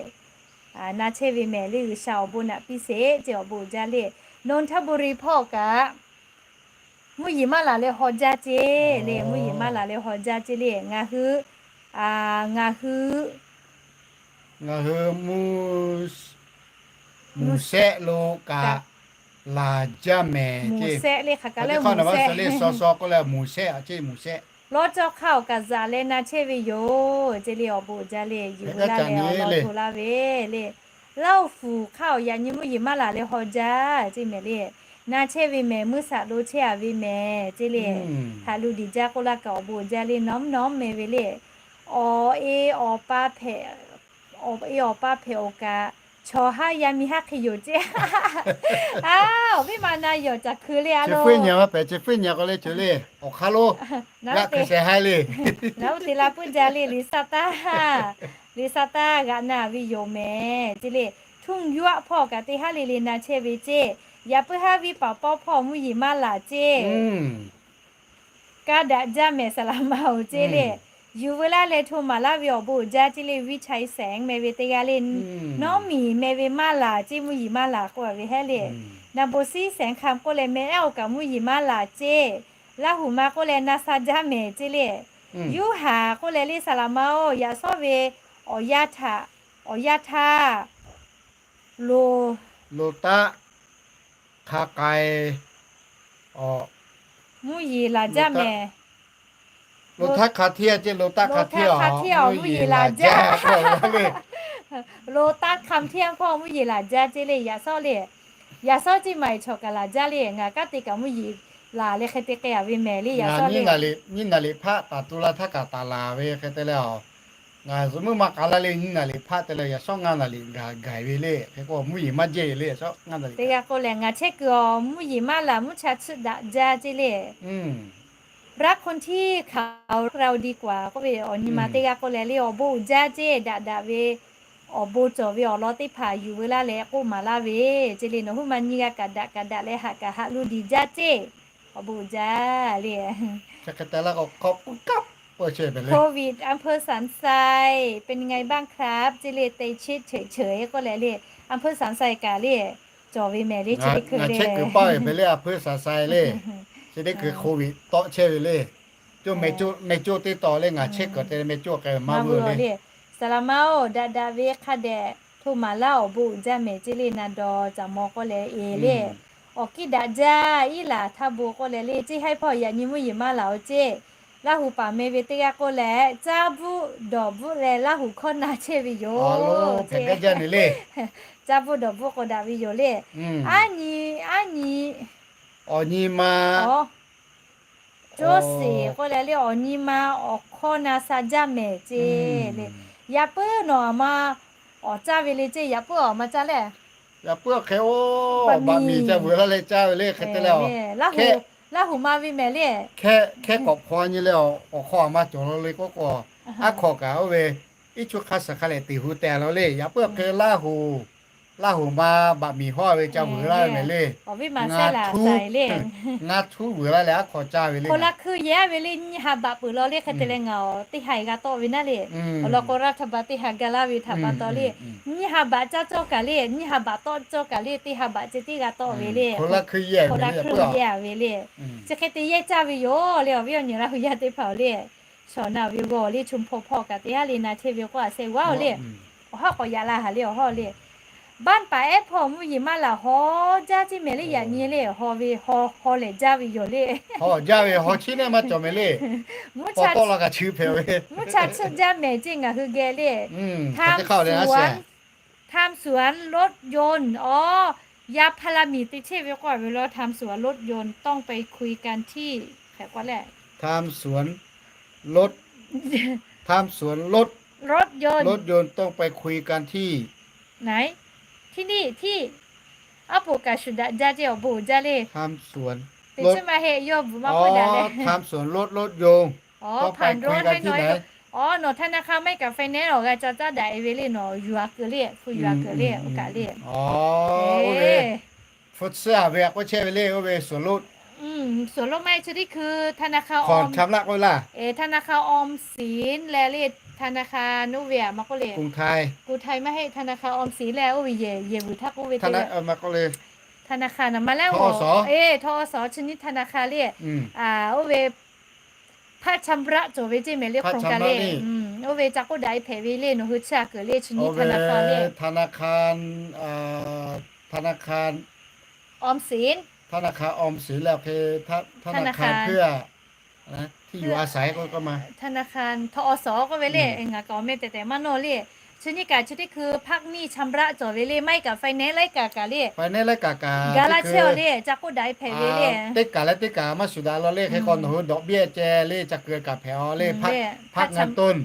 Na chehˇ ve mehˍ le, G'uiˬsha awˬ bon naꞈ piˇ sheˍ ceˇ, awˬ bon uiˍ jaˇ le. นนทบุรี hpawˇ kaꞈ mvuhˇ yeˬ maˇ laˬ leh haw jaˇ ceˇ le. Mvuhˇ yeˬ maˇ laˬ leh haw jaˇ ceˇ le. Ngaˬ hui, ngaˬ hui, ngaˬ hui mvuhˇ mvuhˇ shehˆ lo kaꞈ laˬ jaˇ mehˍ ceˇ. Mvuhˇ shehˆ le hk'aˬ kaꞈ leh mvuhˇ shehˆ le, shaw shaw k'oˆ leh mvuhˇ shehˆ a ceˇ, mvuhˇ shehˆ. Lawˇ cawˇ hk'aˇ awˬ kaꞈ zaꞈ leh na chehˇ ve yoˬ ceˇ le. Awˬ bon uiˍ jaˇ le, yuˬ ve laˇ leh awˬ lawn hto laˇ ve le. Laˇ oˇ fuˍ hk'aˇ awˬ yaꞈ nyi mvuhˇ yeˬ maˇ laˬ leh haw jaˇ ceˇ mehˍ le. Na chehˇ ve mehˍ, mvuhˇ shaꞈ lo chehˇ a ve mehˍ ceˇ le. Haꞈ lu diˬ jaˇ k'oˆ laˇ kaꞈ awˬ bon uiˍ jaˇ le, nawˉ nawˉ meh ve le. Awˬ e awˬ pa hpehꞈ, awˬ e awˬ pa hpehꞈ awˬ kaꞈ, chaw haˉ yaˇ miˇ haˉ hk'e yoˬ ceˇ. A, awˬ viˉ ma na yawˬ caˬ hkui le a lo. Chi fuiˉ nyi maˇ pehˍ, chi fuiˉ nyi k'o le ceuˬ le, awˬ hk'aˇ lo g'aꞈ hk'e sheh haiˉ le. Naˉ uˉ te la puiˉ jaˇ le, liꞈ sa taˇ, liꞈ sa taˇ g'aꞈ na ve yoˬ mehˍ ceˇ le. Htuˇ yuˇ aˆ hpawˇ kaꞈ teˇ haˉ le le na chehˇ ve ceˇ. Yaꞈ puiˉ haˉ viˉ paˍ pawˇ hpawˇ mvuhˇ yeˬ maˇ laˬ ceˇ. Kaˇ daꞈ jaˇ mehˍ saˍ laˍ ma oˬ ceˇ le. Yuˬ veu laˇ leh hto maˍ laˇ ve awˬ bon uiˍ jaˇ ceˇ le. Viˇ Chaiˇ Sehnˍ meh ve teˇ g'aˇ le, Nawˉ miˬ meh ve maˇ laˬ ceˇ, mvuhˇ yeˬ maˇ laˬ k'oˆ ve hehˉ le. Naˍ Bon Siˉ Sehnˍ Hkaˍ k'oˆ leh meh ehˉ awˬ kaꞈ mvuhˇ yeˬ maˇ laˬ ceˇ. Laˇ huˍ ma k'oˆ leh na sha jaˇ mehˍ ceˇ le. Yuˇ haˍ k'oˆ leh le saˍ laˍ ma oˬ, yaꞈ shawˉ ve awˬ yaˇ htaꞈ, awˬ yaˇ htaˇ lo, lo taˆ hk'a k'ai, mvuhˇ yeˬ laˬ jaˇ mehˍ. Lo taˆ hk'a hteˇ ceˇ, lo taˆ hk'a hteˇ a, mvuhˇ yeˬ laˬ jaˇ. Lo taˆ hk'a hteˇ hkawˇ mvuhˇ yeˬ laˬ jaˇ ceˇ le. Yaꞈ shawˉ le, yaꞈ shawˉ ceˇ maˬ eˬ chaw kaꞈ laˬ jaˇ le. Ngaˬ kanˉ te kaꞈ mvuhˇ yeˬ laˬ leh hk'e te k'ai a ve mehˍ le. Yaꞈ shawˉ le, nyiˇ naˍ liꞈ hpaˆ taˍ tu la htaˇ kaꞈ taˍ laˬ ve hk'e te leh a, ngaˬ zuhꞈ muiˉ ma k'a laˇ le. Nyiˇ naˍ liꞈ hpaˆ te leh yaꞈ shawˉ ngaˇ naˍ liꞈ gaˬ gaˬ ve le. Hk'e k'o mvuhˇ yeˬ maˇ jehˇ le, yaꞈ shawˉ ngaˇ naˍ liꞈ. Teˇ g'aˇ k'oˆ leh ngaˬ chehˇ kuiˬ a mvuhˇ yeˬ maˇ laˬ, mvuhˇ cha tsuhˆ daꞈ jaˇ ceˇ le. รักคนที่เขาเราดีกว่า k'oˆ ve awˬ nyi ma teˇ g'aˇ k'oˆ leh le, awˬ bon uiˍ jaˇ ceˇ. Daꞈ daꞈ ve awˬ bon cawˬ ve awˬ lawn teˇ hpaˍ yuˬ veu laˇ leh k'oˆ maˍ laˇ ve ceˇ le. Nawˬ huiˉ ma nyiˇ g'aˇ kaꞈ daꞈ kaꞈ daꞈ leh haꞈ kaꞈ haꞈ lu diˬ jaˇ ceˇ. Awˬ bon uiˍ jaˇ le. โควิด อำเภอสันทราย เป็นไงบ้างครับ ceˇ le. Te chehˇ cheuˬ cheuˬ k'oˆ leh le, อำเภอสันทราย kaꞈ le cawˬ ve mehˍ le. Chi teˇ hkui le, ngaˬ chehˇ kuiˬ paˇ ve hpehꞈ le, อำเภอสันทราย le. Chi teˇ hkui โควิด tawˆ chehˇ ve le. Meh coˇ teˇ taw le, ngaˬ chehˇ kuiˬ te leh meh coˇ k'ai ve maˇ vuiˬ le. Saˍ laˍ ma oˬ, daꞈ daꞈ ve hk'a dehꞈ hto maˍ laˇ, awˬ bon uiˍ jaˇ mehˍ ceˇ le. Na daw caˍ maw k'oˆ leh e le, awˬ kiˇ daꞈ jaˇ iˉ laˬ htaˇ bon k'oˆ leh le, ceˇ haiˉ hpawˇ yaꞈ nyi mvuhˇ yeˬ maˇ laˬ oˬ ceˇ. Laˇ huˍ paˍ meh ve teˇ g'aˇ k'oˆ leh, caˇ bvuhˆ dawˬ bvuhˆ leh Laˇ huˍ hkawˇ na chehˇ ve yoˬ. Caˇ bvuhˆ dawˬ bvuhˆ k'oˆ daꞈ ve yoˬ le. Aˉ nyi, aˉ nyi, awˬ nyi ma, Josie k'oˆ leh le, awˬ nyi ma awˬ hkawˇ na sha jaˇ mehˍ ceˇ le. Yaꞈ puiˉ nawˬ aˬ ma awˬ caˇ ve le ceˇ. Yaꞈ puiˉ awˬ ma caˇ le. Yaꞈ puiˉ hk'e oˬ, baꞈ miˬ ca vuiˬ laˇ leh caˇ ve le hk'e te leh, Laˇ huˍ ma ve mehˍ le. Hkehˇ k'awꞈ hpaw nyi leh awˬ hk'aw aˬ ma cawˬ la le k'oˆ k'o, aˉ hk'aw kaꞈ oˇ ve iˉ chu hk'a suhˍ hk'a lehˬ teꞈ hu teh la le. Yaꞈ puiˉ hk'e Laˇ huˍ, Laˇ huˍ ma baꞈ miˬ hawˉ ve ca vuiˬ laˇ ve mehˍ le. Ngaˇ htuˉ vuiˬ laˇ leh aˉ hk'aw caˇ ve le. Hk'aw la hkui yehˇ ve le, nyiˇ ha baꞈ peuˬ law le hk'e te leh ngaˬ teˇ ha g'a tawˆ ve naˉ le. Awˬ lawn k'o, รัฐบาล teˇ ha ga laˇ ve htaꞈ pa taw le, nyiˇ ha baꞈ caˇ cawˇ kaꞈ le, nyiˇ ha baꞈ tawˆ cawˇ kaꞈ le, teˇ ha baꞈ ceh tiˉ g'a tawˆ ve le. Hk'aw la hkui yehˇ ve le. Chi hk'e te yehˇ caˇ ve yoˬ le. Awˬ viˉ awˬ nyi Laˇ huˍ yaˇ teˇ hpaˍ le, shawˍ naˬ ve g'awˬ le, chu hpaw hpawˇ kaꞈ teˇ haˉ le na chehˇ ve k'o a sheh g'aˇ oˬ le. Awˬ hawˉ k'awꞈ yaꞈ la haˍ le, awˬ hawˉ le. Baˆ paˍ ehˉ hpawˇ mvuhˇ yeˬ maˇ laˬ, haw jaˇ ceˇ mehˍ le. Yaꞈ nyi le, haw ve, haw lehˬ jaˇ ve yoˬ le. Haw jaˇ ve, haw chiˉ neˉ maˇ cawˬ mehˍ le. Mvuhˇ cha tsuhˆ jaˇ mehˍ ceˇ ngaˬ hui geh le. ทำสวน รถยนต์ awˬ, ยาพารา miˬ te chehˇ ve k'oˆ ve law, ทำสวน รถยนต์ ต้องไปคุยกันที่ hk'e k'oˆ le, ทำสวน รถ ทำสวน รถ รถยนต์ รถยนต์ ต้องไปคุยกันที่ ไหน ที่นี่ ที่ aˉ poꞈ kaꞈ shuˍ daꞈ jaˇ ceˇ, awˬ bon uiˍ jaˇ le. ทำสวน teˇ chiˉ maˇ heˆ, yawˇ bvuhꞈ maˇ k'oˆ daꞈ le. ทำสวน รถ รถยนต์ ต้องไปคุยกันที่ไหน awˬ, nawˬ ธนาคาร maˇ heˆ kaꞈ finance awˬ g'a ca caˇ daꞈ e ve le, nawˬ yuˬ a keu le, hpu yuˬ a keu le, oˇ kaꞈ le. Hpu tsuhˇ a ve a k'oˆ chehˇ ve le, oˇ ve ส่วนลด ส่วนลด maˇ heˆ, chi teˇ hkui ธนาคาร ออม ธนาคาร ออมสิน leh le, ธนาคาร oˇ ve a maˇ k'oˆ le, กรุงไทย maˇ heˆ, ธนาคาร ออมสิน leh oˇ ve yehˬ yehˬ vuiˬ htaˇ k'oˆ ve te le. ธนาคาร naˍ ma leh, e, ท.อ.ส. chi nyi ธนาคาร le, oˇ ve พักชำระ cawˬ ve ceˇ mehˍ le, โครงการ le, oˇ ve ca k'oˆ daꞈ e hpehꞈ ve le, nawˬ hui chi a keunˍ le chi nyi ธนาคาร le, ธนาคาร ออมสิน ธนาคาร ออมสิน แล้ว ธนาคาร เพื่อ ที่อยู่อาศัย ก็มา ธนาคาร ท.อ.ส. k'oˆ ve le, ngaˬ kaꞈ awˬ meh tehˬ tehˬ maˇ nawˇ le. Chi nyi kaꞈ chi teˇ hkui พักหนี้ชำระ cawˬ ve le, maˇ heˆ kaꞈ finance laiˉ kaꞈ kaꞈ le, finance laiˉ kaꞈ kaꞈ ga laˇ chehˇ-aw le, ca k'oˆ daꞈ e hpehꞈ ve le. Teˇ kaꞈ leh teˇ kaꞈ maˇ shuˍ daꞈ law le, hk'e k'o nawˬ hui dawꞈ biˇ ceh le, ca kuiˬ kaꞈ hpehꞈ-aw le, พักเงินต้น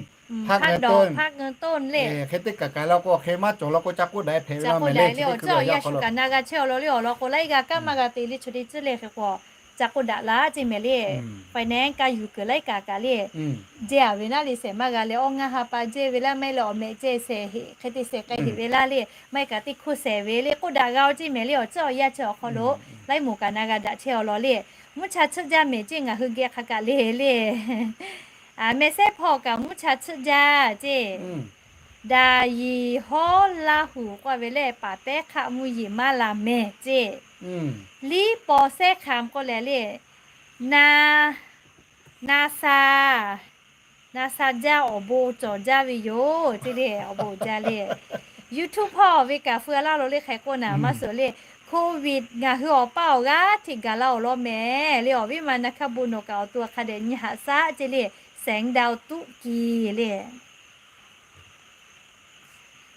พักเงินต้น le, hk'e teˇ kaꞈ kaꞈ law k'o, hk'e maˇ cawˬ law k'o, ca k'oˆ daꞈ e hpehꞈ ve le, awˬ ceuˬ awˬ yanˇ shu kaꞈ na g'a chehˇ-aw law le, awˬ lawn k'o laiˉ g'a kaˇ maˇ g'a te le, chi teˇ ceuˬ le hk'e k'o, ca k'oˆ daꞈ laˇ ceˇ mehˍ le. Finance ka yuˬ kuiˬ laiˉ kaꞈ kaꞈ le, jehˇ-a ve naˉ le, shehˍ maˇ g'a leh, awˇ ngaˇ ha pa jehˇ ve laˇ, maˇ heˆ leh awˬ mehꞈ ceh shehˍ heˆ, hk'e te shehˍ k'ai heˆ ve laˇ le, maˇ heˆ kaꞈ teˇ hkuˇ shehˍ ve le, k'oˆ daꞈ g'a-o ceˇ mehˍ le, awˬ ceuˬ awˬ yanˇ chi awˬ hk'aw lo laiˉ moˍ kaꞈ na g'a daꞈ chehˇ-aw law le. Mvuhˇ cha tsuhˆ jaˇ mehˍ ceˇ, ngaˬ hui geh hk'a kaꞈ le le. Mehˍ sehˉ hpawˇ kaꞈ mvuhˇ cha tsuhˆ jaˇ ceˇ. Daˍyiˍ hawˉ Laˇ huˍ k'oˆ ve lehˬ, paˍ tehˉ hk'aˆ mvuhˇ yeˬ maˇ la mehˍ ceˇ. Liˇ paw sehˉ hk'am k'oˆ leh le, na, na sha, na sha jaˇ awˬ bon cawˬ jaˇ ve yoˬ ceˇ le, awˬ bon jaˇ le. YouTube hpawˇ ve kaꞈ feu laˇ lo le hk'e k'oˆ naˍ maˇ suhˍ le. Covid ngaˬ hui awˬ paˇ awˬ g'aˇ hteꞈ gaˬ la awˬ lawn mehˍ le, awˬ viˉ ma na hkaˇ bon nawˬ kaꞈ awˬ to hk'a dehꞈ nyi haꞈ shaˉ ceˇ le, แสงดาว Tuˆ Ki le.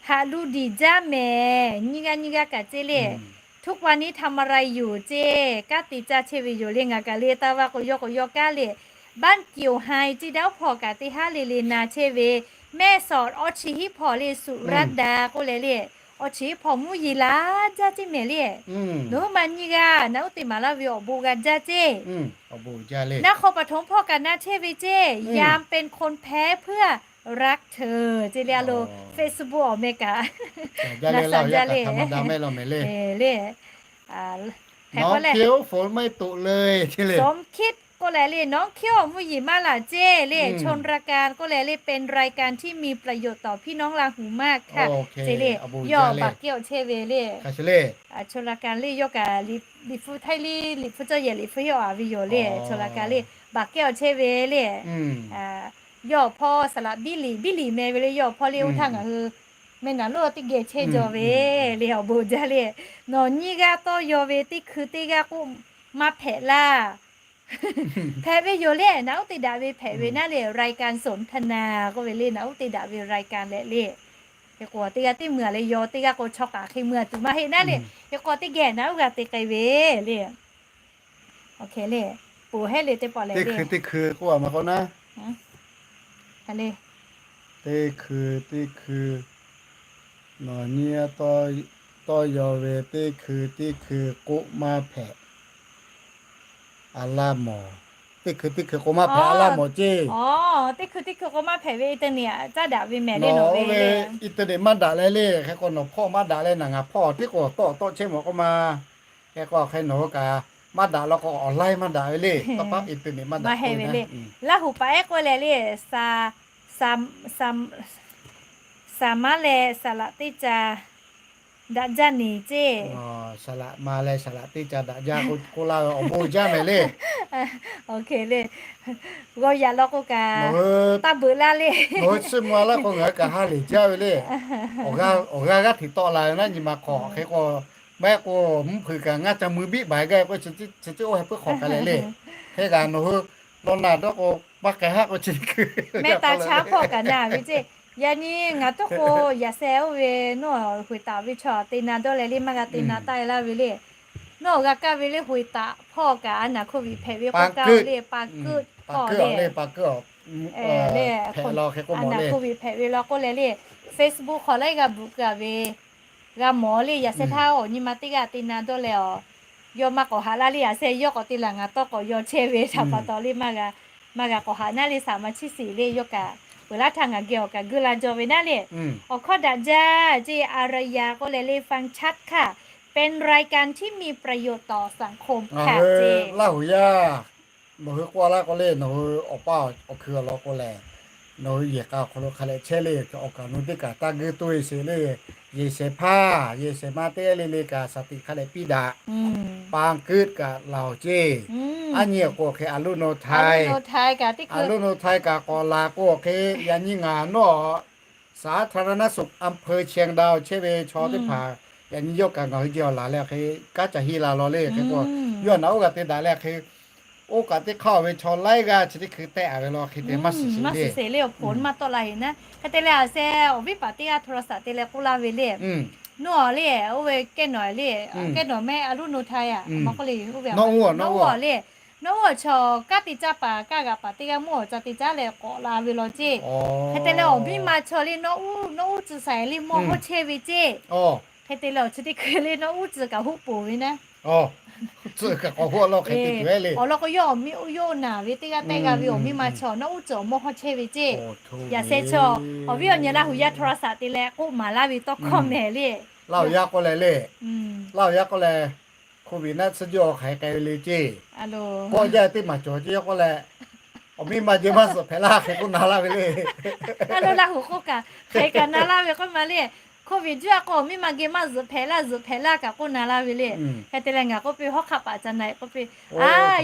Haꞈ lu diˬ jaˇ mehˍ, nyiˇ g'aˇ nyiˇ g'aˇ kaꞈ ceˇ le. ทุกวันนี้ทำอะไรอยู่ ceˇ, kanˉ te caˇ chehˇ ve yoˬ le, ngaˬ kaꞈ le taˇ vaˇ k'o yawˇ k'o yawˇ kanˉ le. บ้านเกี่ยวไฮ ceˇ, daˇ hpawˇ kaꞈ teˇ haˉ le le na chehˇ ve. แม่สอด awˇ chi hiˉ hpawˇ le, สุรัตน์ดา k'oˆ leh le, awˇ chi hiˉ hpawˇ mvuhˇ yeˬ la jaˇ ceˇ mehˍ le. Nawˬ hui ma nyiˇ g'aˇ naꞈ uˉ te maˍ laˇ ve awˬ bon g'a jaˇ ceˇ. Naˆ hk'aw paˍ htoꞈ hpawˇ kaꞈ na chehˇ ve ceˇ, ยังเป็นคนแพ้เพื่อรักเธอ ceˇ le, a lo Facebook awˬ meh kaꞈ na sha jaˇ le. Le, น้องเคี้ยวฝนไม่ตกเลย ceˇ le, สมคิด k'oˆ leh le, น้องเคี้ยว mvuhˇ yeˬ maˇ laˬ ceˇ le, ชนรากาน k'oˆ leh le, เป็นรายการที่มีประโยชน์ต่อพี่น้องลาหูมากค่ะ ceˇ le, yawˇ baˬ kehˉ awˬ chehˇ ve le. ชลการ le, yawˇ kaꞈ Liꞈ hpu Htaiˇ liˇ, Liꞈ hpu cawˇ yehˬ Liꞈ hpu hiˉ awˬ a ve yoˬ le, ชลการ le, baˬ kehˉ awˬ chehˇ ve le. Yawˇ awˬ hpawˇ สระบุรี โคราช meh naˍ lonˉ teˇ geh chehˇ jaw ve le, awˬ bon jaˇ le. Nawˬ nyiˇ g'aˇ tawˇ yaw ve teˇ hkui teˇ g'aˇ k'oˆ maˇ hpehꞈ laˇ. Hpehꞈ ve yoˬ le, naꞈ uˉ te daꞈ ve hpehꞈ ve naˉ le, รายการสนทนา k'oˆ ve le, naꞈ uˉ te daꞈ ve รายการ leh le. Hk'e k'o teˇ g'aˇ teˇ meuˇ a leh yaw, teˇ g'aˇ k'o chaw kaꞈ hk'e meuˇ a tuˬ maˇ heˆ naˉ le. Hk'e k'o teˇ geh naꞈ uˉ g'a te k'ai ve le. Awˬ hk'e le, poˬ hehˉ le teˇ pawˆ leh le, teˇ hkui teˇ hkui k'oˆ a ma k'o naˉ, teˇ hkui teˇ hkui, nawˬ nyiˇ g'aˇ tawˇ yaw ve teˇ hkui teˇ hkui k'oˆ maˇ hpehꞈ. A laˇ mawˬ, teˇ hkui teˇ hkui k'oˆ maˇ hpehꞈ, a laˇ mawˬ ceˇ. Teˇ hkui teˇ hkui k'oˆ maˇ hpehꞈ ve, internet caˉ daꞈ ve mehˍ le, nawˬ ve internet maˇ daꞈ leh le. Hk'e k'o nawˬ hpawˇ maˇ daꞈ leh naˬ ngaˬ hpawˇ tiˉ k'o tawˆ tawˆ chehˇ mawˬ k'oˆ ma. Hk'e k'o hk'e nawˬ hui kaꞈ maˇ daꞈ law k'o awˬ laiˉ maˇ daꞈ ve le. Tawˇ paˉ internet maˇ daꞈ ve le. Laˇ huˍ paˍ ehˉ k'oˆ leh le, สามารถ สามารถ leh สระ teˇ ca daꞈ jaˇ neˍ ceˇ. สามารถ leh สระ teˇ ca daꞈ jaˇ k'oˆ laˇ ve awˬ bon jaˇ mehˍ le. Awˬ hk'e le, g'aw yaꞈ law k'o kaꞈ taˇ beuꞈ laˇ le. Nawˬ hui chiˇ mvuh laˇ k'o ngaˬ hui kaꞈ ha lehˬ jaˇ ve le. Awˬ g'aˇ g'aˇ g'aˇ hteꞈ tawˆ la ve naˉ nyi ma hk'awꞈ. Hk'e k'o maˇ heˆ k'o mvuhˇ hpeuꞈ kaꞈ ngaˇ ca mui biˆ baiˬ gaˇ k'o, chi chi oˇ heh puiˉ hk'awꞈ ka leh le. Hk'e kaꞈ nawˬ hui law na dawˇ k'o maˇ k'ai haˆ k'o chi, mehˆ taˍ chaˉ hpawˇ kaꞈ na ve ceˇ. Yaꞈ nyi ngaˬ tuˉ k'o yaꞈ sheh oˇ ve nawˬ hoꞈ taˍ ve chaw te na dawˇ leh le, maˇ g'a te na taˇ e laˇ ve le. Nawˬ g'a kaˇ ve le, hoꞈ taˍ hpawˇ kaꞈ a naˬ โควิด hpehꞈ ve k'oˆ kaˇ le, pa keuˆ hpawˇ le, pa keuˆ le, a naˬ โควิด hpehꞈ ve law k'oˆ leh le, Facebook hk'aw laiˉ g'a bvuhꞈ keu a ve g'a mawˬ le. Yaꞈ sheh htaˇ awˬ nyi ma teˇ g'aˇ te na dawˇ leh awˬ, yawˇ maˇ k'awꞈ haꞈ laˇ le. Yaꞈ sheh yawˇ k'awꞈ te laˬ ngaˬ tawˇ k'awꞈ yaw chehˇ ve htaꞈ pa taw le, maˇ g'a k'awꞈ haꞈ naˉ le. Saˍ ma chiˇ shiˍ le, yawˇ kaꞈ peuˬ laˇ htaˇ ngaˬ geh awˬ kaꞈ geuˆ la jaw ve naˉ le. Awˬ hkawˇ daꞈ jaˇ ceˇ, อารยา k'oˆ leh le, ฟังชัดค่ะ เป็นรายการที่มีประโยชน์ต่อสังคมค่ะ ceˇ. Laˇ huˍ yaˇ, nawˬ hui k'oˆ laˇ k'o le, nawˬ hui awˬ paˇ awˬ hkui awˬ lawn k'o lehˬ, Nawˬ hui yehˬ k'a awˬ hk'aw lo hk'a leh chehˇ le, awˬ kaˍ awˬ nu teˇ kaꞈ taˇ guiˇ toˇ e sheˍ le. Yehˬ shehˍ hpaˇ, yehˬ shehˍ ma teˇ g'aˇ le le kaꞈ shaˍ tiꞈ hk'a leh piˇ daꞈ. Paˍ kuiˉ kaꞈ laˬ ceˇ. Aˉ nyi awˬ k'o awˬ hk'e อรุณอุทัย อรุณอุทัย kaꞈ k'awꞈ laˬ k'o awˬ hk'e, yaꞈ nyi ngaˬ nawˉ สาธารณสุขอำเภอเชียงดาว chehˇ ve chaw teˇ hpaˍ, yaꞈ nyi yawˇ kaꞈ ngaˬ hui jehˬ awˬ laˬ leh awˬ hk'e kanˉ ca heˆ la law le. Hk'e k'o, yawˇ naꞈ oˇ g'aꞈ te daꞈ leh hk'e, oˇ kaꞈ teˇ hk'aˇ ve chaw laiˉ g'aˇ chi teˇ hkui tehˆ a ve law hk'e te maˇ shiˍ sheˍ le. Awˬ hponˇ maˇ tawˆ la heˍ naˉ. Hk'e te leh a sheh awˬ viˉ paˍ teˇ g'aˇ โทรศัพท์ te leh k'oˆ laˇ ve le. Nawˬ le, oˇ ve kehˉ nawˬ le, kehˉ nawˬ mehˆ อรุณอุทัย a, ma k'oˆ le, nawˬ oˇ le, nawˬ oˇ chaw kanˉ te caˇ paˍ, kanˉ g'aꞈ paˍ teˇ g'aˇ mawˇ awˬ ca te caˇ leh k'awꞈ la ve law ceˇ. Hk'e te leh awˬ miˇ ma chaw le, nawˬ oˇ, nawˬ oˇ tcuh saiˍ le mawˇ hawˇ chehˇ ve ceˇ. Hk'e te leh awˬ chi teˇ hkui le nawˬ oˇ tcuh kaꞈ hoˆ poˬ ve naˉ. Awˬ lawn k'o, yawˇ awˬ miˇ oˇ yawˇ naˬ ve teˇ g'aˇ tehˆ g'a ve awˬ miˇ ma chaw nawˬ oˇ tcuh awˬ mawˇ hawˇ chehˇ ve ceˇ. Yaꞈ sheh chaw, awˬ viˉ awˬ nyi Laˇ huˍ yaˇ โทรศัพท์ te leh k'oˆ maˍ laˇ ve tawˇ hkawˇ mehˍ le. Laˇ huˍ yaˇ k'oˆ leh le, Laˇ huˍ yaˇ k'oˆ leh, โควิด naˆ tsuhˇ jaˇ awˬ hk'aˬ hk'e k'ai ve le ceˇ. K'awꞈ jaˇ teˇ maˬ cawˬ ceˇ k'oˆ leh, awˬ miˇ ma geh maˇ zuhꞈ hpehꞈ laˇ hk'e k'oˆ na laˇ ve le. Laˇ huˍ k'oˆ kaꞈ hk'aˬ hk'e kaꞈ na laˇ ve k'oˆ ma le. โควิด juˇ a k'o awˬ miˇ ma geh maˇ zuhꞈ hpehꞈ laˇ, zuhꞈ hpehꞈ laˇ kaꞈ k'oˆ na laˇ ve le. Hk'e te leh ngaˬ k'oˆ piˇ hawˉ hk'aˆ paˍ ca na e k'oˆ piˇ, a,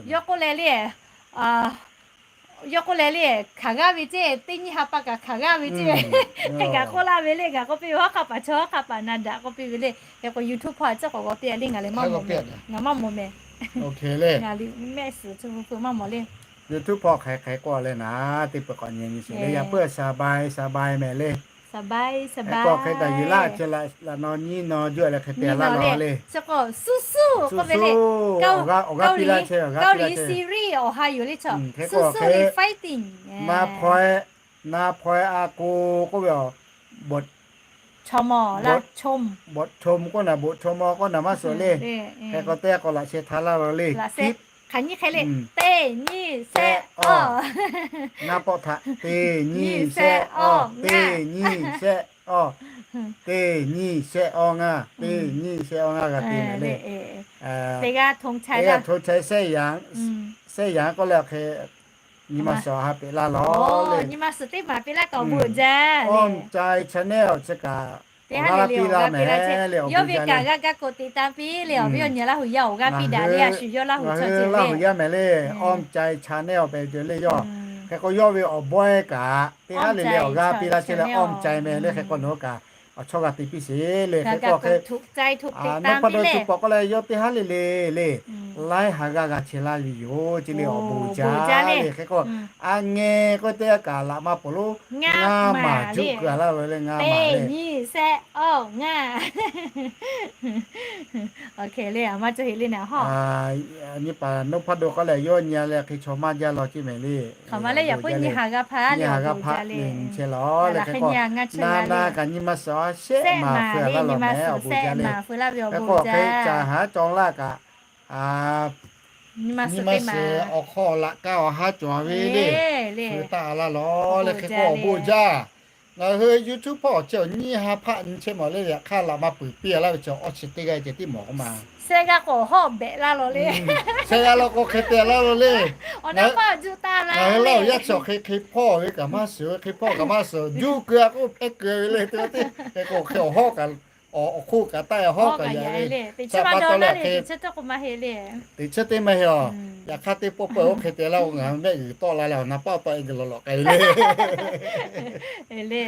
yawˇ k'oˆ leh le, yawˇ k'oˆ leh le, hk'aˬ g'aˇ ve ceˇ, teˇ nyiˇ ha pa kaꞈ hk'aˬ g'aˇ ve ceˇ. Hk'e kaꞈ k'oˆ laˇ ve le, ngaˬ k'oˆ piˇ ve hawˉ hk'aˆ paˍ chaw hawˉ hk'aˆ paˍ na daꞈ k'oˆ piˇ ve le. Hk'e k'o YouTube hpawˇ a ciˉ k'awꞈ g'aw piˇ a le, ngaˬ le maˇ mawˬ meh, ngaˬ maˇ mawˬ meh. Ngaˬ le mehˆ suhˍ chi pu pu maˇ mawˬ le. YouTube hpawˇ hk'aˬ hk'e k'oˆ leh naˍ, teˇ peuˬ k'awꞈ nyi nyi sheˍ le. Yaꞈ puiˉ สบาย สบาย mehˍ le. Hk'e k'o hk'e daꞈ yeˬ laˇ chi laꞈ naw nyiˇ naw juˇ leh hk'e te laˇ law le. Suh suh, awˬ g'aˇ piˇ laˇ chehˇ, awˬ g'aˇ piˇ laˇ chehˇ. Hk'e k'o hk'e, na hpaw-e, na hpaw-e a k'o k'oˆ ve a, บทชม k'oˆ naˍ, บทชม k'oˆ naˍ maˇ suhˍ le. Hk'e k'o teˇ g'aˇ k'awꞈ laꞈ sheh htaꞈ laˇ law le. Hk'aˬ nyiˇ hk'e le, teˇ nyiˇ shehˆ awˇ. Ngaˇ pawˆ htaꞈ teˇ nyiˇ shehˆ awˇ, teˇ nyiˇ shehˆ awˇ. Teˇ nyiˇ shehˆ awˇ ngaˇ, teˇ nyiˇ shehˆ awˇ ngaˇ g'a te mehˍ le. Teˇ g'aˇ ธงชัย shehˆ yanˍ, shehˆ yanˍ k'oˆ leh hk'e, nyi ma suhˍ ha peꞈ laˇ law le. Nyi ma suhˍ teˇ maˍ piˇ laˇ kaꞈ awˬ bon uiˍ jaˇ le. Awˇ Mcae channel chi kaꞈ teˇ haˉ le le awˬ g'aˇ piˇ laˇ chehˇ le. Yawˇ ve kaꞈ g'a gaˇ k'o te tanˇ piˇ le, awˬ viˉ awˬ nyi Laˇ huˍ yaˇ awˬ g'aˇ piˇ daꞈ le, a shu yawˇ Laˇ huˍ chaw ceuˬ le, Laˇ huˍ yaˇ mehˍ le. Awˇ Mcae channel pehꞈ ceuˬ le yawˇ. Hk'e k'o yawˇ ve awˬ bawehˇ kaꞈ teˇ haˉ le le awˬ g'aˇ piˇ laˇ chehˇ leh Awˇ Mcae mehˍ le. Hk'e k'o nawˬ hui kaꞈ awˬ chawˇ g'a te piˇ sheˍ le. Hk'e k'o hk'e, nawˬ pa dawˇ chi pawˍ k'oˆ leh yawˇ teˇ haˉ le le le laiˉ ha g'aˇ g'a chehˇ laˇ ve yoˬ ce le, awˬ bon uiˍ jaˇ le. Hk'e k'o, a ngeh k'oˆ teˇ g'aˇ kaꞈ laꞈ maˇ peuˬ lo, ngaˇ maˬ juˇ keu a laˇ ve le, ngaˇ maˬ le. Nyi ma suhˍ teˇ maˍ piˇ laˇ kaꞈ awˬ bon jaˇ le. Nyi paˍ nawˇ pa dawˇ k'oˆ leh yawˇ nyi a leh hk'e chaw maˇ jaˇ law ce mehˍ le. Nyi ha g'aˇ hpaˆ le nyi chehˇ law le. Hk'e k'o, na na kaꞈ nyi ma suhˍ a shehˆ maˍ feu laˇ law mehˍ, awˬ bon jaˇ le. Hk'e k'o hk'e caˍ haˉ cawˬ laˇ kaꞈ, nyi ma suhˍ awˬ hk'aw laꞈ ka awˬ haˉ cawˬ ve le, feu taˆ a laˇ law le. Hk'e k'o awˬ bon jaˇ. Ngaˬ hui YouTube hpawˇ awˬ chehˇ awˬ nyiˇ ha hpaˆ nyi chehˇ mawˬ le. Yaꞈ hk'aˇ laꞈ maˇ peuˬ piˇ a laˇ ve chi awˇ chi teˇ g'aˇ ceh tiˉ mawˬ k'oˆ ma. Shehˆ g'aˇ k'o awˬ hawˉ behꞈ laˇ law le. Shehˆ g'aˇ law k'o hk'e te laˇ law le. Ngaˬ hui Laˇ huˍ yaˇ chi awˬ hk'e hk'e hpawˇ ve kaꞈ maˇ suhˍ, hk'e hpawˇ kaꞈ maˇ suhˍ, juˇ keu a k'oˆ hpehˇ keu ve le. Te hk'e k'o hk'e awˬ hawˉ kaꞈ, awˬ hk'oˆ kaꞈ taˆ, awˬ hawˉ kaꞈ yaꞈ ve. Chi pa taw le, teꞈ chiˉ teˇ maˇ heˆ a. Yaꞈ hk'aˇ teˇ pawˆ peuˬ oˇ hk'e te laˇ k'o ngaˬ hui mehˆ g'uiˬ tawˆ la leh awˬ na paˆ tawˆ e geh lawˬ lawꞈ k'ai ve le.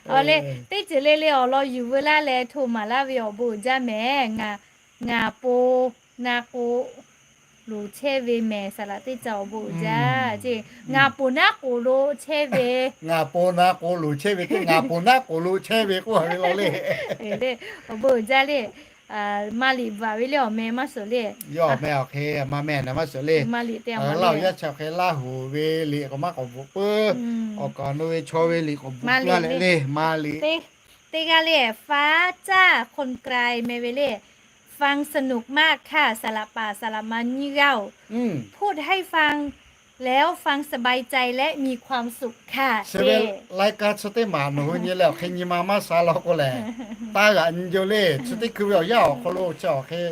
Awˬ le, teˇ ceuˬ le le awˬ lawn yuˬ veu laˇ leh hto maˍ laˇ ve awˬ bon uiˍ jaˇ mehˍ. Ngaˬ po na k'o loˍ chehˇ ve mehˍ, saˍ laꞈ teˇ ca awˬ bon uiˍ jaˇ ce. Ngaˬ po naˉ k'oˍ lo chehˇ ve, ngaˬ po na k'oˍ lo chehˇ ve k'o, ngaˬ po naˉ k'oˍ lo chehˇ ve k'oˆ a ve law le. Awˬ bon uiˍ jaˇ le. Maˇ liꞈ bvuhꞈ ve le awˬ meh maˇ suhˍ le. Yawˇ awˬ meh awˬ hk'e maˇ meh na maˇ suhˍ le. Laˇ huˍ yaˇ chi awˬ hk'e Laˇ huˍ ve liꞈ k'awꞈ maˇ k'awꞈ bvuhꞈ puiˉ. Awˬ kaˍ awˬ nu ve chaw ve liꞈ k'awꞈ bvuhꞈ puiˉ a leh le maˇ liꞈ. Teˇ g'aˇ le, ฟ้าจ้า คนไกล meh ve le. ฟังสนุกมากค่ะ saˍ laꞈ paˍ saˍ laꞈ ma nyiˇ g'aˇ-oˬ, พูดให้ฟังแล้วฟังสบายใจและมีความสุขค่ะ ce. Laiˉ kaˇ chi teˇ maˬ nawˬ hui nyi leh awˬ hk'e nyi ma maˇ sha law k'o lehˬ, taˇ g'aꞈ nyi jaˇ le. Chi teˇ hkui ve awˬ yanˇ awˬ hk'aw lo chi awˬ hk'e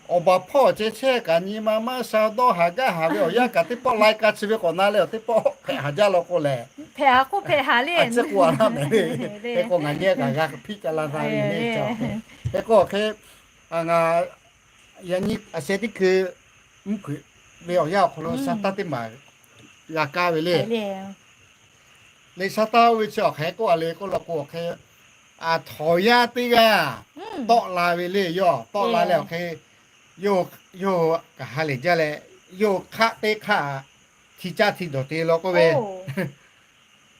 awˬ baˬ hpawˇ ceh chehˇ kaꞈ nyi ma maˇ sha dawˇ haˍ gaˇ haˍ ve awˬ yanˇ kaꞈ teˇ pawˆ laiˉ kaˇ chi ve k'awꞈ na leh awˬ teˇ pawˆ hpehꞈ haˍ jaˇ law k'o lehˬ, Hpehꞈ haˍ k'oˆ hpehꞈ haˍ le. A ciˉ k'oˆ a laˇ mehˍ le. Hk'e k'o ngaˬ nyi kaꞈ g'a hpiˆ ca la htaˇ ve le. Hk'e k'o hk'e, a, yaꞈ nyi a sheh teˇ hkui mvuhˇ hpeuꞈ ve awˬ yanˇ awˬ hk'aw lo sa taˇ teˇ maˬ g'a kaˇ ve le. Le sa taˇ oˇ ve chi awˬ hk'e k'oˆ a le k'oˆ law k'o hk'e, a, htawnˍ yaˇ teˇ g'aˇ tawˆ la ve le. Yawˇ tawˆ la leh awˬ hk'e, yawˇ, yawˇ kaꞈ ha lehˬ jaˇ leh, yawˇ hk'aˆ teˇ hk'aˆ hti caˇ hti dawˬ te law k'oˆ ve,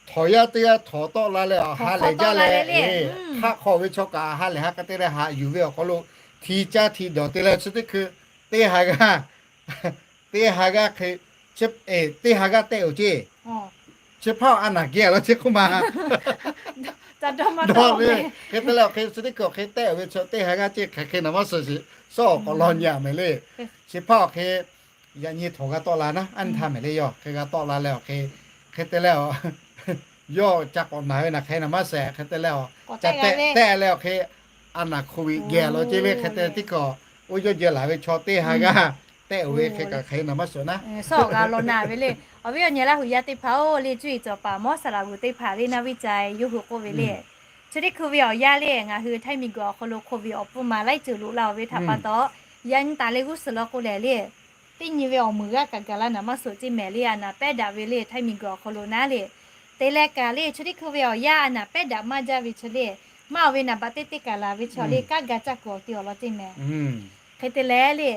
htawnˍ yaˇ teˇ g'aˇ htawnˍ tawˆ la leh ha lehˬ jaˇ leh, hk'aˆ hk'aw ve chaw kaꞈ ha lehˬ ha k'a te leh haꞈ yuˬ ve awˬ hk'aw lo hti caˇ hti dawˬ te leh chi teˇ hkui teˇ ha g'aˇ, teˇ ha g'aˇ hk'e, teˇ ha g'aˇ tehˆ oˬ ceˇ. Chi hpaˇ a naˬ geh law ceˇ k'oˆ ma. Dawˇ ve, hk'e te leh awˬ hk'e chi teˇ hkui awˬ hk'e tehˆ oˬ ve chi teˇ ha g'aˇ ceˇ hk'aˬ hk'e naˍ maˇ suh shiˍ, sawˉ awˬ k'awꞈ law nyi a mehˍ le. Chi hpaˇ awˬ hk'e yaꞈ nyi htawnˍ g'a tawˆ la naˉ, anˇ htaˇ mehˍ le. Yawˇ hk'e g'a tawˆ la leh awˬ hk'e, hk'e te leh a, yawˇ ca k'awꞈ naˬ ve naˬ hk'e naˍ maˇ shehˍ. Hk'e te leh a, ca tehˆ leh awˬ hk'e, a naˬ hk'oˆ ve geh law ceˇ ve hk'e te teˇ hkui, oˇ yawˇ jeh laˬ ve chaw teˇ ha g'aˇ tehˆ oˬ ve hk'e kaꞈ hk'e naˍ maˇ suh naˉ, sawˉ awˬ g'a law na ve le. Awˬ viˉ awˬ nyi laˇ hui yaˇ teˇ hpaˍ-oˬ le, cuˇ yiˍ cawˬ paˍ mawˇ saˍ laˍ g'uiˬ teˇ hpaˍ le naˇ viˇ ca yoˬ hui k'oˆ ve le. Chi teˇ hkui ve awˬ yanˇ le ngaˬ hui Htaiˇ miˬ guiˬ awˬ hk'aw lo hk'oˆ ve awˬ pfuhˇ ma laiˉ ceuˬ loꞈ la oˬ ve htaꞈ pa taw, yaꞈ nyi taˍ leh g'uˇ suhˍ law k'o lehˬ le, teˇ nyi ve awˬ meuˍ g'aˇ kaꞈ gaˬ la naˍ maˇ suh ceˇ mehˍ le. A naˬ pehˉ daꞈ ve le Htaiˇ miˬ guiˬ awˬ hk'aw lo naˉ le. Te leh kaꞈ le chi teˇ hkui ve awˬ yanˇ a naˬ pehˉ daꞈ maˇ jaˇ ve chi le, maˇ oˬ ve naˍ baꞈ teˇ teˇ kaꞈ laˬ ve chaw le kanˉ ga caˇ kuiˬ awˬ te awˬ lawn ceˇ mehˍ. Hk'e te leh le,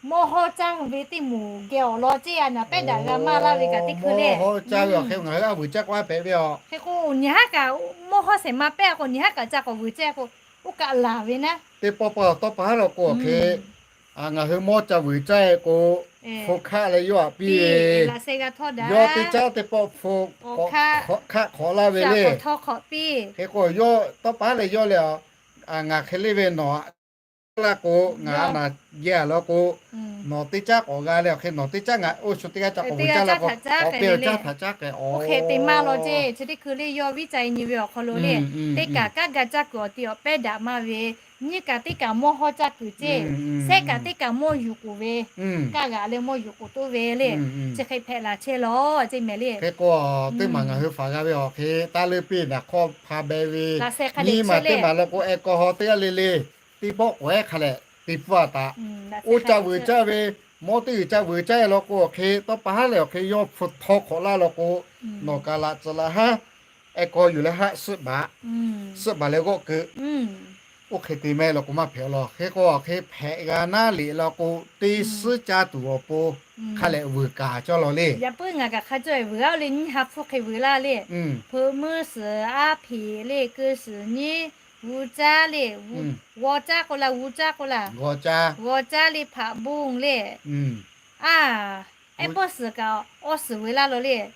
mawˇ hawˇ caˇ ve teˇ moˍ geh awˬ lawn ceˇ a naˬ pehˉ daꞈ g'a maˇ laˇ ve kaꞈ teˇ hkui le. Mawˇ hawˇ caˇ ve awˬ hk'e ngaˬ hui a vuiˬ caˇ k'o a pehꞈ ve a. Hk'e k'o nyi haˉ kaꞈ mawˇ hawˇ shehˍ ma pehˉ a k'o nyi haˉ kaꞈ ca k'awꞈ vuiˬ caˇ k'o, oˇ kaꞈ laˬ ve naˉ. Teˇ pawˆ pa awˬ tawˇ pa haˉ law k'o awˬ hk'e, ngaˬ hui mawˇ ca vuiˬ caˇ k'o, hpu hkaˆ leh yawˇ aꞈ piˇ ve, yawˇ teˇ caˉ teˇ pawˆ hpu hkaˆ hk'awꞈ laˇ ve le. Hk'e k'o yawˇ tawˇ pa haˉ leh yawˇ le a, ngaˬ hk'e le ve nawˬ aꞈ laˇ k'o, ngaˬ a naˬ geh a law k'o, nawˬ teˇ caˉ k'awꞈ g'a leh awˬ hk'e nawˬ teˇ caˉ ngaˬ oˇ shu teˇ g'aˇ ca k'awꞈ vuiˬ caˇ law k'o, k'awꞈ pe awˬ caˇ htaꞈ caˉ k'ai a. Oˇ hk'e te maˇ law ceˇ. Chi teˇ hkui le yawˇ viˉ ca nyi ve awˬ hk'aw lo le, teˇ kaꞈ kanˉ ga caˇ kuiˬ awˬ te awˬ pehˉ daꞈ maˇ ve, nyiˇ kaꞈ teˇ kaꞈ mawˇ hawˇ caˇ kuiˬ ceˇ, sehˉ kaꞈ teˇ kaꞈ mawˇ yuˬ k'oˍ ve, kaˇ g'aꞈ leh mawˇ yuˬ k'oˍ toˆ ve le, chi hk'e hpehꞈ laˬ chehˇ law ceˇ mehˍ le. Hk'e k'o, teˇ maˬ ngaˬ hui faˍ g'a ve awˬ hk'e taˇ leuˇ piˇ naˬ hk'awˇ hpa beh ve, nyiˇ maˬ teˇ maˬ law k'o, aircon hawˇ teˇ g'aˇ le le, teˇ bawˆ k'awꞈ ehˉ hk'a leh te pfuhˇ a taꞈ, oˇ ca vuiˬ caˇ ve, mawˇ teˇ g'uiˬ ca vuiˬ caˇ ve law k'o awˬ hk'e tawˇ pa haˉ leh awˬ hk'e yawˇ hpu htawˇ hk'awꞈ laˇ law k'o, nawˬ kaꞈ laꞈ tcuhˍ laꞈ haˉ, aircon yuˬ leh haˆ suhˆ baˬ, suhˆ baˬ leh g'awˆ keu, oˇ hk'e te mehˍ law k'o maˇ hpehꞈ law. Hk'e k'o awˬ hk'e hpehꞈ g'a naˉ liꞈ law k'o, teˇ suhˉ caˇ tuˬ awˬ pon hk'a lehꞈ vuiˬ kaꞈ cawˇ law le. Yaꞈ puiˉ ngaˬ kaꞈ hk'a cawˇ vuiˬ a le, nyiˇ ha hpfuhˇ hk'e vuiˬ laˇ le. Hpeuꞈ meuˇ suhˍ aˉ hpeꞈ le, keu suhˍ nyiˉ, g'u caˇ le, g'aw caˇ k'oˆ laˇ, g'u caˇ k'oˆ laˇ, g'aw caˇ le, hpaꞈ bon le, a, ehˉ bawˇ suhˍ kaꞈ awˬ suhˍ vuiˬ laˇ law le.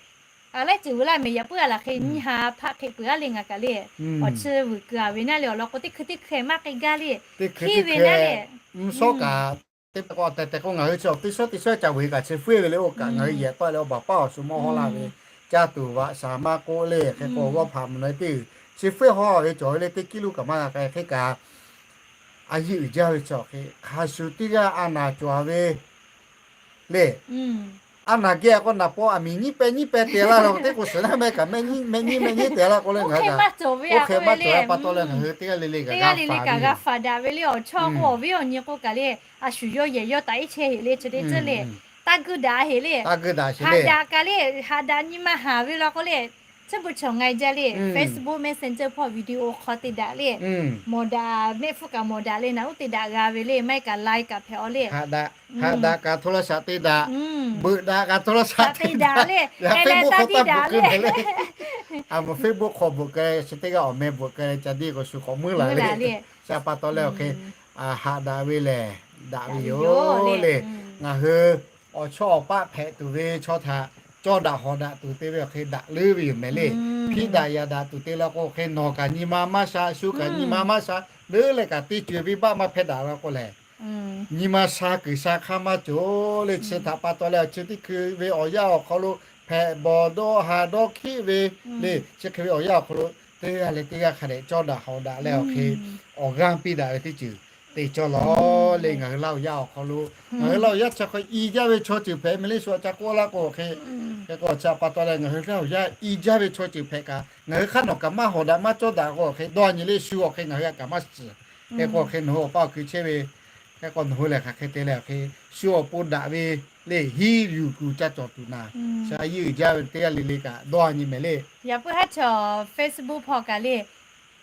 A laiˉ ceuˬ vuiˬ laˇ mehˍ. Yaꞈ puiˉ a laˬ hk'e nyiˇ ha hpfuhˇ hk'e peuˬ a le ngaˬ kaꞈ le. Awˬ chi vuiˬ kuiˬ a ve naˉ le awˬ lawn k'o, teˇ hkui teˇ hkui maˇ k'ai gaˇ le. Hkiˉ ve naˉ le. Mvuhˇ shawˉ kaꞈ, teˇ pehˍ k'o tehˬ tehˬ k'o ngaˬ hui chi teˇ suhˉ teˇ suhˉ ca vuiˬ kaꞈ chi fuiˉ ve le. Oˇ kaꞈ ngaˬ hui yehˬ tawˆ leh awˬ baˬ paˉ awˬ shu mawˇ hawˇ laˇ ve, caˇ tuˬ vaꞈ shaˍ maˇ k'oˆ le. Hk'e k'o g'awˇ hpaꞈ mvuhˬ na teˇ g'uiˬ chi fuiˉ hawˇ ve cawˬ ve le. Teˇ kiˇ luˇ kaꞈ maˇ g'a k'ai. Hk'e kaꞈ a yiˇ uiˍ jaˇ ve chi awˬ hk'e hk'a shuˍ teˇ g'aˇ a naˬ cawˬ ve le. A naˬ geh a k'o naˬ paw aˬ miˍ nyiˉ pehˇ nyiˉ pehˇ te laˇ law k'o, teˇ k'o suhˍ naˉ mehˆ kaꞈ mehˆ nyiˉ mehˆ nyiˉ mehˆ nyiˉ te laˇ k'o le ngaˬ hui kaꞈ, oˇ hk'e maˇ cawˬ ve pa taw leh ngaˬ hui teˇ g'aˇ le le kaꞈ g'a faˍ daꞈ ve le. Awˬ chawˇ k'o awˬ viˉ awˬ nyi k'o kaꞈ le, a shu yawˇ yehˬ yawˇ taꞈ iˉ chehˇ heꞈ le. Chi teˇ ceuˬ le, taˇ guiˇ daꞈ heꞈ le. Haꞈ daꞈ kaꞈ le, haꞈ daꞈ nyi ma haˍ ve law k'o le, chi beuꞈ chaw ngaˬ jaˇ le. Facebook Messenger hpawˇ video hk'aw te daꞈ le. Mawˬ daꞈ mehˆ hpfuhˇ kaꞈ mawˬ daꞈ le, naˬ uˉ te daꞈ g'a ve le. Maˇ heˆ kaꞈ line kaꞈ hpehꞈ aw le. Haꞈ daꞈ kaꞈ โทรศัพท์ te daꞈ, beuꞈ daꞈ kaꞈ โทรศัพท์ te daꞈ le. Facebook hk'aw taˇ beuꞈ keu le. Facebook hk'aw beuꞈ keu leh chi teˇ g'aˇ awˬ meh beuꞈ keu leh ca diˇ k'o shu k'awꞈ meuˇ laˬ le. Chi pa taw leh awˬ hk'e haꞈ daꞈ ve lehˬ, daꞈ ve yoˬ le. Ngaˬ hui awˬ chawˇ awˬ paˆ hpehꞈ tuˬ ve chaw htaꞈ cawˇ daꞈ hawˍ daꞈ tuˬ te ve awˬ hk'e daꞈ leuˉ ve yoˬ mehˍ le. Hpiˇ daꞈ yaꞈ daꞈ tuˬ te la k'o hk'e nawˬ kaꞈ nyi ma maˇ sha, shu kaꞈ nyi ma maˇ sha, leuˉ leh kaꞈ teˇ co e venˇbaˆ maˇ hpehˇ daꞈ la k'o lehˬ, nyi ma sha kuiˬ sha hk'aˇ maˇ cawˬ le. Chi htaꞈ pa taw leh awˬ chi teˇ hkui ve awˬ yanˇ awˬ hk'aw lo hpehꞈ bawˬ dawˇ ha dawˇ hkiˆ ve le. Chi hk'e ve awˬ yanˇ awˬ hk'aw lo teˇ g'aˇ leh teˇ g'aˇ hk'a dehꞈ cawˇ daꞈ hawˍ daꞈ leh awˬ hk'e awˬ g'aˇ piˇ daꞈ ve teˇ ceuˬ te cawˇ lawˬ le. Ngaˬ hui Laˇ huˍ yaˇ awˬ hk'aw lo, ngaˬ hui Laˇ huˍ yaˇ chi hk'e i jaˇ ve chaw ceuˬ hpehꞈ meh le, shu a ca k'oˆ laˇ k'o hk'e, hk'e k'o chi pa taw leh ngaˬ hui Laˇ huˍ yaˇ i jaˇ ve chaw ceuˬ hpehꞈ kaꞈ, ngaˬ hui hk'aˇ nawˬ kaꞈ maˇ hawˍ daꞈ maˇ cawˇ daꞈ k'o hk'e, dawˇ nyi le shu awˬ hk'e ngaˬ hui a kaꞈ maˇ shiˍ. Hk'e k'o hk'e nawˬ hui awˬ pa awˬ hkui chehˇ ve, hk'e k'o nawˬ hui lehˬ hk'aˬ hk'e te leh awˬ hk'e, shu awˬ pon daꞈ ve le hiˉ yuˬ kuˬ ca cawˬ tuˬ naˍ, sha yinˇ uiˍ jaˇ ve teˇ g'aˇ le le kaꞈ dawˇ nyi meh le. Yaꞈ puiˉ haˉ chaw Facebook hpawˇ kaꞈ le,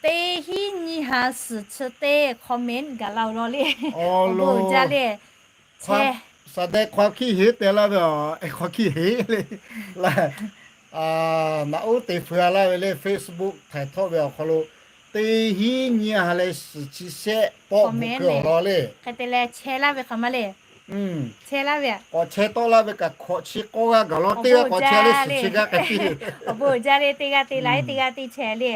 teˇ hiˉ nyiˇ ha suhˍ chi teˇ comment gaˬ la-oˬ law le. Awˬ bon uiˍ jaˇ le. แสดงความคิดเห็น te laˇ ve a, hk'aw hkiˇ heˍ le. Laˇ, naꞈ uˉ te feu-a laˇ ve le, Facebook htaiˍ htawˆ ve awˬ hk'aw lo teˇ hiˉ nyiˇ ha leh suhˍ chi shehˆ pawˆ bvuhꞈ keu awˬ lawn le. Hk'e te leh chehˇ laˇ ve hk'aˬ ma le. Chehˇ laˇ ve, k'awꞈ chehˇ tawˆ laˇ ve kaꞈ hkawꞈ chi k'awˇ g'aˇ gaˬ law, teˇ g'aˇ k'awꞈ chehˇ le, suhˍ chi g'aˇ k'ai piˇ. Awˬ bon uiˍ jaˇ le, teˇ g'aˇ te la-e, teˇ g'aˇ te chehˇ le.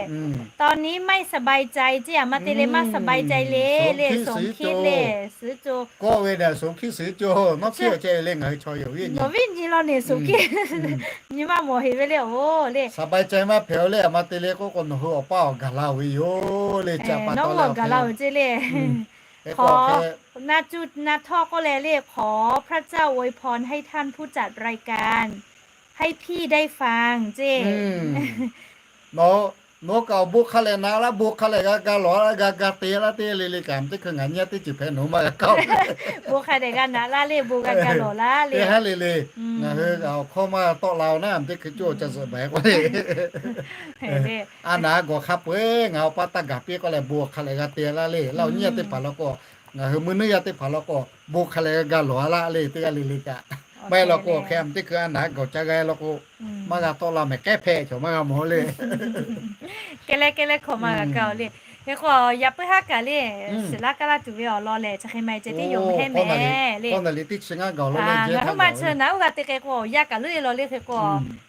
ตอนนี้ไม่สบายใจ ceˇ, a ma te le maˇ สบายใจ le le, shu hkiˇ le, suhˍ co. Kawˆ ve daꞈ shu hkiˇ suhˍ co, nawˉ hkiˇ awˬ chehˇ ve le ngaˬ hui chaw yoˬ ve, awˬ viˉ nyi law ne shu hkiˇ, nyi ma mawˬ heˍ ve le, oˬ le. สบายใจ maˇ hpehꞈ-o le, a ma te le k'oˆ k'o nawˬ hui awˬ paˇ awˬ gaˬ la-oˬ ve yoˬ le, ca pa taw le gaˬ la-oˬ ceˇ le. Hk'aw, na cu na htawˇ k'oˆ leh le, ขอพระเจ้าอวยพรให้ท่านผู้จัดรายการ ให้พี่ได้ฟัง ceˇ. Nawˬ, nawˬ kaꞈ awˬ bon hk'a lehˬ na laˇ, bon hk'a lehˬ g'a ga lawˬ laˇ, g'a ga te laˇ, teˇ g'aˇ le le kaꞈ teˇ hkui ngaˬ nyi-a teˇ ceuˬ hpehꞈ nawˬ hui maˇ g'a kaˇ-oˬ. Bon hk'a dehꞈ g'a naꞈ laˇ le, bon g'a ga lawˬ laˇ le. Teˇ haˉ le le, ngaˬ hui awˬ hkawˇ maˇ g'a tawˆ la-oˬ naˉ, teˇ hkui coˇ ca zuhꞈ baˬ k'oˆ le. A naˍ gawˬ hk'a peu-eˬ ngaˬ awˬ paˇ taˇ gaˬ piˇ k'oˆ leh bon hk'a lehˬ g'a te laˇ le. Laˇ-oˬ nyiˇ yaˇ teˇ hpaˍ law k'o, ngaˬ hui meuˇ nuˇ yaˇ teˇ hpaˍ law k'o, bon hk'a lehˬ g'a lawˬ-a laˇ le, teˇ g'aˇ le le kaꞈ. Maˇ-e law k'o hk'e a teˇ hkui a naˍ gawˬ ca g'a law k'o, maˇ g'a tawˆ la mehˍ, k'ehˉ hpehꞈ chaw maˇ g'a mawˬ le. Kehˉ leh kehˉ leh hk'awꞈ maˇ g'a kaˇ-oˬ le. Hk'e k'o yaꞈ puiˉ haˉ kaꞈ le, shiˍ laˇ kaˇ laˇ tuˬ ve awˬ lawn lehˬ chi hk'e ma-e ceh tiˉ yoˬ mehˍ le. Ngaˬ hui ma chi naˍ uˉ g'a te k'ai k'o yaˇ kaꞈ loˉ-e law le hk'e k'o,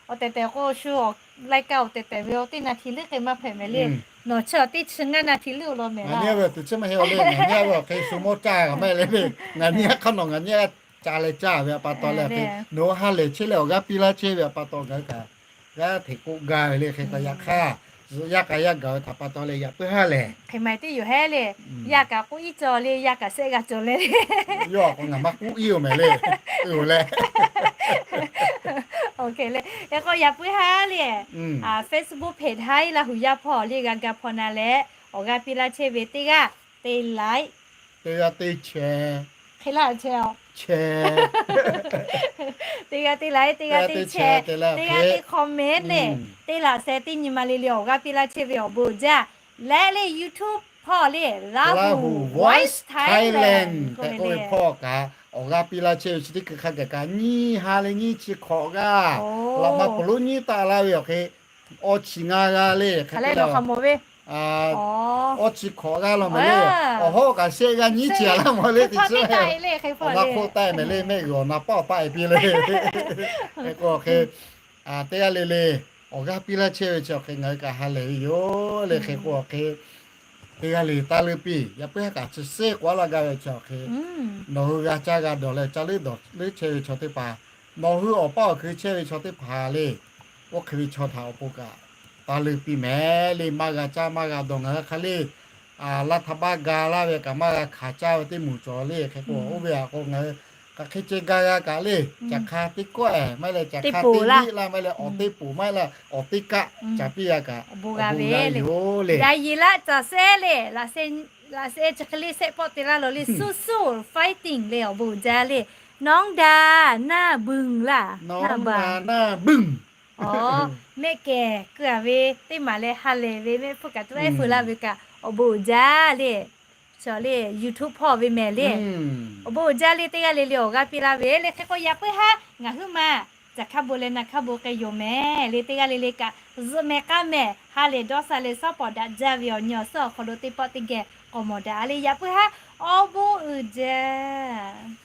awˬ tehˬ tehˬ k'o shu awˬ lai kaˇ awˬ tehˬ tehˬ ve awˬ teˇ naˍ hti leuˉ k'ai maˇ hpehꞈ mehˍ le. Nawˬ chi awˬ teˇ chi ngaˇ naˍ hti leuˉ-o law mehˍ laˇ. Ngaˬ nyi-a ve awˬ teˇ chi maˇ heˆ-o le, ngaˬ nyi-a ve awˬ hk'e shu mawˇ caˇ g'a maˇ heˆ le le. Ngaˬ nyi-a hk'aˇ nawˬ ngaˬ nyi-a ca leh caˇ ve a pa taw leh hk'e, nawˬ hui ha lehˬ chehˇ leh awˬ g'aˇ piˇ laˇ chehˇ ve a pa taw ngaˬ hui kaꞈ g'aˇ hteꞈ k'oˆ gaˇ ve le. Hk'e k'o yaꞈ hk'aˇ, yaꞈ k'aꞈ yaˇ gaˬ ve htaꞈ pa taw leh yaꞈ puiˉ haˉ lehˬ, hk'e ma-e teˇ yoˬ hehˉ le. Yaˇ kaꞈ k'oˆ iˉ cawˬ le, yaˇ kaꞈ shehˆ g'a cawˬ le. Yawˇ k'o ngaˬ maˇ k'oˆ iˉ-o mehˍ le. Hk'e k'o yaꞈ puiˉ haˉ le, Facebook hpehꞈ htaˇ Laˇ huˍ yaˇ hpawˇ le g'a ga hpaw na leh awˬ g'aˇ piˇ laˇ chehˇ ve teˇ g'aˇ te like, teˇ g'aˇ te share, hk'e laˇ chehˇ-a, teˇ g'aˇ te like, teˇ g'aˇ te share, teˇ g'aˇ te comment le, teˇ laꞈ sheh teˇ nyi ma le le awˬ g'aˇ piˇ laˇ chehˇ ve awˬ bon uiˍ jaˇ. Leh le YouTube hpawˇ le Laˇ huˍ Voice Thailand tehꞈ k'oˆ ve hpawˇ kaꞈ awˬ g'aˇ piˇ laˇ chehˇ ve chi teˇ hkui hk'a gaˬ kaꞈ nyiˇ ha leh nyiˇ chi hk'awꞈ g'aˇ, laꞈ ma peuˬ lonˉ nyiˇ taˆ laˇ ve awˬ hk'e, awˇ chi ngaˇ g'aˇ le hk'e te le, awˇ chi hk'awꞈ g'aˇ law mehˍ le. Awˬ hawˉ kaꞈ shehˆ g'aˇ nyiˇ chi a laˇ mawˬ le te chi, awˬ na hk'oˆ taˆ-e mehˍ le, mehˆ g'uiˬ awˬ na paˆ awˬ paˆ-e piˇ le. Hk'e k'o awˬ hk'e teˇ g'aˇ le le awˬ g'aˇ piˇ laˇ chehˇ ve chi awˬ hk'e ngaˬ hui kaꞈ ha lehˬ ve yoˬ le. Hk'e k'o awˬ hk'e teˇ g'aˇ le taˇ leuˇ piˇ. Yaꞈ puiˉ haˉ kaꞈ chi seˉ k'oˆ-a laˇ gaˇ ve chi awˬ hk'e, nawˬ hui g'a caˇ g'a dawˬ leh ca leuˉ dawˬ leuˉ chehˇ ve chaw teˇ hpaˍ, nawˬ hui awˬ paˇ awˬ hkui chehˇ ve chaw teˇ hpaˍ le, oˇ hk'e ve chaw htaꞈ awˬ pon kaꞈ taˇ leuˇ piˇ mehˍ le. Maˇ g'a caˇ maˇ g'a dawˬ ngaˬ hui hk'a le, laˇ htaꞈ baˆ ga laˇ ve kaꞈ maˇ g'a hkanˍ caˇ ve teˇ moˍ cawˬ le. Hk'e k'o oˇ ve htaꞈ k'o ngaˬ hui hk'aˬ hk'e ceh ga g'a kaꞈ le, caˬ hk'a teˇ kawˆ-ehˍ maˇ heˆ leh caˬ hk'a teˇ liˆ laˇ maˇ heˆ leh awˬ teˇ poˍ maˇ heˆ leh awˬ teˇ kaˆ caˍ piˇ g'a kaꞈ awˬ bon g'a ve yoˬ le. Yaꞈ yeˬ laˇ caˬ sehˉ le, laꞈ sheh chi hk'e le sehˆ pawˆ te laˇ law le, สู้ๆ fighting le awˬ bon uiˍ jaˇ le. น้องดาหน้าบึ้ง laˇ, น้องดาหน้าบึ้ง mehˆ kehˬ keu-a ve teˇ maˬ leh ha lehˬ ve mehˆ hpfuhˇ kaꞈ tuˬ ehˉ feu laˇ ve kaꞈ awˬ bon uiˍ jaˇ le. Chaw le YouTube hpawˇ ve mehˍ le. Awˬ bon uiˍ jaˇ le, teˇ g'aˇ le le awˬ g'aˇ piˇ laˇ ve le. Hk'e k'o yaꞈ puiˉ haˉ ngaˬ huiˉ ma caˬ hkaˇ bon leh naˬ hkaˇ bon k'ai yoˬ mehˍ le. Teˇ g'aˇ le le kaꞈ zuhꞈ mehˍ k'aˇ mehˍ ha lehˬ dawˇ sha leh suhˉ pawˍ daꞈ jaˇ ve awˬ nyi awˬ suhˉ awˬ hk'aw lo teˇ pawˆ teˇ geh k'awꞈ mawˬ daꞈ le. Yaꞈ puiˉ haˉ awˬ bon uiˍ jaˇ.